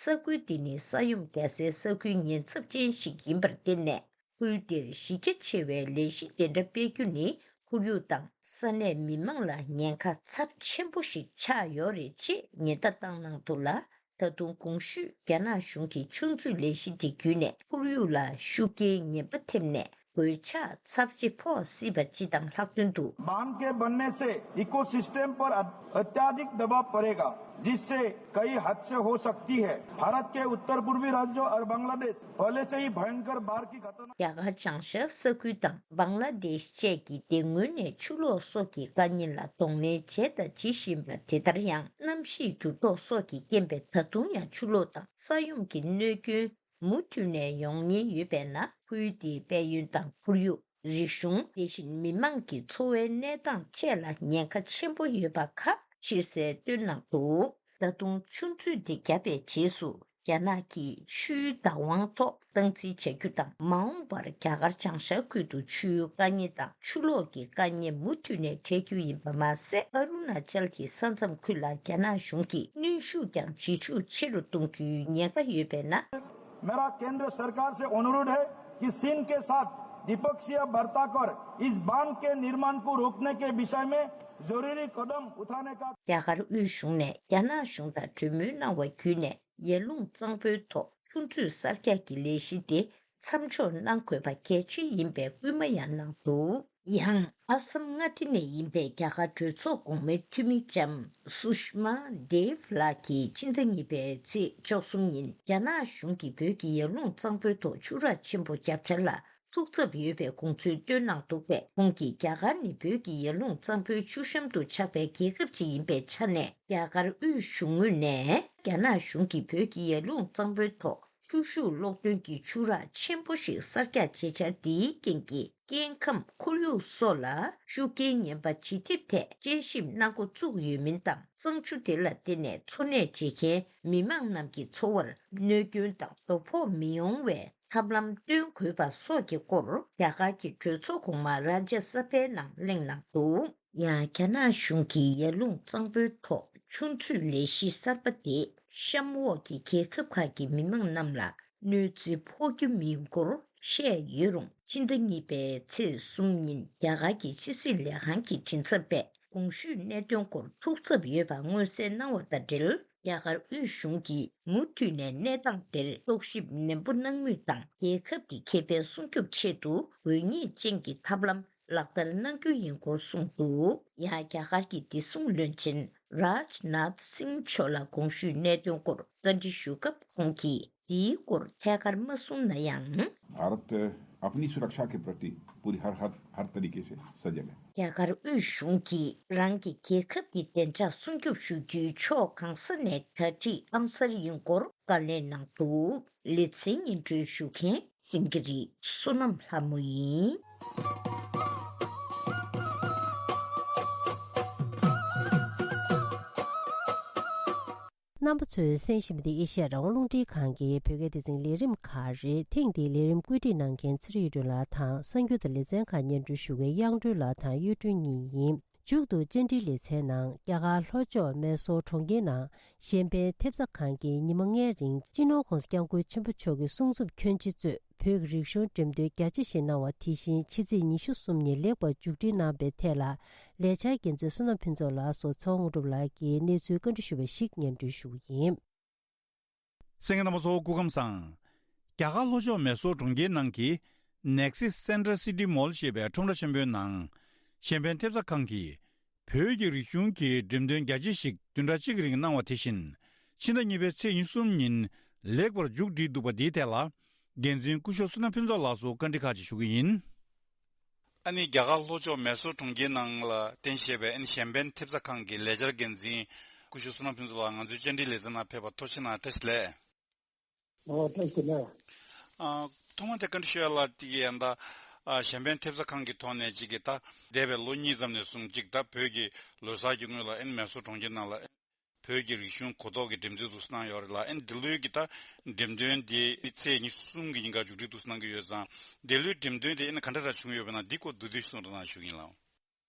ས་ཁུལ་འདི་ནི་ས་ཡོམ་རྒྱག་སའི་ས་ཁུལ་ཉེན་ཚབས་ཅན་ཞིག་ཡིན་པར་བརྟེན་ནས། ཁུལ་འདིར་གཞི་རྒྱ་ཆེ་བའི་ལས་གཞི་དེ་འདྲ་སྤེལ་རྒྱུ་ནི་ཁོར་ཡུག་དང་ས་གནས་མི་མང་ལ་ཉེན་ཁ་ཚབས་ཆེན་པོ་ཞིག་ཆགས་ཡོད་རེད་ཅེས་ཉེན་བརྡ་བཏང་གནང་འདུག་ལ། ད་དུང་གོང་ཞུས་རྒྱ་ནག་གཞུང་གིས་ཆུ་མཛོད་ལས་གཞི་དེ་བརྒྱུད་ནས་ཁོར་ཡུག་ལ་ཤུགས་རྐྱེན་ངན་པ་ཐེབས་ནས་གོད་ཆག་ཚབས་ཆེ་ཕོག་སྲིད་པ་སྤྱི་དང་ལྷག་དོན་དུ། बांध के बनने से इकोसिस्टम पर अत- अत्यधिक दबाव पड़ेगा, जिससे कई हादसे हो सकती है। भारत के उत्तर पूर्वी राज्यों और बांग्लादेश पहले से ही भयंकर बाढ़ की खतरनाक རྒྱ་གར་བྱང་ཤར་ས་ཁུལ་དང་བང་ལ་དེཤ་བཅས་ཀྱི་མདེལ་སྔོན་ནས་ཆུ་ལོག་སོགས་ཀྱི་དཀའ་ཉེན་ལ་གདོང་ལེན་བྱས་དང་བྱེད་བཞིན་པ་དེ་ལྟར་ཡང་། གནམ་གཤིས་འགྱུར་ལྡོག་སོགས་ཀྱི་རྐྱེན་པས་ད་དུང་ཡང་ཆུ་ལོག་དང་ས་ཡོམ་གྱི་གནོད་སྐྱོན་མུ་མཐུད་ནས་ཡོང་ཉེན་ཡོད་པས་ན། ཁུལ་དེའི་དཔལ་ཡོན་དང་ཁོར་ཡུག་རིག་གཞུང་། དེ་བཞིན་མི་མང་གི་འཚོ་བའི་གནས་སྟངས་བཅས་ལ་ཉེན་ཁ་ཆེན་པོ་ཡོད་པ་ཁག་ཆེ་སེ་བཏོན་གནང་འདུག་ད་དུང་ཆུ་མཛོད་དེ་བརྒྱབ་པའི་རྗེས་སུ། རྒྱ་ནག་གིས་ཆུའི་བདག་དབང་ཐོག་སྟངས་འཛིན་བྱ་རྒྱུ་དང་། མ་འོངས་པར་རྒྱ་གར་བྱང་ཤར་ཁུལ་དུ་ཆུའི་དཀའ་ངལ་དང་ཆུ་ལོག་གི་དཀའ་ངལ་མུ་མཐུད་ནས་འཕྲད་རྒྱུ་ཡིན་པ་མ་ཟད། ཨ་རུ་ན་ཅལ་གྱི་ས་མཚམས་ཁུལ་ལ་རྒྱ་ནག་གཞུང་གིས་གནོན་ཤུགས་ཀྱང་ཇེ་ཤུགས་ཆེ་རུ་གཏོང་རྒྱུའི་ཉེན་ཁ་ཡོད་པས་ན། मेरा केंद्र सरकार से अनुरोध है कि चीन के साथ द्विपक्षीय वार्ता कर इस बांध के निर्माण को रोकने के विषय में जरूरी कदम उठाने का རྒྱ་གར་དབུས་གཞུང་ནས་རྒྱ་ནག་གཞུང་དང་གྲོས་མོལ་གནང་བ་བརྒྱུད་ནས། ཡར་ཀླུང་གཙང་པོའི་ཐོག་ཆུ་མཛོད་གསར་རྒྱག་གི་ལས་གཞི་དེ་མཚམས་འཇོག་གནང་དགོས་པ་གལ་ཆེ་ཡིན་པའི་སྐུལ་མ་ཡང་གནང་འདུག་ཡང་ཨ་སམ་མངའ་སྡེ་ནས་ཡིན་པའི་རྒྱ་གར་གྲོས་ཚོགས་གོང་མའི་འཐུས་མི་ལྕམ་སུཤ་མ་དེབ་ལགས་ཀྱིས་ཕྱི་ཟླ་གཉིས་པའི་ཚེས་བཅུ་གསུམ་ཉིན། རྒྱ་ནག་གཞུང་གིས་བོད་ཀྱི་ཡར་ཀླུང་གཙང་པོའི་ཐོག་ཆུ་རགས་ཆེན་པོ་བརྒྱབ་འཆར་ལ། ཐུགས་འཚབ་ཡོད་པའི་དགོངས་ཚུལ་བཏོན་གནང་འདུག་པས། ཁོང་གིས་རྒྱ་གར་ནི་བོད་ཀྱི་ཡར་ཀླུང་གཙང་པོའི་ཆུ་གཤམ་དུ་ཆགས་པའི་རྒྱལ་ཁབ་ཅིག་ཡིན་པའི་ཆ་ནས། རྒྱ་གར་དབུས་གཞུང་ངོས་ནས་རྒྱ་ནག་གཞུང་གིས་བོད་ཀྱི་ཡར་ཀླུང་གཙང་པོའི་ཐོག་ཆུ་ཤུགས་གློག་འདོན་གྱི་ཆུ་རགས་ཆེན་པོ་ཞིག་གསར་རྒྱག་བྱེད་འཆར་འདིའི་རྐྱེན་གྱིས། སྐྱེ་ཁམས་ཁོར་ཡུག་སོགས་ལ་ཤུགས་རྐྱེན་ངན་པ་ཇི་ཐེབས་ཐད་དཔྱད་ཞིབ་གནང་འགོ་བཙུགས་ཡོད་མིན་དང་། གཙང་ཆུ་དེ་ལ་བརྟེན་ནས་འཚོ་གནས་བྱེད་མཁན་མི་མང་རྣམས་ཀྱི་འཚོ་བར་གནོད་སྐྱོན་དང་དོ་ཕོག་མི་ཡོང་བའི་ཐབས་ལམ་སྟོན་དགོས་པ་སོགས་ཀྱི་སྐོར། རྒྱ་གར་གྱི་གྲོས་ཚོགས་གོང་མ་རཱ་ཇྱ་ས་ཕའི་ནང་གླེང་གནང་འདུག་ཡང་རྒྱ་ནག་གཞུང་གིས་ཡར་ཀླུང་གཙང་པོའི་ཐོག་ཆུ་མཛོད་ལས་གཞི་གསར་པ་དེས་གཤམ་འོག་གི་རྒྱལ་ཁབ་ཁག་གི་མི་མང་རྣམས་ལ་གནོད་འཚེ་ཕོག་རྒྱུ་མིན་སྐོར་བཤད་ཡོད་རུང་། ཕྱི་ཟླ་གཉིས་པའི་ཚེས་གསུམ་ཉིན་རྒྱ་གར་གྱི་ཕྱི་སྲིད་ལས་ཁང་གི་མགྲིན་ཚབ་པས་གོང་ཞུས་གནད་དོན་སྐོར་ཐུགས་འཚབ་ཡོད་པ་མངོན་གསལ་གནང་བ་དང་འབྲེལ། རྒྱ་གར་དབུས་གཞུང་གིས་མུ་མཐུད་ནས་གནས་སྟངས་དེར་རྟོག་ཞིབ་ནན་པོ་གནང་མུས་དང་། རྒྱལ་ཁབ་ཀྱི་ཁེ་ཕན་སྲུང་སྐྱོབ་ཆེད་དུ་དགོས་ངེས་ཅན་གྱི་ཐབས་ལམ་ལག་བསྟར་གནང་རྒྱུ་ཡིན་སྐོར་གསུངས་འདུག་ཡང་རྒྱ་གར་གྱི་བདེ་སྲུང་བློན་ཆེན་རཱཇ་ནཱཐ་སིང་མཆོག་ལ་གོང་ཞུས་གནད་དོན་སྐོར་བཀའ་འདྲི་ཞུ་སྐབས། ཁོང་གིས་འདིའི་སྐོར་ཐད་ཀར་མ་གསུངས་ན་ཡང་། भारत अपनी सुरक्षा के प्रति पूरी हर हर हर तरीके से सजग है। རྒྱ་གར་དབུས་གཞུང་གིས་རང་གི་རྒྱལ་ཁབ་ཀྱི་བདེ་འཇགས་སྲུང་སྐྱོབ་ཞུ་རྒྱུའི་ཕྱོགས་གང་ས་ནས་གྲ་སྒྲིག་ཨང་གསར་ཡིན་སྐོར་བཀའ་ལན་གནང་འདུག་ལེ་ཚན་སྙན་སྒྲོན་ཞུ་མཁན་སེང་གེ་རི་བསོད་ནམས་ལྷ་མོ་ཡིན། རྣམ་པ་ཚོས་གསན་བཞིན་པ་འདི་ཨེ་ཤ་ཡ་རང་དབང་རླུང་འཕྲིན་ཁང་གི་བོད་སྐད་སྡེ་ཚན་ལས་རིམ་ཁག་རེད། ཐེངས་འདིའི་ལས་རིམ་བཀོད་སྒྲིག་གནང་མཁན་ཚེ་རིང་གཡུ་སྒྲོན་ལགས་དང་གསར་འགྱུར་དང་ལེ་ཚན་ཁག་སྙན་སྒྲོན་ཞུ་མཁན་གཡང་སྒྲོན་ལགས་དང་གཡུ་སྒྲོན་གཉིས་ཡིན། མཇུག་ཏུ་བཅར་འདྲིའི་ལེ་ཚན་ནང་རྒྱ་གར་ལྷོ་ཕྱོགས་མེ་སོར་གྲོང་ཁྱེར་ནང་གཞན་ཕན་ཐེབས་རྩ་ཁང་གིས་ཉི་མ་ལྔའི་རིང་སྤྱི་ནོར་༧གོང་ས་༧སྐྱབས་མགོན་ཆེན་པོ་མཆོག་གི་གསུང་རྩོམ་ཁྱོན་ཆེ་གཙོས་བོད་ཀྱི་རིག་གཞུང་འགྲེམས་སྟོན་རྒྱ་ཆེ་ཞིག་གནང་བ། དེ་བཞིན་ཕྱི་ཚེས་ཉི་ཤུ་གསུམ་ཉིན་ལེགས་པར་མཇུག་སྒྲིལ་གནང་བའི་ཐད་ལ་ལས་འཆར་འགན་འཛིན་བསོད་ནམས་ཕུན་ཚོགས་ལགས་སུ་ཚེ་དབང་དངོས་གྲུབ་ལགས་ཀྱིས་གནས་ཚུལ་བཀའ་འདྲི་ཞུས་པ་ཞིག་སྙན་སྒྲོན་ཞུ་གི་ཡིན། གསན་མཁན་རྣམ་པ་ཚོ་སྐུ་ཁམས་བཟང་། རྒྱ་གར་ལྷོ་ཕྱོགས་མེ་སོར་གྲོང་ཁྱེར་ནང་གི་Nexus Central City Mall ཞེས་པའི་ཁྲོམ་ར་ཆེན་པོའི་ནང་གཞན་ཕན་ཐེབས་རྩ་ཁང་གིས་བོད་ཀྱི་རིག་གཞུང་གི་འགྲེམས་སྟོན་རྒྱ་ཆེ་ཞིག་བདུན་ཕྲག་གཅིག་གི་རིང་གནང་བ་དེ་བཞིན་ཕྱི་ཟླ་གཉིས་པའི་ཚེས་ཉི་ཤུ་གསུམ་ཉིན་ལེགས་པར་མཇུག་བསྒྲིལ་འདུག་པ། འདིའི་ཐད་ལ་འགན་འཛིན་སྐུ་ཞབས་བསོད་ནམས་ཕུན་ཚོགས་ལགས་སུ་བཀའ་འདྲི་ཁག་ཅིག་ཞུ་གི་ཡིན། ཨ་ནི་རྒྱ་གར་ལྷོ་ཕྱོགས་མེ་སོར་གྲོང་ཁྱེར་ནང་ལ་རྟེན་གཞི་བྱས་པའི་ཨ་ནི་གཞན་ཕན་ཐེབས་རྩ་ཁང་གི་ལས་འཆར་འགན་འཛིན་སྐུ་ཞབས་བསོད་ནམས་ཕུན་ཚོགས་ལགས་ང་ཚོའི་བཅར་འདྲིའི་ལེ་ཚན་ནང་ཕེབས་པར་ཐུགས་རྗེ་གནང་། བཀྲ་ཤིས་བདེ་ལེགས། ཨོ་བཀྲ་ཤིས་བདེ་ལེགས། ཨ་ཐོག་མ་དེ་བཀའ་འདྲི་ཞུ་ཡ་ལ་དེ་གི་ཡང་ད་ཨ་གཞན་ཕན་ཐེབས་རྩ་ཁང་གི་ཐོག་ནས་ཅིག་གི་ད་འདས་པའི་ལོ་གཉིས་ཙམ་ནས་བཟུང་ཅིག་ད་བོད་ཀྱི་ལོ་གསར་གྱི་སྔོན་ལ་ཨ་ནི་མེ་སོར་གྲོང་ཁྱེར་ནང་ལ་བོད་ཀྱི་རིག་གཞུང་གོ་རྟོགས་ཀྱི་འགྲེམས་སྟོན་འདུག་སེ་གནང་ཡོད་རེད་ལ། ཨ་ནི་འདི་ལོའི་གི་ད་འགྲེམས་སྟོན་དེ་ཚེས་ཉི་ཤུ་གསུམ་གྱི་ཉིན་ཀ་མཇུག་སྒྲིལ་འདུག་སེ་གནང་གི་ཡོད་ཙང་། འདི་ལོའི་འགྲེམས་སྟོན་དེ་ཨ་ནི་ག་འདྲ་ར་བྱུང་ཡོད་པ་ན་འདི་སྐོར་མདོར་བསྡུས་གསུང་རོགས་གནང་ཞུ་གི་ཡིན་ལགས།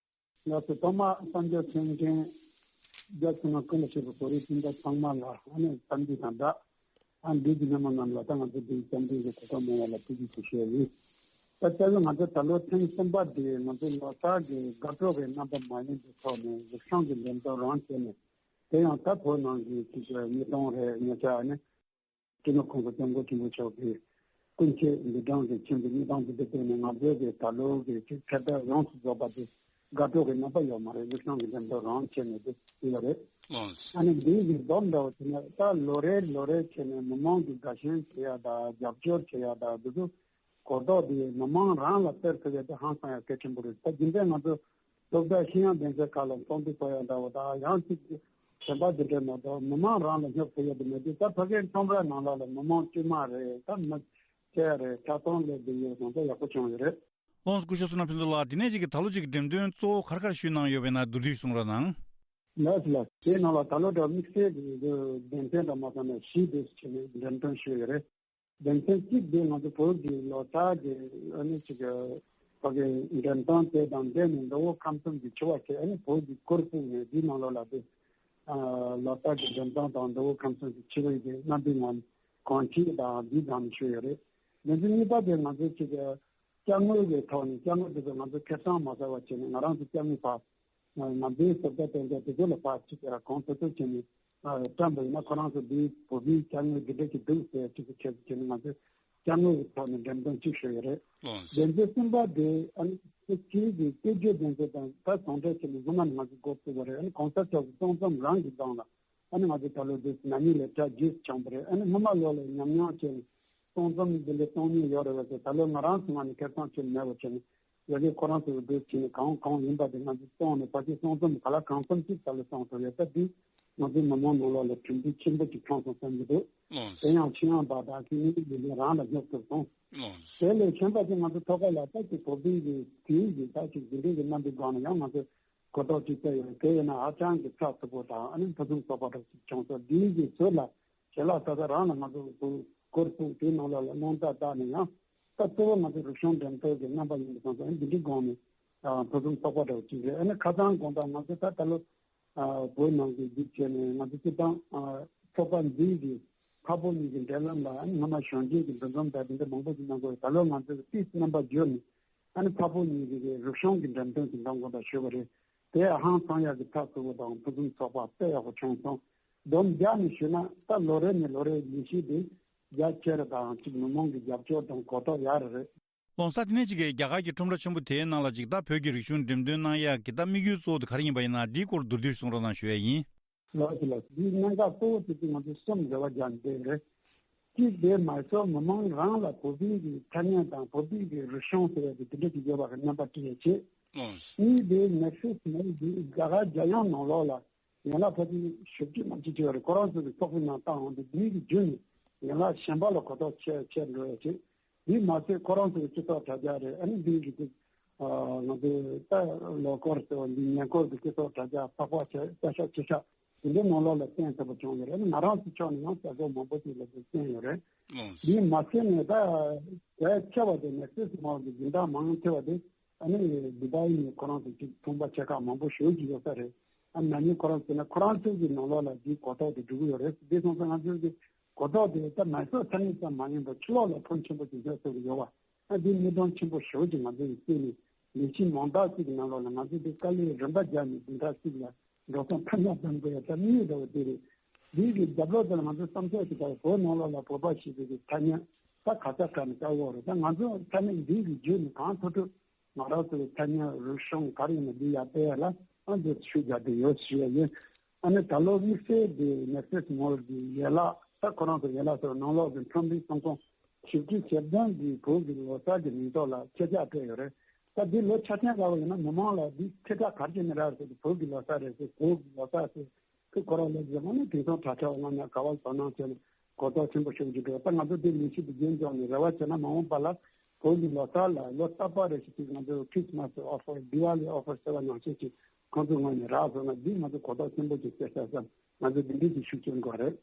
ལགས་སོ། ཐོག་མར་གསར་འགྱུར་གསན་མཁན་རྒྱ་ཆེ་ན་ཀུན་ལ་ཞེས་པའི་བོད་རིགས་སྤུན་ཟླ་ཚང་མ་ལ་ཨ་ནི་འཚམས་འདྲི་དང་སྦྲགས། ཨ་འདི་གི་ཉིན་མོ་རྣམས་ལ་ད་ང་ཚོ་འདིའི་བཅར་འདྲི་གི་གོ་སྐབས་གནང་བ་ལ་ཐུགས་རྗེ་ཆེ་ཞུ་ཡ་ཡིན། ད་ལྟ་བུ་ང་ཚོ་ད་ལོ་ཐེངས་གསུམ་པ་འདི་ང་ཚོ་ལོ་གསར་གྱི་དགའ་སྤྲོ་གི་རྣམ་པ་མ་ཡིན་པའི་ཐོག་ནས་རིག་གཞུང་གི་འགྲེམས་སྟོན་རང་བྱས་ནས། དེ་ཡང་ད་བོད་ནང་གི་ཅིག་ཉིས་སྟོང་རེ་ཉེ་ཆར་ནས་སྤྱི་ནོར་༧གོང་ས་༧སྐྱབས་མགོན་ཆེན་པོ་མཆོག་གི་སྐུ་མཆེད་འདུ་གྲངས་ཀྱི་ཆེན་པོ་གཉིས་སྟོང་དེ་འདྲ་བཏོན་ནས་ང་ཚོའི་གི་ད་ལོ་གི་ཅིག་འཆར་ཟླ་ཡོངས་སུ་རྫོགས་པ་དེ་དགའ་སྤྲོ་གི་རྣམ་པ་ཡོད་མ་རེད། རིག་གཞུང་གི་འགྲེམས་སྟོན་རང་བྱས་ནས་དེ་ཡོད་རེད། ལགས་སོ། ཨ་ནི་འདིའི་གི་སྡོམ་འདྲ་བོ་བྱས་ན་ད་ལོ་རེ་ལོ་རེ་བྱས་ནས་མི་མང་གི་དགའ་ཞེན་བྱེད་ཡ་དང་རྒྱབ་སྐྱོར་བྱེད་ཡ་དང་འདི་ཚོ་གོ་རྟོགས་དེ་མི་མང་རང་ལ་སྟེར་ཐུབ་ཡ་དེ་ཧང་སང་ཡ་གལ་ཆེན་པོ་རེད། ད་རྒྱུན་ལྡན་ང་ཚོ་སློབ་གྲྭ་ཤེས་ཡོན་སྡེ་ཚན་ཁག་ལ་ཚོགས་འདུ་ཚོགས་ཡ་འདྲ་བོ་དང་ཡང་ཅིག་གཞན་པ་དེ་འདྲའི་མ་གཏོགས་མི་མང་རང་ལ་སྙོབ་ཐུབ་ཡ་དེ་མེད་དུས་ད་ཕ་གིའི་ཁྲོམ་ར་ནང་ལོགས་ལ་མི་མང་དཀྱུས་མ་རེད། ད་མི་སྐྱེ་ཡ་རེད། ཆ་ཚང་སླེབས་བསྡད་ཡོད་ཙང་ད་ཡག་པོ་བྱུང་ཡོད་རེད། ལགས་སོ། སྐུ་ཞབས་བསོད་ནམས་ཕུན་ཚོགས་ལགས། འདི་ནས་ཅིག་གི་ད་ལོ་ཅིག་གི་འགྲེམས་སྟོན་གཙོ་བོ་ག་རེ་ག་རེ་ཞུས་གནང་ཡོད་པ་ཡིན་ན་མདོར་བསྡུས་གསུང་རོགས་གནང་། ལགས་སོ་ལགས། དེའི་ནང་ལ་ད་ལོ་འདྲ་དམིགས་བསལ་གྱི་སྡེ་ཚན་འདྲ་མ་ཚང་ནས་བཞི་དེ་བྱས་ནས་འགྲེམས་སྟོན་ཞུས་ཡོད་རེད། སྡེ་ཚན་གཅིག་དེ་ང་ཚོ་བོད་ཀྱི་ལོ་གསར་གྱི་ཨ་ནི་ཅིག་ཕ་གི་འགྲེམས་སྟོན་དེ་དང་འབྲེལ་ནས་མདོ་དབུས་ཁམས་གསུམ་གྱི་ཆུ་བ་བྱས་ཨ་ནི་བོད་ཀྱི་གུར་ཕུབ་ནས་འདིའི་ནང་ལོགས་ལ་དེ་ལོ་གསར་གྱི་འགྲེམས་སྟོན་དང་མདོ་དབུས་ཁམས་གསུམ་གྱི་ཆུ་བའི་གི་གནའ་དུས་ངང་གོང་ཆེན་དང་འདི་དང་ཞུས་ཡོད་རེད། སྡེ་ཚན་གཉིས་པ་དེ་ང་ཚོ་ཅིག་ཅ་དངོས་ཀྱི་ཐོག་ནས་ཅ་དངོས་དེ་ཚོ་ང་ཚོ་ཁེ་བཟང་མ་ཟ་བ་བྱས་ནས་ང་རང་ཚོ་ཅ་དངོས་ཕར་ང་ཚོའི་བཟོ་ལྟ་སྟོན་ཀ་དེ་ཚོ་ལ་ཕར་ཅིག་གོང་མཐོ་ཤོས་བྱས་ནས་བཀྲམ་པ་ཡིན་ན་ཁོ་རང་ཚོ་འདིའི་བོད་པའི་ཅ་དངོས་འདི་འདྲ་ཅིག་འདུག་ཟེར་ཅིག་གི་ཆེད་དུ་བྱས་ནས་ང་ཚོས་ཅ་དངོས་ཀྱི་ཐོག་ནས་འགྲེམས་སྟོན་ཅིག་ཞུས་ཡོད་རེད། ལགས་སོ། སྡེ་ཚན་གསུམ་པ་དེ་ཨ་ནི་སྤྱིའི་གི་སྐད་བརྗོད་སྡེ་ཚན་དང་ད་ཟུང་འབྲེལ་བྱས་ནས་སྔོན་མ་ནས་ང་ཚོས་འགོ་བཙུགས་པ་རེད། ཨ་ནི་གོང་ས་མཆོག་གི་གསུང་རྩོམ་རང་གི་སྒང་ལ་ཨ་ནི་ང་ཚོས་ད་ལོ་འདི་ན་ནིང་ལས་གྲ་རྒྱས་སུ་བྱུང་བ་རེད། ཨ་ནི་སྔོན་མ་ལོ་ལ་ཉམས་མྱོང་བྱས་ནས་གསུང་རྩོམ་འདི་འདྲ་གཏོང་མྱོང་ཡོད་རེད་བ་ཟེར་ད་ལོ་ང་རང་ཚོའི་ངོས་ནས་ཁེ་བཟང་ཅིག་མེད་པ་བྱས་ནས་ཡ་གི་ཁོ་རང་ཚོའི་འགྲོས་བྱས་ནས་གང་གང་ཡིན་པ་དེ་ང་ཚོས་གཏོང་ནས་ཕལ་ཆེར་གསུང་རྩོམ་ག་ལ་གང་འཚམ་ཅིག་ད་ལོ་གཏོང་ཐུབ་ཡོད། ད་འདི་ང་ཚོའི་མི་མང་ནང་ལོགས་ལ་གྲུབ་འབྲས་ཆེན་པོ་ཅིག་བྱུང་སོང་བསམ་གྱི་འདུག་ལགས་སོ། དེ་ཡང་ཤེས་ཡོན་པ་དང་ཤེས་ཡོན་ལས་རིགས་རང་ལ་སྙོབ་ཐུབ་སོང་། ལགས་སོ། དེ་ལས་གཞན་པ་ཅིག་ང་ཚོ་ཐོག་ཁ་ལ་ད་ཅིག་གོ་བདེ་གི་དུས་ཀྱི་ད་ཅིག་འཛིན་གྲྭ་གི་རྣམ་པའི་སྒང་ལ་ཡང་ང་ཚོས་གོ་རྟོགས་ཅིག་སྤེལ་ཡོད། དེ་ཡིན་ན་ཧ་ཅང་གི་ཚགས་ཚུད་པོ་དང་ཨ་ནི་ཕུན་སུམ་ཚོགས་པ་འདྲ་ཞིག་བྱུང་སོང་། འདིའི་གི་ཟུར་ལ་ཞལ་ལག་ས་ས་རང་ལ་ང་ཚོ་གུར་གུར་ཕུབ་དེའི་ནང་ལོགས་ལ་རླུང་རྟ་བཏགས་ནས་ཡང་ད་གཙོ་བོ་ང་ཚོ་རིག་གཞུང་འགྲེམས་སྟོན་གྱི་རྣམ་པ་ཡིན་པ་སོང་ཙང་འདི་འདྲའི་སྒང་ནས་ཕུན་སུམ་ཚོགས་པ་འདྲ་བོ་ཅིག་རེད། ཨ་ནི་ཁ་སང་དགོངས་དག་ང་ཚོ་ད་ད་ལོ་བོད་ནང་གི་འདི་བྱས་ནས་ང་ཚོ་སྤྱི་བཏང་ཚོགས་པ་འདིའི་གི་འཕགས་བོད་གཉིས་ཀྱི་འབྲེལ་ལམ་ལ་ཨ་ནི་སྔོན་མ་གཞོན་སྐྱེས་ཀྱི་འདུ་འཛོམས་དང་དེ་འདྲ་མང་པོ་ཞིག་གནང་དགོས་རེད། ད་ལོ་ང་ཚོས་ཏིས་རྣམ་པ་བསྒྱུར་ནས་ཨ་ནི་འཕགས་བོད་གཉིས་ཀྱི་གི་རིག་གཞུང་གི་འགྲེམས་སྟོན་ཞིག་གནང་དགོས་འདྲ་ཞུས་པ་རེད། དེ་ཧང་སང་ཡག་གི་ཚགས་ཚུད་པོ་དང་ཕུན་སུམ་ཚོགས་པ་དཔེ་ཡག་པོ་བྱུང་སོང་། སྡོམ་རྒྱག་ནས་ཞུས་ན་ད་ལོ་རེ་ནས་ལོ་རེ་ལས་གཞི་དེ་རྒྱ་ཆེ་རུ་དང་གཅིག་མི་མང་གི་རྒྱབ་སྐྱོར་དང་གོ་རྟོགས་ཡག་རུ་རེད། ལོ་གསར་དེ་ནས་ཅིག་གིས་རྒྱ་གར་གྱི་ཁྲོམ་ར་ཆེན་པོ་དེའི་ནང་ལ་ཅིག་ད་བོད་ཀྱི་རིག་གཞུང་འགྲེམས་སྟོན་གནང་ཡག་གི་ད་དམིགས་ཡུལ་གཙོ་བོ་དེ་ག་རེ་ཡིན་པ་ཡིན་ན་འདིའི་སྐོར་མདོར་བསྡུས་གསུང་རོགས་གནང་ཞུ་ཡ་ཡིན། ལགས་སོ་ལགས་སོ། འདིའི་གནད་འགག་གཙོ་བོ་དེ་ཚོ་ང་ཚོས་གསུམ་རེ་བ་རྒྱག་འདོད་རེད། གཅིག་དེ་མ་སོ་མི་མང་རང་ལ་བོད་པའི་གི་ཐ་སྙད་དང་བོད་པའི་གི་རིག་གཞུང་ཟེར་བ་དེ་དེ་འདྲ་ཅིག་ཡོད་པ་གི་རྣམ་པ་སྤྲད་ཡ་བྱེད། ཨོ། གཉིས་དེ་ནེག་སིས་མོལ་དེ་རྒྱ་གར་རྒྱལ་ཡོངས་ནང་ལོགས་ལ་ཡན་ལག་ཕལ་ཆེར་ཞེ་གཅིག་མ་གཅིག་ཅིག་ཡོད་རེད། ཁོ་རང་ཚོ་གི་ཚོགས་པའི་ནང་བཏང་འོང་དུས་འདིའི་གི་བརྒྱུད་ནས་ཡན་ལག་གཞན་པ་ལ་གོ་རྟོགས་ཆེ་ཆེར་འགྲོ་ཡ་བྱེད། འདི་མ་ཟད་ཁོ་རང་ཚོའི་སྤྱི་ཚོགས་དྲ་རྒྱ་རེད། ཨ་ནི་འདི་གི་ཅིག་ང་ཚོའི་ད་ལོ་འཁོར་ཟེར་བ་འདི་ཉེ་འཁོར་གྱི་སྤྱི་ཚོགས་དྲ་རྒྱ་ཚགས་པར་ཆེ་ཆ་ཤ་ཆེ་ཆ་འདི་འདྲའི་ནང་ལོགས་ལ་བསྟན་ཐུབ་པ་བྱུང་ཡོད་རེད། ཨ་ནི་ང་རང་ཚོའི་ཕྱོགས་ནས་ཡང་གསལ་པོ་མང་པོ་ཅིག་ལ་འདི་བསྟན་ཡོད་རེད། ཨོ། འདི་མ་ཟད་ནས་ད་གལ་ཆེ་བ་དེ་ནེག་སིས་མོལ་གྱི་སྦྱིན་བདག་མང་ཆེ་བ་དེ་ཨ་ནི་ཌུ་བའི་ནས་ཁོ་རང་ཚོ་ཅིག་ཚོང་པ་ཆེ་ཁག་མང་པོ་ཞེ་ཅིག་ཡོད་ས་རེད། ཨ་ནི་ནི་ཁོ་རང་ཚོ་ན་ཁོ་རང་ཚོའི་གི་ནང་ལོགས་ལ་འདིའི་གོ་རྟོགས་དེ་འགྲོ་གི་ཡོད་རེད། འདི་སོང་ཙང་ང་ཚོའི་གི་གོ་རྟོགས་དེ་ད་མ་སོ་ས་གནས་ཙམ་མ་ཡིན་པར་ཕྱི་ལོགས་ལ་ཕོན་ཆེན་པོ་ཅིག་སླེབས་ཐུབ་ཀྱི་ཡོད་པ། ཨ་འདི་གནད་དོན་ཆེན་པོ་ཞེ་པོ་ཅིག་ང་ཚོ་ཡི་སྲིད་ནས་ལས་གཞི་མང་དག་ཅིག་གི་ནང་ལོགས་ལ་ང་ཚོ་འདི་དཀའ་ལས་རིམ་པ་བརྒྱབ་ནས་འཛིན་གྲྭ་གཅིག་ལ་འགྲོ་སོང་ཐ་སྙད་འདོན་དགོས་ཡ་ད་གནད་འགག་པ་དེ་རེད། འདི་གི་རྒྱབ་ལོགས་དེ་ལ་ང་ཚོ་བསམ་ཚུལ་ཞིག་དང་བོད་ནང་ལོགས་ལ་བོད་པ་ཞེས་པའི་གི་ཐ་སྙད་ད་ག་ས་ག་ནས་བཀག་འོག་རེད། ད་ང་ཚོ་ཐ་སྙད་འདི་གི་བརྒྱུད་ནས་གང་ཐུབ་ཐུབ་ང་རང་ཚོའི་ཐ་སྙད་རིག་གཞུང་ག་རེ་ཡིན་ན་འདི་ཡར་སྤེལ་ཡ་ལ་ཨ་འདི་ཤུགས་རྒྱག་གི་ཡོད་ཞུ་ཡ་ཡིན། ཨ་ནི་ད་ལོ་དམིགས་བསལ་འདི་ནེག་སིས་མོལ་གྱི་ཡན་ལག་ད་ཁོ་རང་ཚོ་ཡན་ལག་ཚོ་ནང་ལོགས་ཀྱི་ཁྲོམ་རའི་ཚོང་ཁང་བཞི་བཅུ་ཞེ་བདུན་གྱི་བོད་ཀྱི་ལོ་གསར་གྱི་མིང་ཐོག་ལ་ཆད་ཆག་སྤྲད་ཡོད་རེད། ད་འདི་ལོ་ཆ་ཚང་ལ་བ་ཡིན་ན་མི་མང་ལ་འདི་ཁྱེད་ཅག་ག་རེ་བྱས་ནས་རག་ཟེར་ཏེ་བོད་ཀྱི་ལོ་གསར་རེད་ཟེར། བོད་ཀྱི་ལོ་གསར་ཟེར་ཁོ་ཁོ་རང་ལ་ཟེར་མ་ནི་དེང་སང་དྲ་ཁྲ་འོང་ན་ག་བ་དོ་སྣང་བྱས་ནས་གོ་རྟོགས་ཆེན་པོ་ཞིག་ཅིག་འགྲོ། ད་ང་ཚོ་འདི་ལས་གཞི་འདི་རྒྱུན་འཇོག་ནས་རེ་བ་བྱས་ན་མ་འོངས་པ་ལ་བོད་ཀྱི་ལོ་གསར་ལ་ལོ་རྟག་པར་རེ་ཞིག་ཅིག་ང་ཚོ་ཁྲིས་མ་སི་ཨོ་ཕར་དི་ཝ་ལི་ཨོ་ཕར་ཟེར་བ་ནང་བཞིན་ཅིག་ཁོང་ཚོའི་ངོས་ནས་རག་སོང་ན་འདི་ང་ཚོ་གོ་རྟོགས་ཆེན་པོ་ཅིག་སྤེལ་ས་བསམ། ང་ཚོ་འདི་འདྲའི་ཅིག་ཤུགས་ཆེན་དགོས་རེད།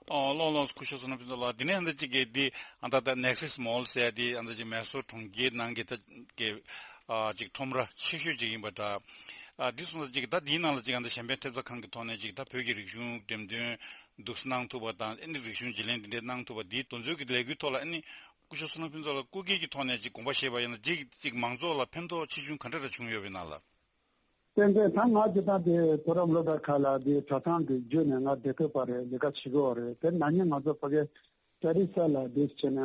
ཨོ་ལོ་ལོ་སྐུ་ཞབས་བསོད་ནམས་ཕུན་ཚོགས་ལགས། དེ་ནས་ཨ་ནི་ཅིག་གི་འདི་ཨ་ད་ད་ནེག་སིས་མོལ་ཟེར་ཡ་འདི་ཨ་ད་ཅིག་མེ་སོར་གྲོང་ཁྱེར་ནང་གི་ད་གི་ཨ་ཅིག་ཁྲོམ་ར་ཆེ་ཤོས་ཅིག་ཡིན་པ་འདྲ། ཨ་འདི་སོང་ཙང་ཅིག་ད་འདིའི་ནང་ལ་ཅིག་ཨ་ད་གཞན་ཕན་ཐེབས་རྩ་ཁང་གི་ཐོག་ནས་ཅིག་ད་བོད་ཀྱི་རིག་གཞུང་འགྲེམས་སྟོན་འདུག་སེ་གནང་ཐུབ་པ་དང་ཨ་ནི་རིག་གཞུང་བརྗེ་ལེན་འདི་འདྲའི་གནང་ཐུབ་པ་འདིའི་དོན་ཚན་གྱི་ལས་འགུལ་ཐོག་ལ་ཨ་ནི་སྐུ་ཞབས་བསོད་ནམས་ཕུན་ཚོགས་ལགས་སྐུ་སྒེར་གྱི་ཐོག་ནས་ཅིག་དགོངས་པ་བཞེས་པ་ཡིན་ན་ཅིག་ཅིག་མང་ཚོགས་ལ་ཕན་ཐོགས་ཆེ་ཆུང་ག་འདྲ་རེ་བྱུང་ཡོད་པའི་ནང་ལ། ཏན་ཏན་ད་ང་ཅི་ད་དེ་དོ་རམ་སློབ་གྲྭ་ཁག་ལ་དེ་གྲྭ་ཚང་གི་བརྒྱུད་ནས་ང་བདེ་ཐོབ་པ་རེད། ལས་ཀ་བྱེད་དགོས་རེད། དེ་ན་ནིང་ང་ཚོ་ཕ་གི་ཏེ་རི་ས་ལ་དེ་བྱས་ནས་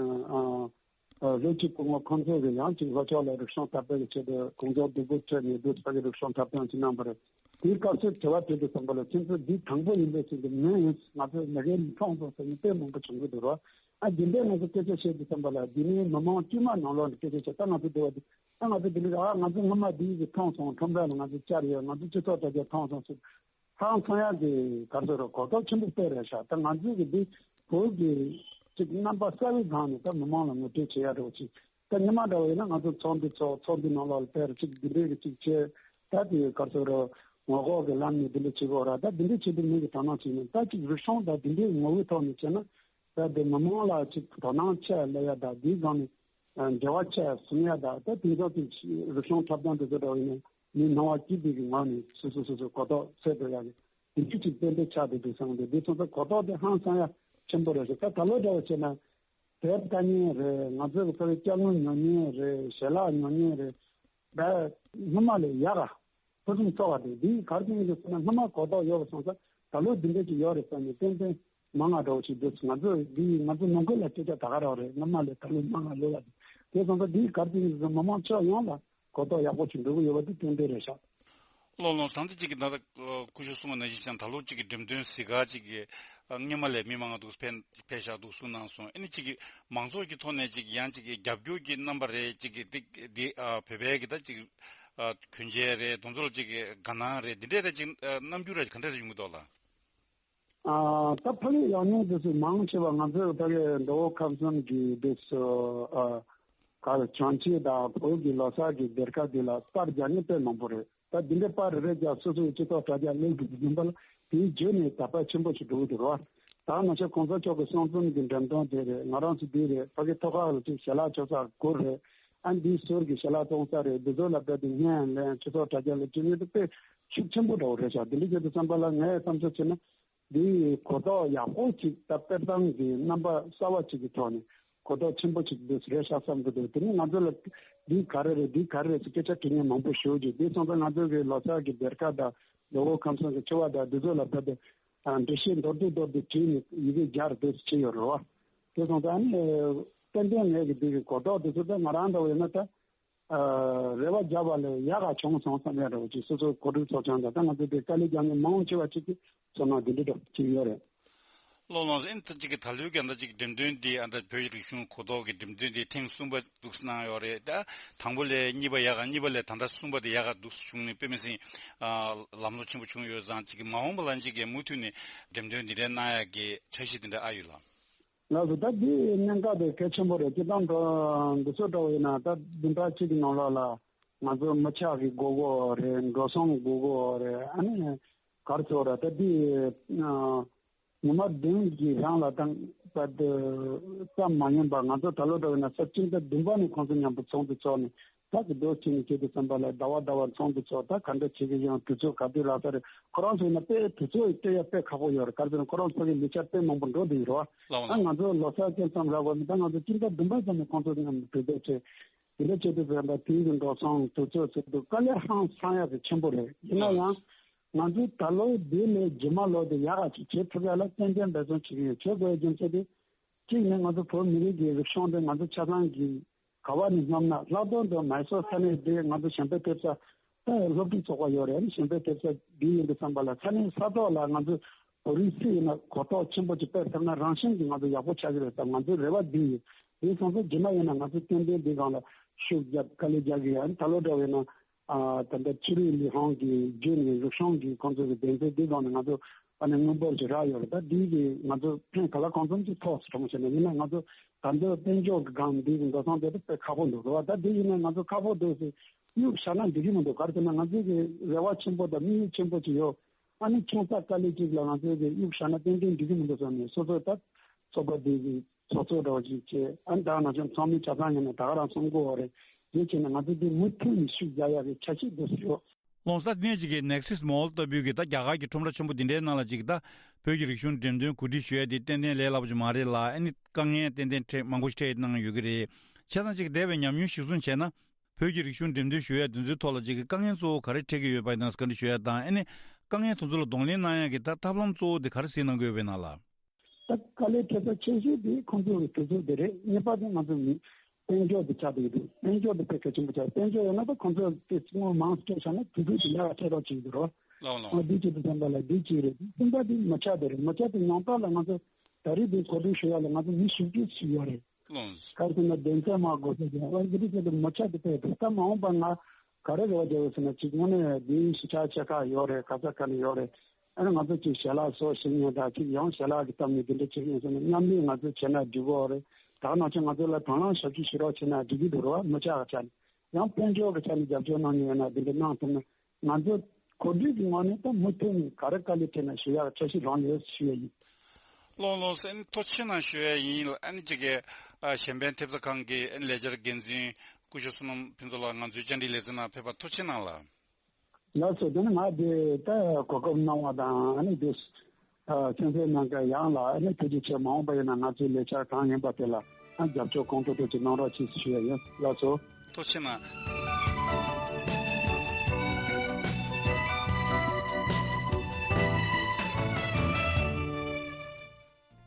ཨ་ལོ་གཅིག་གོང་ཁོང་ཚོ་གི་ཡང་ཅིག་ལྷོ་ཕྱོགས་ལ་རིག་གཞུང་དར་སྤེལ་གྱི་ཆེད་དུ་གོང་ཚོགས་སྡིགས་པོ་ཁྲོད་ནས་དེ་ཕ་གི་རིག་གཞུང་འཁྲབ་སྟོན་ཅིག་གནང་བ་རེད། དེའི་སྐབས་སུ་དྲི་བ་དྲིས་དུས་ཙམ་པ་ལ་ཁྱེད་ཚོ་འདི་དང་པོ་ཡིན་པའི་ཕྱིར་དུ་མིན་ཡིན་ང་ཚོ་མ་གིའི་མི་མཐོང་སོང་ཟེར་ནས་དཔེ་མང་པོ་བྱུང་གི་འདུག་རོགས། ཨ་འདི་འདྲའི་ང་ཚོ་སྐད་ཆ་བཤད་དུས་ཙམ་པ་ལ་འདི་ནི་མི་མང་དཀྱུས་མ་ནང་ལོགས་ནས་སྐད་ཆ་བཤད་ད་ང་ཚོ་འདི་བ་འདི་ད་ང་ཚོ་འདི་འདྲ་ཨ་ང་ཚོ་སྔོན་མ་འདི་ཡི་གི་མཐོང་སོང་ཁྲོམ་ར་ལ་ང་ཚོ་བཅར་ཡོད། ང་ཚོ་སྤྱི་ཚོགས་དྲ་རྒྱ་མཐོང་སོང་ཟེར་ཧང་སང་ཡག་གི་ག་ཚོད་རོགས་གོ་རྟོགས་ཆེན་པོ་སྤེལ་རེད་ཤག་ད་ང་ཚོས་གི་འདི་བོད་ཀྱི་ཅིག་རྣམ་པ་གསར་བའི་སྒང་ནས་ད་མི་མང་ལ་ངོ་སྤྲོད་བྱེད་ཡ་རོགས་ཅིག་ད་ཉི་མ་འདྲ་བ་ཡིན་ན་ང་ཚོ་ཚོགས་འདུ་ཚོགས་ཚོགས་འདུ་ནང་ལོགས་ལ་དཔེར་ཅིག་འདི་འདྲའི་གི་ཅིག་བྱས་ད་དེ་ག་ཚོད་རོགས་ངོ་ལྐོག་གི་ལམ་ནས་འདི་འདྲ་བྱེད་དགོས་ར། ད་འདི་འདྲའི་ཆེད་དུ་མི་གི་དོ་སྣང་བྱེད་ན་ད་ཅིག་རིག་གཞུང་ད་འདི་འདྲའི་ངོ་བོའི་ཐོག་ནས་བྱས་ན་ད་དེ་མི་མང་ལ་ཅིག་དོ་སྣང་ཆེ་སླེབས་ཡ་ད་འདིའི་སྒང་ནས་འབྲེལ་བ་ཆེ་སོང་ཡ་ད་ད་དེང་སང་དེ་རིག་གཞུང་འཁྲབ་སྟོན་དེ་ཚོ་འདྲ་བ་ཡིན་ན་མི་སྣང་བ་སྐྱིད་པའི་གི་ངང་ནས་སོ་སོ་སོ་སོ་གོ་རྟོགས་སད་འགྲོ་ཡ་གི་དེ་འདྲའི་ཅིག་ཏན་ཏན་ཆགས་བསྡད་འདུག་བསམ་གི་འདུག་འདི་སོང་ཙང་གོ་རྟོགས་དེ་ཧང་སང་ཡ་ཆེན་པོ་རེད་ཤག་ད་ད་ལོ་འདྲ་བ་བྱས་ན། དེབ་ལྟ་མཁན་རེད། ང་ཚོའི་ཕ་གི་སྐྱབས་མགོན་ཉོ་མཁན་རེད། ཞལ་ལག་ཉོ་མཁན་རེད། ད་སྔོན་མ་ལས་ཡག་ག་ཕུན་སུམ་ཚོགས་པ་རེད། འདི་ག་རེ་བྱས་ནས་ཟེར་ན་སྔོན་མ་གོ་རྟོགས་ཡོད་པ་སོང་ཙང་ད་ལོ་འདི་འདྲ་ཅིག་ཡོད་རེད་བསམ་ནས་ཏན་ཏན་མང་ང་འདྲ་བོ་ཞིག་འདུག་ང་ཚོ་འདི་ང་ཚོ་ནང་ཁུལ་ལ་སྐད་ཆ་ད་ག་རང་རེད། སྔོན་མ་ལས་ད་ལོ་མང་ང་ལོ་ལ་དེ་སོང་ཙང་འདི་ག་རེ་བྱས་ནས་ཟེར་ན་མི་མང་ཕྱོགས་ཡོངས་ལ་གོ་རྟོགས་ཡག་པོ་ཞིག་འགྲོ་གི་ཡོད་པ་འདི་ཏན་ཏན་རེད་ཤག་ལོ་ལོ་ད་ལྟ་གཅིག་གི་ད་ལྟ་སྐུ་ཞབས་གསུངས་པ་ནང་བཞིན་ཀྱང་ད་ལོ་གཅིག་གི་འགྲེམས་སྟོན་གཟིགས་ག་གཅིག་གི་སྔོན་མ་ལས་མི་མང་འདུག་ཕན་ཕེབས་ཤག་འདུག་གསུངས་གནང་སོང་། ཨ་ནི་གཅིག་གི་མང་ཚོགས་ཀྱི་ཐོག་ནས་གཅིག་ཡང་གཅིག་གི་རྒྱབ་སྐྱོར་གྱི་རྣམ་པ་རེད། གཅིག་གི་འདི་འདི་བོད་པའི་གི་ད་གཅིག་གྱོན་ཆས་རེད། དེ་ཚོ་ལ་གཅིག་གི་དགའ་སྣང་རེད། འདི་འདྲའི་རེད་གཅིག་རྣམ་འགྱུར་རེད་ག་འདྲ་རེ་ཡོང་གི་འདུག་ལ། ད་ཕ་གི་ཡང་ནས་འདི་ཚོ་མང་ཆེ་བ་ང་ཚོའི་ཕ་གི་མདོ་དབུས་ཁམས་གསུམ་གྱི་འདི་ཚོ་ག་ལ་བྱང་ཆེ་དང་བོད་ཀྱི་ལོ་གསར་གྱི་སྡེར་ཁ་འདི་ལ་པར་རྒྱག་མཁན་དཔེ་མང་པོ་རེད། ད་འདི་འདྲའི་པར་རེ་རེ་རྒྱག་སོ་སོའི་སྤྱི་ཚོགས་དྲ་རྒྱ་གླེང་དུ་འཛིན་པ་ལ་དེའི་བརྒྱུད་ནས་དར་ཁྱབ་ཆེན་པོ་ཞིག་འགྲོ་གི་འདུག་རོ། ད་ང་ཚོ་གོང་ས་མཆོག་གི་གསུང་རྩོམ་གྱི་འགྲེམས་སྟོན་དེ་རེད། ང་རང་ཚོ་འདི་རེད། ཕ་གི་ཐོག་ཁག་ལ་ཅིག་ཞལ་ལག་མཆོད་ས་སྒོ་རེད། ཨ་འདིའི་ཟུར་གྱི་ཞལ་ལག་གཏོང་ས་རེད། འདི་ཚོ་ལ་རྦད་དེ་བརྙན་ལེན་སྤྱི་ཚོགས་དྲ་རྒྱ་ལ་སྤྱི་མྱུལ་དུ་དཔེ་ཤུགས་ཆེན་པོ་འདྲ་བོ་རེད་ཤག་འདི་འདྲ་བྱས་དུས་ཙམ་པ་ལ་ངས་བསམ་ཚུལ་བྱས་ན། འདི་གོ་རྟོགས་ཡག་པོ་ཅིག་ད་སྤེལ་སྟངས་ཀྱི་རྣམ་པ་གསར་བ་ཅིག་གི་ཐོག་ནས་གོ་རྟོགས་ཆེན་པོ་ཅིག་འདུག་རེད་ཤག་བསམ་གྱི་འདུག་དེ་ནས་ང་ཚོ་ལ་འདི་ག་རེ་རེད། འདི་ག་རེ་རེད་ཟེར་སྐད་ཆ་དྲི་མཁན་མང་པོ་ཞེ་པོ་ཅིག་འདི་སོང་ཙང་ང་ཚོ་གི་ལོ་གསར་གྱི་སྡེར་ཁ་དང་མདོ་དབུས་ཁམས་གསུམ་གྱི་ཆུ་བ་དང་འདི་ཚོ་ལ་ཕེབས་ཏེ་ འགྲེལ་བཤད་མདོར་བསྡུས་མདོར་བསྡུས་བྲིས་ནས་ཡི་གེ་སྦྱར་དེ་བྱས་ཡོད་རེད་བ། དེ་སོང་ཙང་ཨ་ནི་ཏན་ཏན་ངས་ཀྱི་འདི་གི་གོ་རྟོགས་དེ་ཚོ་ད་ང་རང་འདྲ་བོ་ཡིན་ན་ད་རེ་བ་བརྒྱབ་པ་ལས་ཡག་ག་བྱུང་སོང་བསམ་ཡ་འདྲ་བོ་ཅིག་སོ་སོའི་གོ་སྒྲིག་ཚོགས་ཆུང་དང་ད་ང་ཚོ་དེ་དཀའ་ལས་རྒྱག་མཁན་མང་བོ་ཆེ་བ་ཅིག་གིས་ཚོར་སྣང་འདི་འདྲ་འདྲ་ཅིག་ཡོད་རེད། ལོ་ལོ་ཨིན་ད་ཅིག་གི་ད་ལོའི་ག་འདྲ་ཅིག་འགྲེམས་སྟོན་འདི་ཨ་ད་བོད་ཀྱི་རིག་གཞུང་གོ་རྟོགས་ཀྱི་འགྲེམས་སྟོན་འདི་ཐེངས་གསུམ་པ་འདུག་གནང་ཡོད་རེད། ད་དང་པོ་ལས་གཉིས་པ་ཡག་ག་གཉིས་པ་ལས་ད་ལྟ་གསུམ་པ་དེ་ཡག་ག་འདུག་བྱུང་ནས་དཔེ་མི་སྲིད་ཨ་ལམ་ལྷོང་ཆེན་པོ་བྱུང་ཡོད་ཙང་ཅིག་གི་མ་འོངས་པ་ལ་ཅིག་གི་མུ་མཐུད་ནས་འགྲེམས་སྟོན་འདི་འདྲ་གནང་ཡག་གི་འཆར་གཞི་དེ་འདྲ་ཨ་ཡོད་ལ། ལགས་སོ། ད་འདི་གནད་འགག་དེ་གལ་ཆེན་པོ་རེད། སྤྱིར་བཏང་འགྲོ་འདི་ཚོ་འདྲ་བོ་ཡིན་ན་ད་བདུན་ཕྲག་གཅིག་གི་ནང་ལོགས་ལ་ང་ཚོ་མི་ཆགས་ཀྱི་དགོས་མཁོ་རེད། འགྲོ་སོང་དགོས་མཁོ་རེད། ཨ་ནི་ག་རེ་ཟེར་དགོས་རེད། ད་འདི་ཨ། ཉི་མ་བདུན་གྱི་རིང་ལ་དང་པ་དེ་ཙམ་མ་ཡིན་པར་ང་ཚོ་ད་ལོ་འདྲ་བ་ཡིན་ན་ས་སྤྱི་ཟླ་བདུན་པ་ནས་ཁོང་ཚོ་མཉམ་དུ་ཚོགས་འདུ་ཚོགས་ནས་ད་ཀྱི་རྡོ་གཅིག་ནས་བྱེད་དུ་བསམ་པ་ལ་ཟླ་བ་ཟླ་བ་ཚོགས་འདུ་ཚོགས། ད་ག་འདྲ་བྱེད་ཀྱི་ཡོང་། དུས་ཚོད་ག་དུས་ལྷག་ས་རེད། ཁོ་རང་ཚོ་ཡིན་ན་དཔེ་དུས་ཚོད་སྟེར་ཡ་དཔེ་ཁག་པོ་ཡོད་རེད། ག་རེ་ཟེར་ན་ཁོ་རང་ཚོ་གི་ལས་འཆར་དཔེ་མང་པོ་འགྲོ་བསྡད་ཡོད་རེད་བ། ལགས་ལགས། ད་ང་ཚོ་ལོ་གསར་ཅན་ཙམ་རག་པ་མིན། ད་ང་ཚོ་སྤྱི་ཟླ་བདུན་པ་ཙམ་ནས་ཁོང་ཚོ་མཉམ་དུ་གྲོས་བསྡུར་བྱས། དེ་འདྲ་བྱེད་དུས་ཙམ་པ་དུས་ཀྱི་འགྲོ་སོང་དུས་ཚོད་ཟེར་དུས་དཀའ་ལས་ཧང་སང་ཡ་དེ་ཆེན་པོ་རེད། ཡིན་ན་ཡང་། ང་ཚོས་ད་ལོ་འདི་ནས་རྗེས་མ་ལོ་དེ་ཡག་ག་ཅིག་བྱེད་ཐུབ་ཡ་ལ་ཏན་ཏན་འབད་བརྩོན་བྱེད་ཀྱི་ཡོད། བྱེད་དགོས་ཡ་རྒྱུ་མཚན་དེ། གཅིག་ནས་ང་ཚོ་བོད་མི་རིགས་ཀྱི་རིག་གཞུང་དེ་ང་ཚོ་ཆ་ཚང་གི་ག་བ་ནས་བསྣམས་ན་ལྷག་དོན་དུ་མའི་སོར་ས་གནས་དེ་ང་ཚོ་གཞན་ཕན་ཐེབས་ས་ད་སློབ་ཕྲུག་ཚོགས་པ་ཡོད་རེད། གཞན་ཕན་ཐེབས་ས་འདི་ཡིན་དུས་ཙམ་པ་ལ་ས་གནས་ས་ཐོག་ལ་ང་ཚོ་བོད་རིགས་སུ་ཡིན་ན་གོ་རྟོགས་ཆེན་པོ་ཅིག་སྤེལ་ཐུབ་ན་རང་བཞིན་གྱིས་ང་ཚོ་ཡག་པོ་ཆགས་ཀྱི་རེད་བསམ། ང་ཚོའི་རེ་བ་འདི་ཡིན། དེ་སོང་ཙང་རྗེས་མ་ཡིན་ན་ང་ཚོ་ཏན་ཏན་འདི་སྒང་ལ་ཤུགས་རྒྱབ་དཀའ་ལས་རྒྱག་གི་ཡོད། ད་ལོ་འདྲ་བས་ན། ཨ། ད་ལྟ་ཕྱི་རིགས་ལས་ཁུངས་ཀྱི་བརྒྱུད་ནས་རིག་གཞུང་གི་ཁོང་ཚོ་གི་སྡེ་ཚན་འདི་སྒང་ནས་ང་ཚོ་ཨ་ནི་དངུལ་འབོར་ཞིག་རག་ཡོད་རེད། ད་འདི་གི་ང་ཚོ་ཕན་ག་ལ་གང་འཚམ་ཅིག་ཐོགས་སོང་བྱས་ནས། ཡིན་ན་ང་ཚོ་ད་ལྟ་དཔལ་འབྱོར་གྱི་སྒང་འདི་གི་འགྲོ་སོང་དེ་ཚོ་དཔེ་ཁག་པོ་འདུག་རེད་བ། ད་འདི་ཡིན་ན་ང་ཚོ་ཁག་པོ་འདུག་ཟེར་གཡུག་བཞག་ན་འགྲིག་གི་མི་འདུག་ག་རེ་ཟེར་ན་ང་ཚོ་གི་རེ་བ་ཆེན་པོ་དང་དམིགས་ཡུལ་ཆེན་པོ་ཅིག་ཡོད། ཨ་ནི་ཆུང་ཙག་དཀའ་ལས་ཅིག་ལ་ང་ཚོ་གི་གཡུག་བཞག་ན་ཏན་ཏན་འགྲིག་གི་མི་འདུག་བསམ་ནས། སོ་སོ་ད་ཚོགས་པ་འདི་གི་ཚོགས་གཙོ་འདྲ་བོ་ཅིག་བྱས། ཨ་ནི་ད་ག་ནང་བཞིན་ཚོགས་མི་ཆ་ཚང་ཡིན་ན་ད་ག་རང་གསུང་གི་ཡོད་རེད། དེ་བྱས་ན་ང་ཚོ་འདི་མུ་མཐུད་ནས་ཤུགས་རྒྱག་ཡག་གི་འཆར་གཞི་འདུག་ཡོད། ལོང་ས་དེ་ནས་ཅིག་གི་Nexus Mall་ལྟ་བུའི་གི་ད་རྒྱ་གར་གྱི་ཁྲོམ་ར་ཆེན་པོ་འདི་འདྲའི་ནང་ལ་ཅིག་ད་བོད་ཀྱི་རིག་གཞུང་འགྲེམས་སྟོན་གོ་སྒྲིག་ཞུ་ཡ་དེ་ཏན་ཏན་ལས་སླ་པོ་ཅིག་མ་རེད་ལ། ཨ་ནི་དཀའ་ངལ་ཏན་ཏན་འཕྲད་མང་པོ་ཞིག་འཕྲད་གནང་ཡོད་ཀྱི་རེད། བྱས་ཙང་ཅིག་འདས་པའི་ཉམས་མྱོང་གཞིར་བཟུང་བྱས་ན། བོད་ཀྱི་རིག་གཞུང་འགྲེམས་སྟོན་ཞུ་ཡ་དེ་ཚོའི་ཐོག་ལ་ཅིག་གི་དཀའ་ངལ་གཙོ་བོ་ག་རེ་འཕྲད་ཀྱི་ཡོད་པ་ཡིན་ན་བཀའ་འདྲི་ཞུ་ཡ་དང་། ཨ་ནི་དཀའ་ངལ་དེ་ཚོ་ལ་གདོང་ལེན་གནང་ཡ་གི་ད་ཐབས་ལམ་གཙོ་བོ་དེ་ག་རེ་གཟིགས་གནང་གི་ཡོད་པ་ཡིན་ན་ལ། ད་དཀའ་ལས་འཕྲད་ས་ཆེ་ཤོས་དེ་ཁོང་ཚོའི་དུས་ཚོད་དེ་རེད། གཉིས་པ་དེ་ང་ཚོ་མི་དཔལ་འབྱོར་དེ་ཆགས་བསྡད་ཀྱི་འདུག་དཔལ་འབྱོར་དེ་དཔེ་གལ་ཆེན་པོ་ཆགས། དཔལ་འབྱོར་ཡོད་ན་ད་ཁོང་ཚོ་དེ་དངུལ་མང་སྤྲད་བཞག་ན་དུས་ཚོད་དེ་ལས་ཀ་འཕྲད་རོགས་བྱེད་ཀྱི་འདུག་རོ། ལགས་ལགས། ཨ་འདི་བྱེད་དུས་ཙམ་པ་ལ་འདི་གཅིག་རེད། གསུམ་པ་དེ་མི་ཆ་དེ་རེད། མི་ཆ་དེ་ཡང་དག་ལ་ང་ཚོ་ད་རེས་དེ་གོ་སྒྲིག་ཞུ་ཡ་ལ་ང་ཚོ་མི་བཞི་བཅུ་ཞིག་ཡོད་རེད། ལགས། ག་རེ་ཟེར་ན་སྡེ་ཚན་མ་དགོས་ས་དེ་ཨ་འདི་བྱེད་དུས་མི་ཆ་དེ་དཔེ་དེ་ད་མ་འོངས་པ་ང་ག་རེ་རེ་བ་རྒྱག་ཡོད་ཟེར་ན། གཅིག་དངོས་གནས་འདི་གཞིས་ཆགས་ཆེ་ཁག་ཡོད་རེད། ག་ས་ག་ནས་ཡོད་རེད། ཨ་ནི་ང་ཚོ་གཅིག་ཞལ་ལག་བཟོ་ཤེས་མཁན་དང་། གཅིག་ཡང་ཞལ་ལག་གི་གཏམ་ནི་འདི་འདྲ་བྱེད་ཀྱི་ཡིན་ཟེར་ནས་མཉམ་ལས་ང་ཚོས་བྱས་ན་འགྲིག་གི་རེད། ད་ག་ནང་བཞིན་ང་ཚོ་ལ་དང་བླངས་ཞབས་ཞུ་ཞུ་རོགས་བྱས་ན་འགྲིག་གི་འདུག་རེད་བ། མི་ཆགས་ཀྱི་ཆ་ནས། ཡང་དཔལ་འབྱོར་གྱི་ཆ་ནས་རྒྱབ་སྐྱོར་གནང་མཁན་ཡོད་ན་འདི་འདྲ་གནང་ཐུབ་ན། ང་ཚོ་གོ་སྒྲིག་གི་ངོས་ནས་ད་མུ་མཐུད་ནས་ག་རེ་དཀའ་ལས་འཕྲད་ན་ཞུ་ཡག་འཆར་གཞི་རང་ཡོད་ཞུ་ཡ་ཡིན། ལོང་ལོང་ཟེར་ཐུགས་རྗེ་གནང་ཞུ་ཡ་ཡིན། ཨ་ནི་ཅིག་གི་ཨ་གཞན་ཕན་ཐེབས་རྩ་ཁང་གི་ཨ་ནི་ལས་འཆར་འགན་འཛིན་སྐུ་ཞབས་བསོད་ནམས་ཕུན་ཚོགས་ལགས་ང་ཚོའི་བཅར་འདྲི་ལེ་ཚན་ནང་ཕེབས་པར་ཐུགས་རྗེ་གནང་ལགས། ལགས་སོ། དེ་ནི་ང་དེ་ད་གོ་སྐབས་གནང་བ་དང་ཨ་ནི་དེ་ཨ་ཚན་རྩལ་གནང་མཁན་ཡང་ལ་ཨ་ནི་ཐུགས་རྗེ་ཆེ། མ་འོངས་པ་ཡིན་ན་ང་ཚོའི་ལས་འཆར་གང་ཡིན་པ་དེ་ལ་ཨ་རྒྱབ་སྐྱོར་གང་ཐུབ་ཐུབ་ཅིག་གནང་རོགས་གྱིས་ཞུ་ཡ་ཡིན། ལགས་སོ། ཐུགས་རྗེ་གནང་།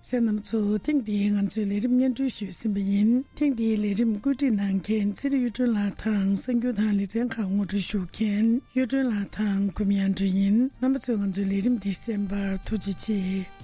གསན་མཁན་རྣམ་པ་ཚོ། ཐེངས་འདིའི་ང་ཚོའི་ལས་རིམ་སྙན་སྒྲོན་ཞུས་ཟིན་པ་ཡིན། ཐེངས་འདིའི་ལས་རིམ་བཀོད་སྒྲིག་གནང་མཁན་ཚེ་རིང་གཡུ་སྒྲོན་ལགས་དང་གསར་འགྱུར་དང་ལེ་ཚན་ཁག་ངོ་སྤྲོད་ཞུ་མཁན་གཡུ་སྒྲོན་ལགས་དང་ཀུན་མིང་དབྱངས་སྒྲོན་ཡིན། རྣམ་པ་ཚོས་ང་ཚོའི་ལས་རིམ་འདི་གསན་པར་ཐུགས་རྗེ་ཆེ།